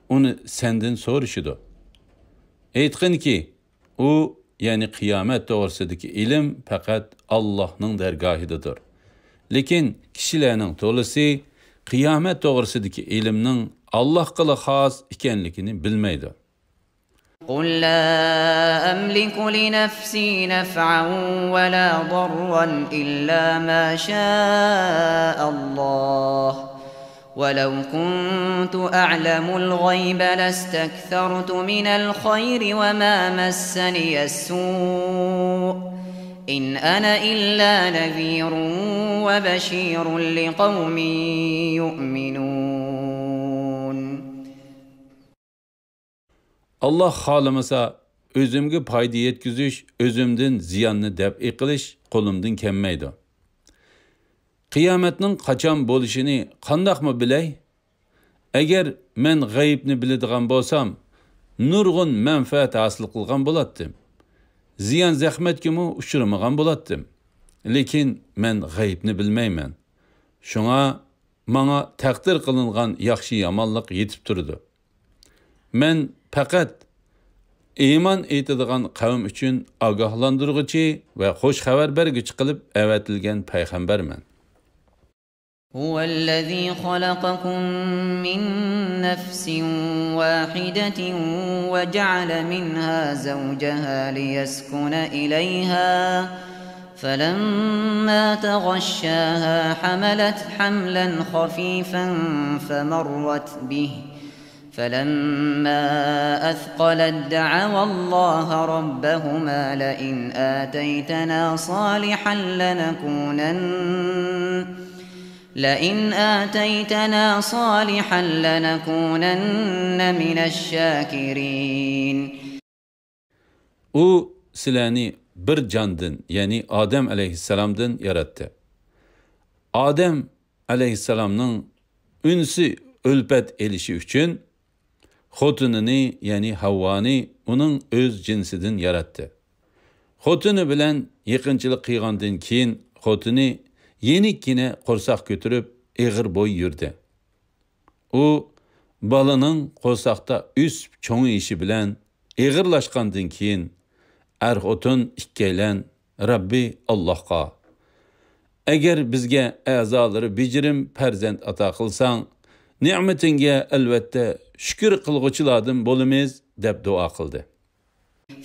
ئۇنى سەندىن سورىشىدۇ. ئېيتقىنكى، ئۇ، يەنى قىيامەت توغرىسىدىكى ئىلىم پەقەت ئاللاھنىڭ دەرگاھىدىدۇر. لېكىن كىشىلەرنىڭ تولىسى قىيامەت توغرىسىدىكى ئىلىمنىڭ ئاللاھقىلا خاس ئىكەنلىكىنى بىلمەيدۇ. قل لا أملك لنفسي نفعا ولا ضرا إلا ما شاء الله ولو كنت أعلم الغيب لاستكثرت من الخير وما مسني السوء إن أنا إلا نذير وبشير لقوم يؤمنون. ئاللاھ خالىمىسا، ئۆزۈمگە پايدا يەتكۈزۈش، ئۆزۈمدىن زىياننى دەپئى قىلىش قولۇمدىن كەلمەيدۇ. قىيامەتنىڭ قاچان بولۇشىنى قانداقمۇ بىلەي؟ ئەگەر مەن غەيىبنى بىلىدىغان بولسام، نۇرغۇن مەنپەئەت ھاسىل قىلغان بولاتتىم. زىيان-زەخمەتكىمۇ ئۇچرىمىغان بولاتتىم. لېكىن مەن غەيىبنى بىلمەيمەن. شۇڭا ماڭا تەقدىر قىلىنغان ياخشى-يامانلىق يېتىپ تۇرىدۇ. مەن پەقەت ئىمان ئېيتىدىغان قەۋم ئۈچۈن ئاگاھلاندۇرغۇچى ۋە خۇش خەۋەر بەرگۈچى قىلىپ ئەۋەتىلگەن پەيغەمبەرمەن. هو الذي خلقكم من نفس واحدة وجعل منها زوجها ليسكن إليها فلما تغشاها حملت حملا خفيفا فمرت به فلما أثقلت دعوا الله ربهما لئن آتيتنا صالحا لنكونن لئن آتيتنا صالحا لنكونن من الشاكرين. ئۇ سىلەرنى بىر جاندىن، يەنى ئادەم ئەلەيھىسسالامدىن ياراتتى. ئادەم ئەلەيھىسسالامنىڭ ئۈنسى ئۈلپەت ئېلىشى ئۈچۈن خوتۇنىنى، يەنى ھەۋۋانى ئۇنىڭ ئۆز جىنسىدىن ياراتتى. خوتۇنى بىلەن يېقىنچىلىق قىلغاندىن كېيىن خوتۇنى يېنىككىنە قورساق كۆتۈرۈپ ئېغىر بوي يۈردى. ئۇ بالىنىڭ قورساقتا ئۆسۈپ چوڭىيىشى بىلەن ئېغىرلاشقاندىن كېيىن ئەر-خوتۇن ئىككىيلەن رەببى ئاللاھقا، ئەگەر بىزگە ئەزالىرى بېجىرىم پەرزەنت ئاتا قىلساڭ، نېمىتىڭگە ئەلۋەتتە شۈكۈر قىلغۇچىلاردىن بولىمىز، دەپ دۇئا قىلدى.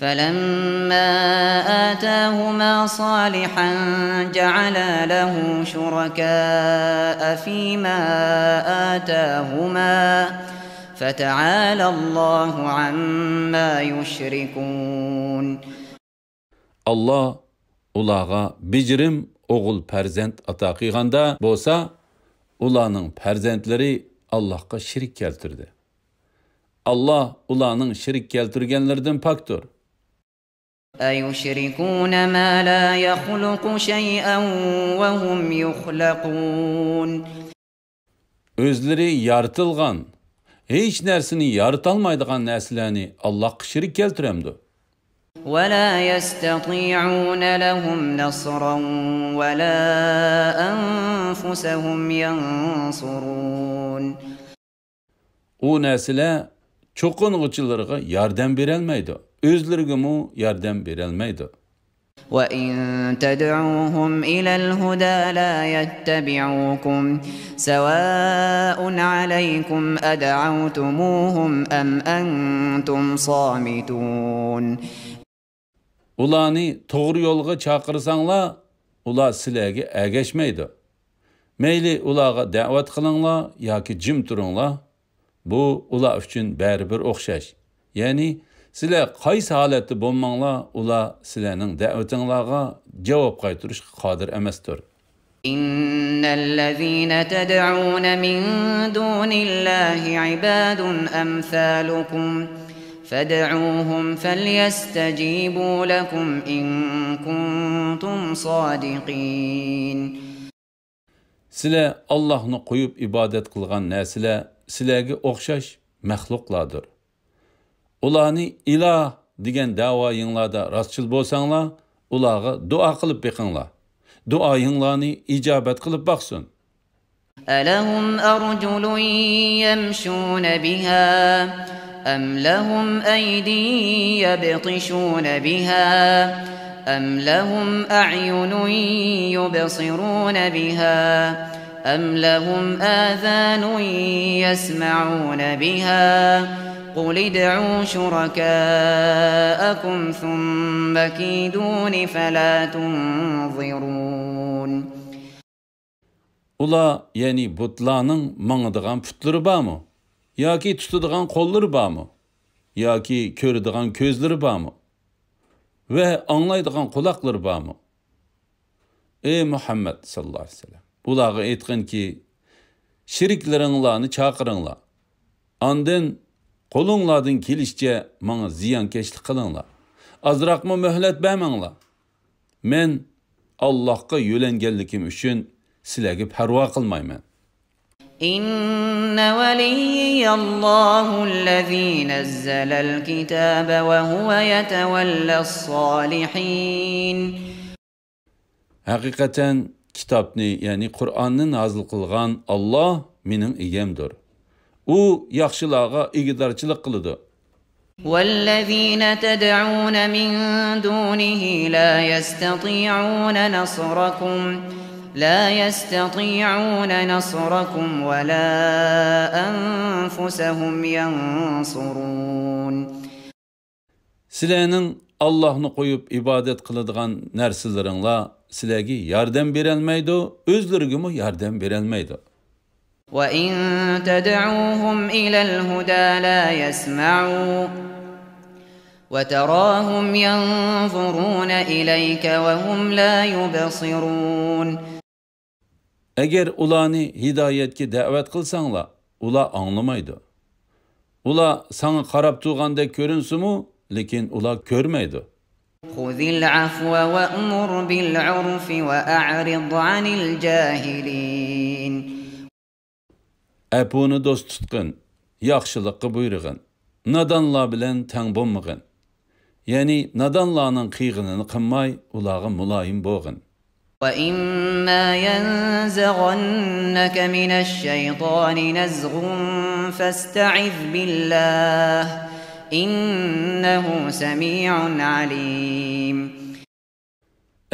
فلما آتاهما صالحا جعلا له شركاء فيما آتاهما فتعالى الله عما يشركون. ئاللاھ ئۇلارغا بېجىرىم ئوغۇل پەرزەنت ئاتا قىلغاندا بولسا، ئۇلارنىڭ پەرزەنتلىرى ئاللاھقا شېرىك كەلتۈردى. ئاللاھ ئۇلارنىڭ شېرىك كەلتۈرگەنلىرىدىن پاكتۇر. أيشركون ما لا يخلق شيئا وهم يخلقون. ئۆزلىرى يارىتىلغان، ھېچ نەرسىنى يارىتالمايدىغان نەرسىلەرنى ئاللاھقا شېرىك كەلتۈرەمدۇ؟ ولا يستطيعون لهم نصرا ولا أنفسهم ينصرون. ئۇ نەرسىلەر چوقۇنغۇچىلىرىغا ياردەم بېرەلمەيدۇ، ئۆزلىرىگىمۇ ياردەم بېرەلمەيدۇ. وإن تدعوهم إلى الهدى لا يتبعوكم سواء عليكم أدعوتموهم أم أنتم صامتون. ئۇلارنى توغرا يولغا چاقىرساڭلار، ئۇلار سىلەرگە ئەگەشمەيدۇ. مەيلى ئۇلارغا دەۋەت قىلىڭلار ياكى جىم تۇرۇڭلار، بۇ ئۇلار ئۈچۈن بەرىبىر ئوخشاش. يەنى سىلەر قايسى ھالەتتە بولماڭلار، ئۇلار سىلەرنىڭ دەۋىتىڭلارغا جاۋاب قايتۇرۇشقا قادىر ئەمەستۇر. إن الذين تدعون من دون الله عباد أمثالكم فادعوهم فليستجيبوا لكم إن كنتم صادقين. سىلەر ئاللاھنى قويۇپ ئىبادەت قىلغان نەرسىلەر سىلەرگە ئوخشاش مەخلۇقلاردۇر. ئۇلارنى ئىلاھ دېگەن دەۋايىڭلاردا راستچىل بولساڭلار، ئۇلارغا دۇئا قىلىپ بېقىڭلار. دۇئايىڭلارنى ئىجابەت قىلىپ باقسۇن. ألهم أرجل يمشون بها أم لهم أيدي يبطشون بها أم لهم أعين يبصرون بها أم لهم آذان يسمعون بها قل ادعوا شركاءكم ثم كيدون فلا تنظرون. ئۇلار، يەنى بۇتلارنىڭ ماڭىدىغان پۇتلىرى بارمۇ؟ ياكى تۇتىدىغان قوللىرى بارمۇ؟ ياكى كۆرىدىغان كۆزلىرى بارمۇ؟ ۋە ئاڭلايدىغان قۇلاقلىرى بارمۇ؟ ئەي مۇھەممەد ساللاللاھۇ ئەلەيھى ۋەسەللەم، ئۇلارغا ئېيتقىنكى، شېرىكلىرىڭلارنى چاقىرىڭلار. ئاندىن قولۇڭلاردىن كېلىشىچە ماڭا زىيانكەشلىك قىلىڭلار. ئازراقمۇ مۆھلەت بەرمەڭلار. مەن ئاللاھقا يۆلەنگەنلىكىم ئۈچۈن سىلەرگە پەرۋا قىلمايمەن. إن وليي الله الذي نزل الكتاب وهو يتولى الصالحين. ھەقىقەتەن كىتابنى، يەنى قۇرئاننى نازىل قىلغان ئاللاھ مېنىڭ ئىگەمدۇر. ئۇ ياخشىلارغا ئىگىدارچىلىق قىلىدۇ. والذين تدعون من دونه لا يستطيعون نصركم لا يستطيعون نصركم ولا أنفسهم ينصرون. سىلەرنىڭ ئاللاھنى قويۇپ ئىبادەت قىلىدىغان نەرسىلىرىڭلار سىلەرگە ياردەم بېرەلمەيدۇ، ئۆزلىرىگىمۇ ياردەم بېرەلمەيدۇ. وإن تدعوهم إلى الهدى لا يسمعوا وتراهم ينظرون إليك وهم لا يبصرون. ئەگەر ئۇلارنى ھىدايەتكە دەۋەت قىلساڭلار، ئۇلار ئاڭلىمايدۇ. ئۇلار ساڭا قاراپ تۇرغاندەك كۆرۈنسىمۇ، لېكىن ئۇلار كۆرمەيدۇ. خذ العفو وأمر بالعرف وأعرض عن الجاهلين. ئەپۇنى دوست تۇتقىن، ياخشىلىققا بۇيرۇغىن، نادانلار بىلەن تەڭ بولمىغىن. يەنى نادانلارنىڭ قىلغىنىنى قىلماي، ئۇلارغا مۇلايىم بولغىن. وإما ينزغنك من الشيطان نزغ فاستعذ بالله إنه سميع عليم.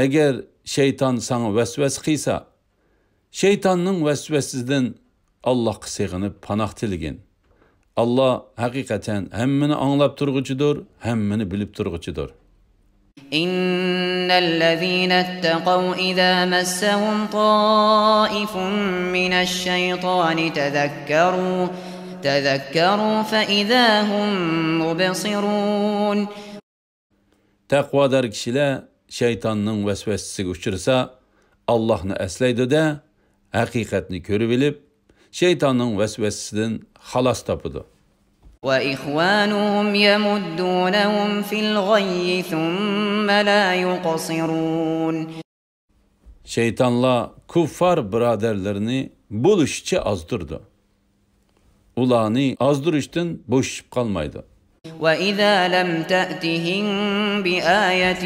ئەگەر شەيتان ساڭا ۋەسۋەسە قىلسا، شەيتاننىڭ ۋەسۋەسىسىدىن ئاللاھقا سېغىنىپ پاناھ تىلىگىن. ئاللاھ ھەقىقەتەن ھەممىنى ئاڭلاپ تۇرغۇچىدۇر، ھەممىنى بىلىپ تۇرغۇچىدۇر. إن الذين اتقوا إذا مسهم طائف من الشيطان تذكروا تذكروا فإذا هم مبصرون. تەقۋادار كىشىلەر شەيتاننىڭ ۋەسۋەسىسىگە ئۇچرىسا، ئاللاھنى ئەسلەيدۇ-دە، ھەقىقەتنى كۆرۈۋېلىپ، شەيتاننىڭ ۋەسۋەسىسىدىن خالاس تاپىدۇ. وإخوانهم يمدونهم في الغي ثم لا يقصرون. شەيتانلار كۇففار بۇرادەرلىرىنى بولۇشىچە ئازدۇرىدۇ. ئۇلارنى ئازدۇرۇشتىن بوشىشىپ قالمايدۇ. وإذا لم تأتهم بآية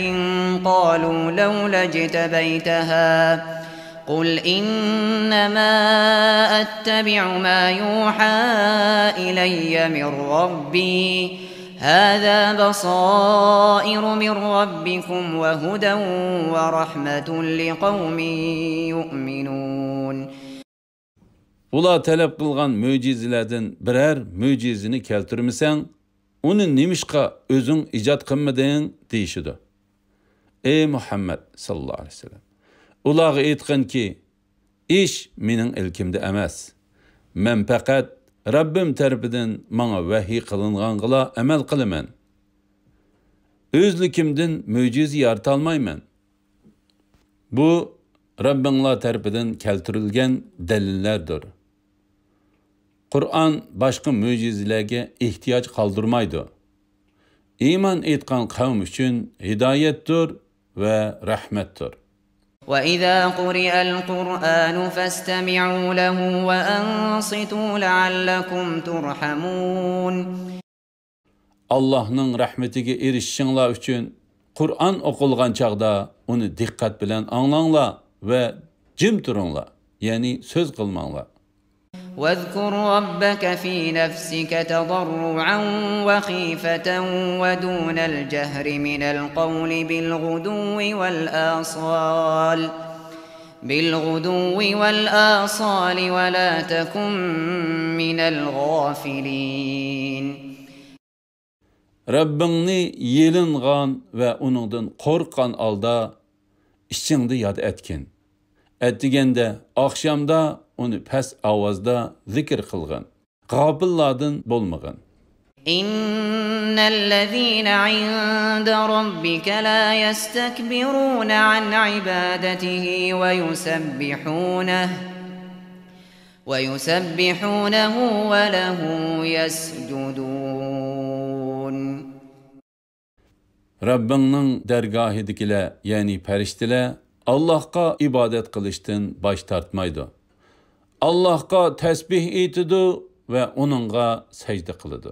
قالوا لولا اجتبيتها قل إنما أتبع ما يوحى إلي من ربي هذا بصائر من ربكم وهدى ورحمة لقوم يؤمنون. ئۇلار تەلەپ قىلغان مۆجىزىلەردىن بىرەر مۆجىزىنى كەلتۈرمىسەڭ، ئۇنى نېمىشقا ئۆزۈڭ ئىجاد قىلمىدىڭ؟ دېيىشىدۇ. ئەي مۇھەممەد ساللاللاھۇ ئەلەيھى ۋەسەللەم، ئۇلارغا ئېيتقىنكى، ئىش مېنىڭ ئىلكىمدە ئەمەس. مەن پەقەت رەببىم تەرىپىدىن ماڭا ۋەھىي قىلىنغانغىلا ئەمەل قىلىمەن. ئۆزلۈكۈمدىن مۆجىزە يارىتالمايمەن. بۇ رەببىڭلار تەرىپىدىن كەلتۈرۈلگەن دەلىللەردۇر. قۇرئان باشقا مۆجىزىلەرگە ئېھتىياج قالدۇرمايدۇ. ئىمان ئېيتقان قەۋم ئۈچۈن ھىدايەتتۇر ۋە رەھمەتتۇر. وإذا قرئ القرآن فاستمعوا له وأنصتوا لعلكم ترحمون. ئاللاھنىڭ رەھمىتىگە ئېرىشىشىڭلار ئۈچۈن قۇرئان ئوقۇلغان چاغدا ئۇنى دىققەت بىلەن ئاڭلاڭلار ۋە جىم تۇرۇڭلار، يەنى سۆز قىلماڭلار. واذكر ربك في نفسك تضرعا وخيفة ودون الجهر من القول بالغدو والآصال بالغدو والآصال ولا تكن من الغافلين. رەببىڭنى يېلىنغان ۋە ئۇنىڭدىن قورققان ھالدا ئىچىڭدە ياد ئەتكىن. ئەتىگەندە، ئاخشامدا ئۇنى پەس ئاۋازدا زىكىر قىلغىن. غاپىللاردىن بولمىغىن. إن الذين عند ربك لا يستكبرون عن عبادته ويسبحونه ويسبحونه وله يسجدون. رەببىڭنىڭ دەرگاھىدىكىلەر، يەنى پەرىشتىلەر، ئاللاھقا ئىبادەت قىلىشتىن باش تارتمايدۇ. ئاللاھقا تەسبىھ ئېيتىدۇ ۋە ئۇنىڭغا سەجدە قىلىدۇ.